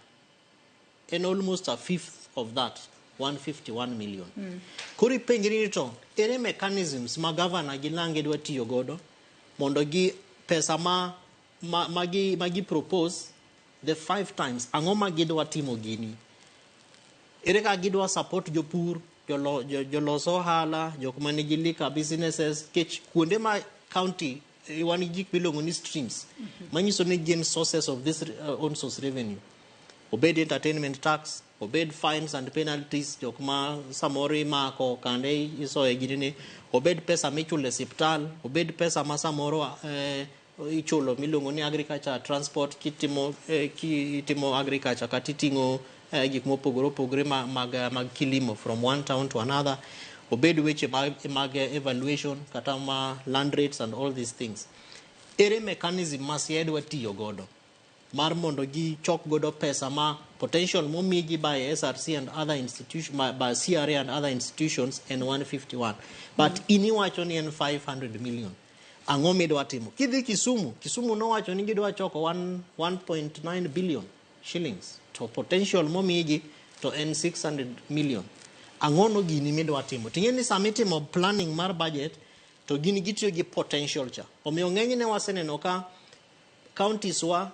en almost a fifth of that, 151 million. Koro ipenjri ni to ere mechanisms ma governor gi lange dwa tiyo godo mondo gi pesa ma gi propose the 5 times, ang'o ma gidwa timo gini? Ere kaka gidwa support jopur, jolos ohala, jok manigi liquor businesses, kech kuonde ma county wan gi gik miluongo ni streams, manyiso ni gin sources of this own source revenue. Obed entertainment tax, obed fines and penalties, jok ma samoro imako kande isoye ginene, obed pesa michulo e siptal, obed pesa ma samoro ichulo miluongo ni agriculture transport kitimo agriculture kata iting'o gik mopogore opogore mag kilimo from one town to another, obed weche mag evaluation kata ma land rates and all these things. Ere mechanism ma Siaya dwa tiyo godo mar mondo gichok godo pesa ma potential momigi by SRC and other institutions, by CRA and other institutions en 151, but in iwacho ni en 500 million? Ang'o midwa timo? Kidhi Kisumu, Kisumu nowacho ni gidwa choko 1.9 billion shillings, to potential momigi to en 600 million. Ang'o no gini midwa timo? Ting'e ni sama itimo planning mar budget to gin gitiyo gi potential cha. Omiyo ng'enyne waseneno ka counties wa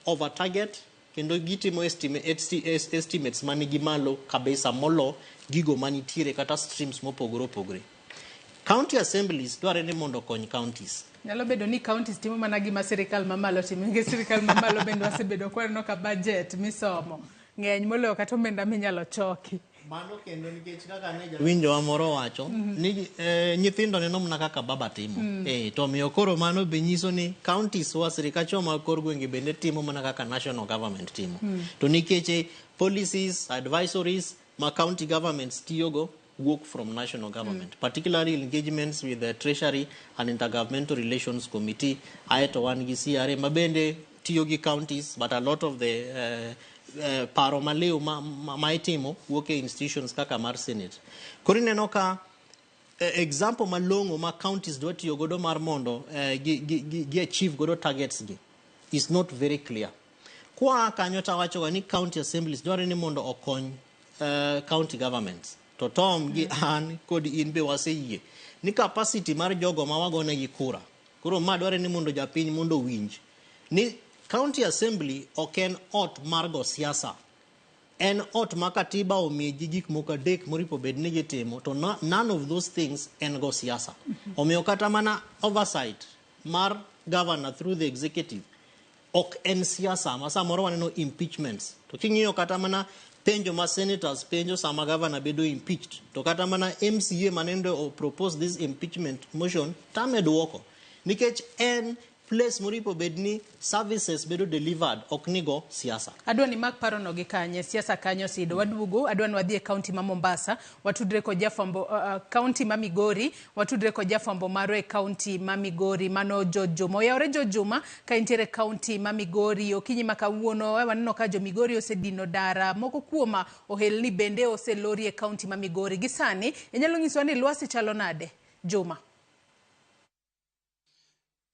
over target kendo gitimo estimates manigi malo kabisa molo gigo manitiere kata streams mopogore opogore. County assemblies dwarore ni mondo okony counties. Nyalo bedo ni counties timo mana gima sirikal mamalo timo. Nikech sirikal mamalo bende wasebedo kwaneno ka budget misomo ng'eny moloyo kata omenda minyalo choki. Mano kendo nikech kaka ne jawinjowa moro wacho ni nyithindo neno mana kaka baba timo. To omiyo koro mano be nyiso ni counties wa, sirikachwa mag kor gwenge bende timo mana kaka national government timo. To nikech policies, advisories ma county governments tiyogo wuok from national government, particularly engagements with the Treasury and Intergovernmental Relations Committee, aeto wan gi CRA ma bende tiyo gi counties, but a lot of the paro maliw ma itimo wuok e institutions kaka mar Senate. Koro ineno ka example malong'o ma counties dwa tiyo godo mar mondo gi achieve godo targets gi is not very clear. Kwa kanyo tawachoga ni county assemblies dwarore ni mondo okony county governments. To Tom gi an kod in be waseyie ni capacity mar jogo ma wagonegi kura. Koro ma dwarore ni mondo japiny mondo owinj ni county assembly ok en ot mar go siasa. En ot ma katiba omiyo ji gik moko adek moripo bed ni gitimo, to none of those things en go siasa. Omiyo kata mana oversight mar governor through the executive ok en siasa ma samoro waneno impeachments. To king'iyo kata mana penjo ma senators penjo sama governor bedo impeached, to kata mana MCA manende o propose this impeachment motion tame duoko. Nikech en place moripo bed ni services bedo delivered, ok nigo siasa. Adwa ni mak parono gi kanye, siasa kanyo sido. Waduogo, adwa ni wadhi e county ma Mombasa, watudre kod jafwambo, county ma Migori, watudre kod jafwambo marwa e county ma Migori, mano George Juma. Oyawore George Juma, ka intiere e county ma Migori, okinyi ma kawuono, waneno ka jo Migori osedino dara, moko kuom ohelni bende oselori e county ma Migori. Gi sani, inyalo nyiswa ni lwasi chalo nade, Juma?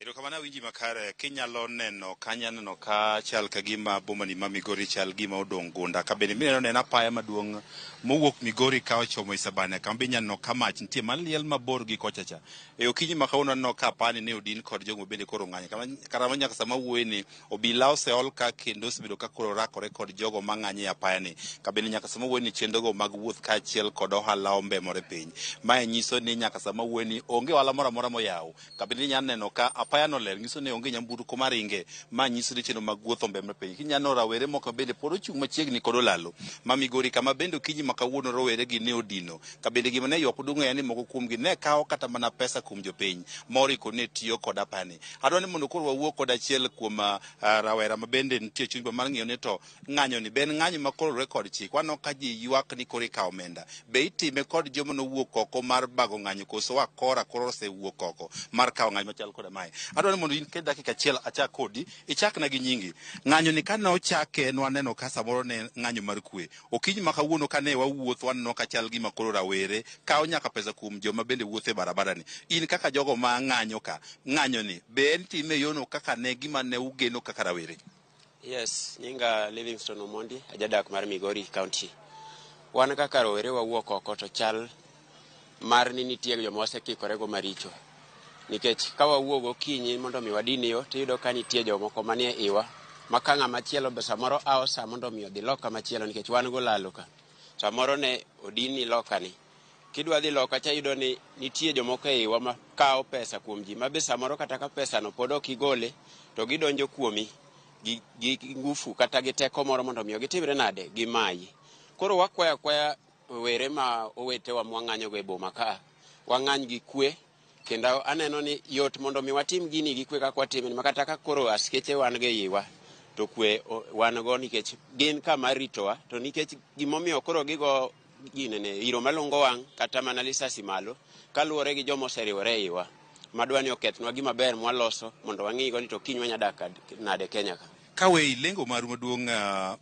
Erokamano awinji makare. Kinyalo neno kanyo, aneno ka chal ka gima bomani ma Migori chal gima odong' gunda. Ka bende mineno neno apaya maduong' mowuok Migori ka ochomo Isebania, kama be inyalo neno ka mach nitie maliel mabor gi kocha cha. E okinyi ma kawuono aneno ka apani ne odin kod jogo bende koro ng'anyo. Kata nyaka sama wuoye ni obila oseol ka kendo osebedo ka koro rakore kod jogo mang'anyo e apaya ni. Ka bende nyaka sama wuoye ni chenrogo mag wuoth kaachiel kod ohala ombemore piny. Mae nyiso ni nyaka sama wuoye ni onge ohala moro amora moyaw. Ka bende inyalo neno ka apaya no ler, nyiso ni onge nyamburko maringe, ma nyiso ni chenro mag wuoth ombemre piny. Kinyalo rawere moko bende pod ochung' machiegni kod olalo ma Migori, kama bende okinyi ma kawuono rowere gi ne odino. Ka bende gima ne ywak maduong' en ni moko kuomgi ne kawo kata mana pesa kuom jopiny moriko ne tiyo kod apayani. Adwa ni mondo koro wawuo kod achiel kuom rawera ma bende nitie chuny mar ng'iyo ni to ng'anyo ni be en ng'anyo ma koro luwore kod chik. Waneno ka ji ywak ni koro ikawo omenda. Be itime kod joma nowuok oko mar bago ng'anyo koso wakora koro osewuok oko mar kawo ng'anyo machal koda mae. Adwa ni mondo in ked dakika achiel achak kodi, ichakna gi nyingi. Ng'anyo ni kane ochake nwaneno ka samoro ne ng'anyo mar kwe. Okinyi ma kawuono kane wawuotho waneno ka chal gima koro rawere kawo nyaka pesa kuom joma bende wuotho e barabara ni. In kaka jogo ma ng'anyo ka, ng'anyo ni be en time yono kaka ne gima ne ugeno kaka rawere? Yes, nyinga Livingstone Omondi, ajadak mar Migori County. Wan kaka rowere wawuok oko to chal mar ni nitie joma wasekikore go maricho. Nikech ka wawuok gokinyi mondo mi wadin yo, tiyudo ka nitie jomoko manie iwa ma ka ng'ama chielo be samoro awo sa mondo mi odhi loka machielo nikech wan golalo ka. Samoro ne odinni loka ni. Kidwa dhi loka cha iyudo ni nitie jomoko e iwa ma kawo pesa kuom ji ma be samoro kata ka pesa no pod ok igole to gidonjo kuomi gi ngufu kata gi teko moro mondo mi gitimre nade gimayi. Koro wakwayo akwaya rowere ma owetewa mwang'anyogo e boma ka, wang'any gi kwe kendo aneno ni yot mondo mi watim gini gi kwe kaka watime ma kata ka koro askeche wan go e iwa to kwe wan go nikech gin kama ritowa to nikech gimomiyo koro gigo ginene iro malungo wang' kata mana lisasi malo kaluwore gi joma oseriwore e iwa madwa ni okethnwa gima ber mwaloso mondo wang'igo ni to kiny wanya dak nade Kenya ka. Ka wei lengo maru maduong'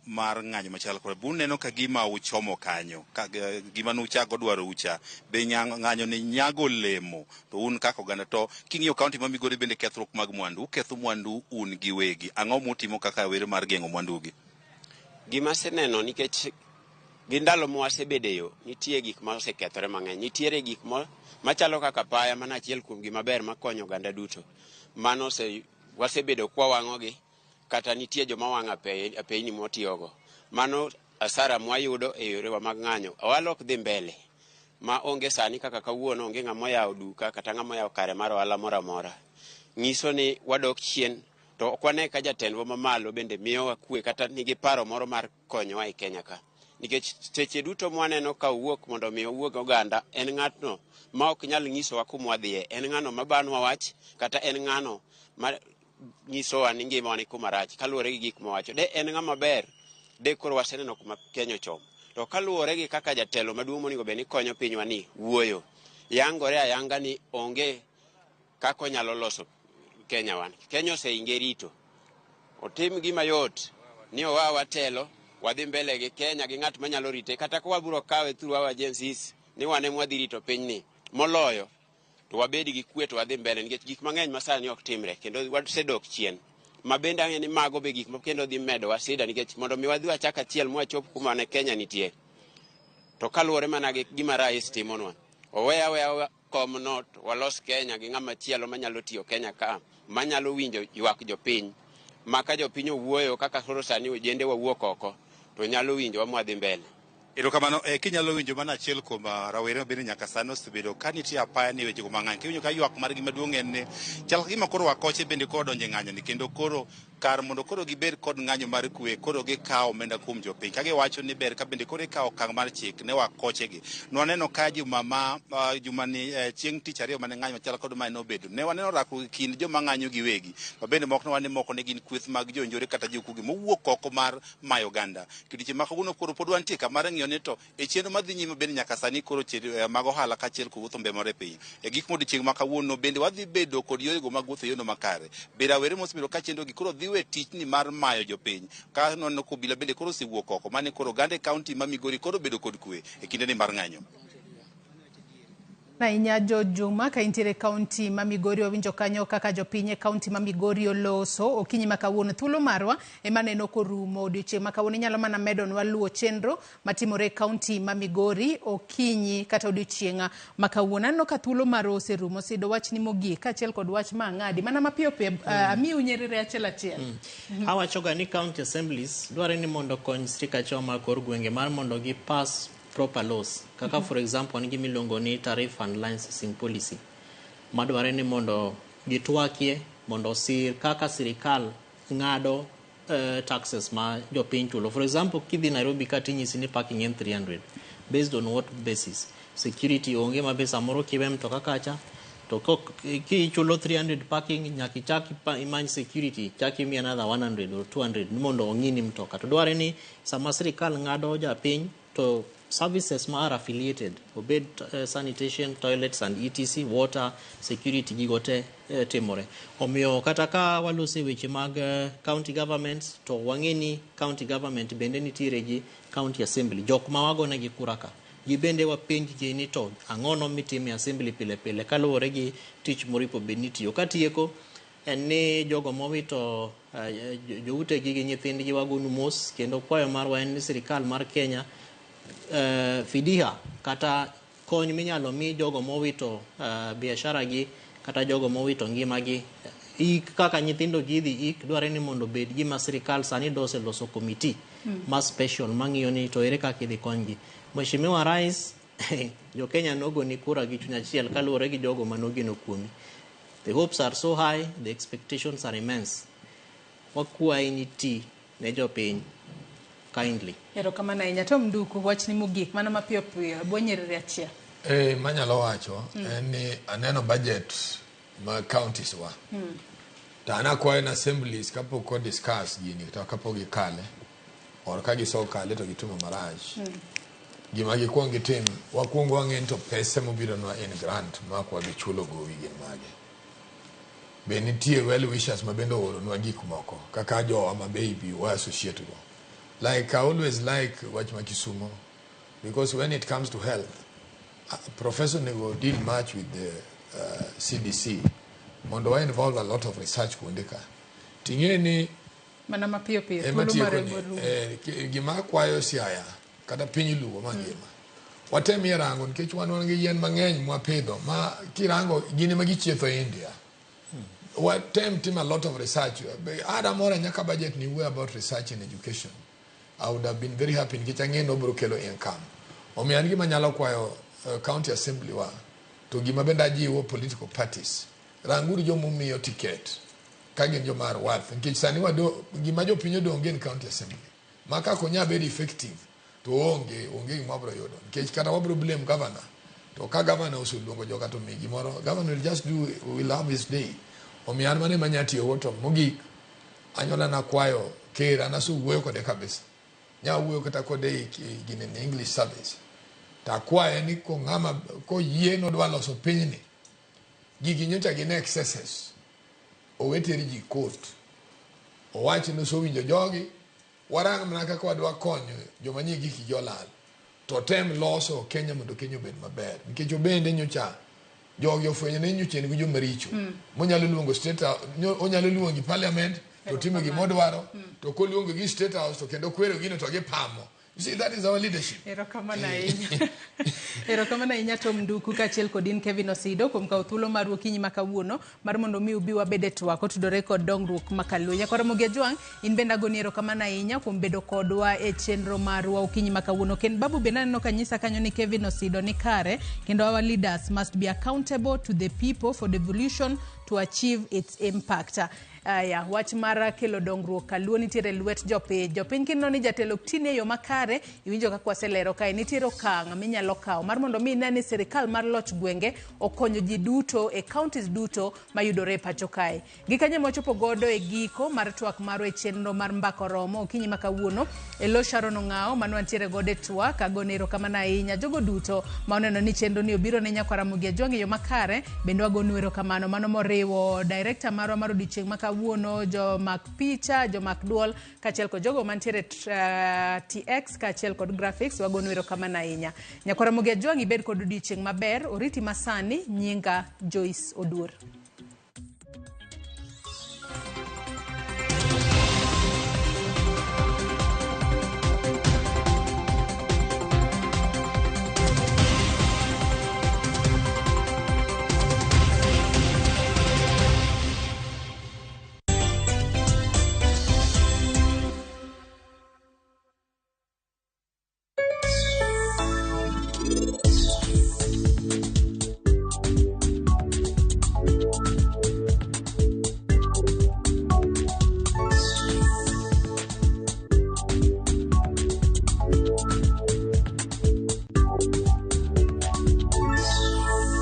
mar ng'anyo machal kod buneno ka gima uchomo kanyo ka gima nuchako dwaro ucha be ng'anyo ni nyago olemo to un kaka oganda to king'iyo county ma Migori bende kethruok mag mwandu uketho mwandu un giwegi ang'o mutimo kaka were mar geng'o mwandu gi? Gima aseneno nikech gi ndalo mwasebede yo nitie gik ma osekethore mang'eny nitiere gik machalo kaka paya mana achiel kuom gima ber makonyo oganda duto mano wasebedo kwawang'ogi kata nitie joma wang'o apeyni mwatiyogo. Mano asara mwayudo e yorewa mag ng'anyo. Ohala ok dhi mbele ma onge sani kaka kawuono onge ng'ama oyawo duka kata ng'ama oyawo kare mar ohala moro amora. Nyiso ni wadok chien to ok wane ka jatendwa mamalo bende miyowa kwe kata nigi paro moro mar konyowa e Kenya ka. Nikech seche duto mwaneno ka owuok mondo mi owuog oganda en ng'atno ma ok nyal nyisowa kuma wadhiye. En ng'ano mabanwa wach kata en ng'ano ma nyisowa ni ngimawa ni kuma rach kaluwore gi gik mowacho. De en ng'ama ber, de koro waseneno kuma Kenya ochomo. To kaluwore gi kaka jatelo maduong' monego bed ni konyo pinywa ni wuoyo, yangore ayanga ni onge kaka onyalo loso Kenya wan. Kenya oseinge rito. Otim gima yot ni owa watelo Wadhi mbele gi Kenya gi ng'at manyalo rite kata ka wabiro kawe through our agencies ni wan ema wadhi rito pinyni moloyo to wabed gi kwe to wadhi mbele nikech gik mang'eny masani ok timre kendo wasedok chien ma bende ang'e ni mago be gik ma kendo dhi medowa sida nikech mondo mi wadhi wachak achiel mwachop kuma ne Kenya nitie to kaluwore mana gi gima rais timonwa owe aweya komno to walos Kenya gi ng'ama chielo manyalo tiyo Kenya ka manyalo winjo ywak jopiny ma ka jopiny owuoyo kaka koro sani ojende wawuok oko to nyalo winjowa mwadhi mbele. Erokamano. Kinyalo winjo mana achiel kuom rawere ma bende nyaka sani osebedo ka nitie apaya ni wechego mang'any. Kiwinjo ka ywak margi maduong' en ni chal ka gima koro wakoche bende koro donjo e ng'anyo ni kendo koro kar mondo koro gibed kod ng'anyo mar kwe koro gikawo omenda kuom jopiny ka giwacho ni ber ka bende koro ikawo okang' mar chik ne wakochegi. Nwaneno ka juma ma juma ni chieng' tich ariyo mane ng'anyo machal kod mae nobedo. Ne waneno rakruok e kind joma ng'anyo giwegi ma bende moko ne wane moko ne gin kweth mag jonjore kata jokuoge mowuok oko mar mayo oganda. Kidiche ma kawuono koro pod wantie kamar ng'iyo ni to e chenro madhi nyime bende nyaka sani koro mag ohala kaachiel kod wuotho mbele mar piny. E gik modiochieng' ma kawuono bende wadhi bedo kod yorego mag wuotho e yorno makare. Be rawere mosebedo ka chendo gi koro dhi we tichni mar mayo jopiny. Ka nwaneno ka obila bende koro osewuok oko mane koro oganda e kaunti ma Migori koro bedo kod kwe e kindeni mar ng'anyo. Ahinya George Juma ka intiere kaunti ma Migori wawinjo kanyo kaka jopiny e kaunti ma Migori oloso okinyi ma kawuono. Thuolo marwa ema neno korumo odiochieng' ma kawuono. Inyalo mana medonwa luwo chenro matimore e kaunti ma Migori okinyi kata odiochieng' ma kawuono. Aneno ka thuolo marwa oserumo. Sido wachni mogik kaachiel kod wach ma ang'adi mana mapiyo piyo amiu nyerere achiel achiel. Awachoga ni county assemblies dware ni mondo okony sirikachewa mag kor gwenge mar mondo gi pass proper laws kaka for example wan gi miluongo ni tariff and licensing policy madware ni mondo gitwakie mondo osir kaka sirikal ng'ado taxes ma jopiny chulo. For example, kidhi Nairobi ka tinyisi ni parking en 300 based on what basis? Security onge ma be samoro kiwe mtoka kacha to kichulo 300 parking nyaka ichak imany security chak imi another 100 or 200 ni mondo ong'ini mtoka. To dware ni sama sirikal ng'ado japiny to services ma are affiliated obed sanitation, toilets and etc, water, security gigo te timore. Omiyo kata ka waloso e weche mag county governments to wang'e ni county government bende nitiere gi county assembly jok ma wagonegi kura ka gibende wapenjgi ni to ang'ono mitimo e assembly pile pile kaluwore gi tich moripo bed ni itiyo. Katieko en ni jogo mowito joutegi gi nyithindgi wagonu mos kendo kwayo marwa en ni sirikal mar Kenya fidiha kata kony minyalo mi jogo mowito biashara gi kata jogo mowito ngimagi ik kaka nyithindo gi idhi ik dware ni mondo obed gima sirikal sani dose loso committee ma special mang'iyo ni to ere kaka idhi konygi. Mheshimiwa Rais jo Kenya nogoni kura gi chuny achiel kaluwore gi jogo manogeno kuomi. The hopes are so high, the expectations are immense. Wakwayi ni ti ne jopiny kindly. Erokamano ahinya. Tom Nduku, wachni mogik mana mapiyo piyo bwo nyerere achiel. Manyalo wacho en ni aneno budget ma counties wa. To an akwayo ni assemblies kapok o discuss gini to kapok gikale or ka gisekale to gitimo marach. Gima gikwong gitim, wakwong wang'e ni to pesa mobironwa in grant ma ok wadhi chulo gowi gin mage. Be nitie well wishers ma bende ooronwa gik moko kaka jowa ma baby wa associate go. Like I always like wach ma Kisumo because when it comes to health, Professor nego deal much with the CDC mondo wa involve a lot of research kuonde ka. Ting'e ni Mana mapiyo piyo ema thuolo tieko mare ni borumo. Gima akwayo Siaya kata piny Luo mangima watemie rango nikech wan gi yien mang'eny mwapidho ma kirango gin ema gichietho India. Watem timo a lot of research. Ada mora nyaka budget ni wuoyo about research in education. I would have been very happy nikech ang'e ni obiro kelo income. Omiyo an gima anyalo kwayo county assembly wa to gima bende ajiwo political parties ranguru joma umiyo ticket ka gin joma are worth nikech sani wado gima jopiny odong' gin county assembly ma kaka onya bedo effective to onge gima wabiro yudo nikech kata wabiro blame governor to ka governor oseluongo joka to mi gimoro governor will just do will have his day. Omiyo an mano ema anya tiyogo to mogik anyuola nakwayo ker an asewuoyo kode kabisa nya wuoyo kata kode e gine ni English service to akwaye ni kong'ama koyie nodwa loso pinyni gigi nyocha gin excesses owe ter ji court owach ni osewinjo jogi Warang mana kaka wadwa konyo joma nie giki olal. To tem loso Kenya mondo Kenya obed maber. Nikech obende nyocha jogi ofwenyo ni nyocha en gi joma richo. Monyalo luongo state house, onyalo luongi parliament to timo gima odwaro to koluongo gi state house to kendo kwero gino to gipamo. You see, that is our leadership. Erokamano ahinya. Erokamano ahinya Tom Nduku kaachiel kod in Kevin Osido kuom kawo thuolo maru okinyi ma kawuono mar mondo mi ubi wabed e twak otudore kod dongruok ma Kaluo. Nyakwar Ramogi Ajwang', in bende agoni erokamano ahinya kuom bedo kodwa e chenro marwa okinyi ma kawuono. Ken Babu bende aneno ka nyisa kanyo ni Kevin Osido ni kare kendo our leaders must be accountable to the people for devolution to achieve its impact. Aya, wach mar kelo dongruok Kaluo nitiere e lwet jopiny. Jopiny kineno ni jatelo ok tini e yo makare, iwinjo kaka waselero kae, nitiere okang' minyalo kawo mar mondo mi ine ni sirikal mar loch gwenge okonyo ji duto e counties duto mayudore e pacho kae. Gikanyo ema wachopo godo e giko mar twak marwa e chenro mar Mbaka Oromo okinyi ma kawuono. E lo Sharon Ong'awo mane wantiere godo e twak, agone erokamano ahinya jogo duto ma oneno ni chenro ni obiro ne Nyakwar Ramogi Ajwang' e yo makare, bende wagonu erokamano. Mano moriwo director marwa mar odiochieng' ma kawuono, jomak picha, jomak duol, kaachiel kod jogo mantiere TX kaachiel kod graphics, wagonu erokamano ahinya. Nyakwar Ramogi Ajwang' ibed kod odiochieng' maber, oriti masani, nyinga Joyce Oduor.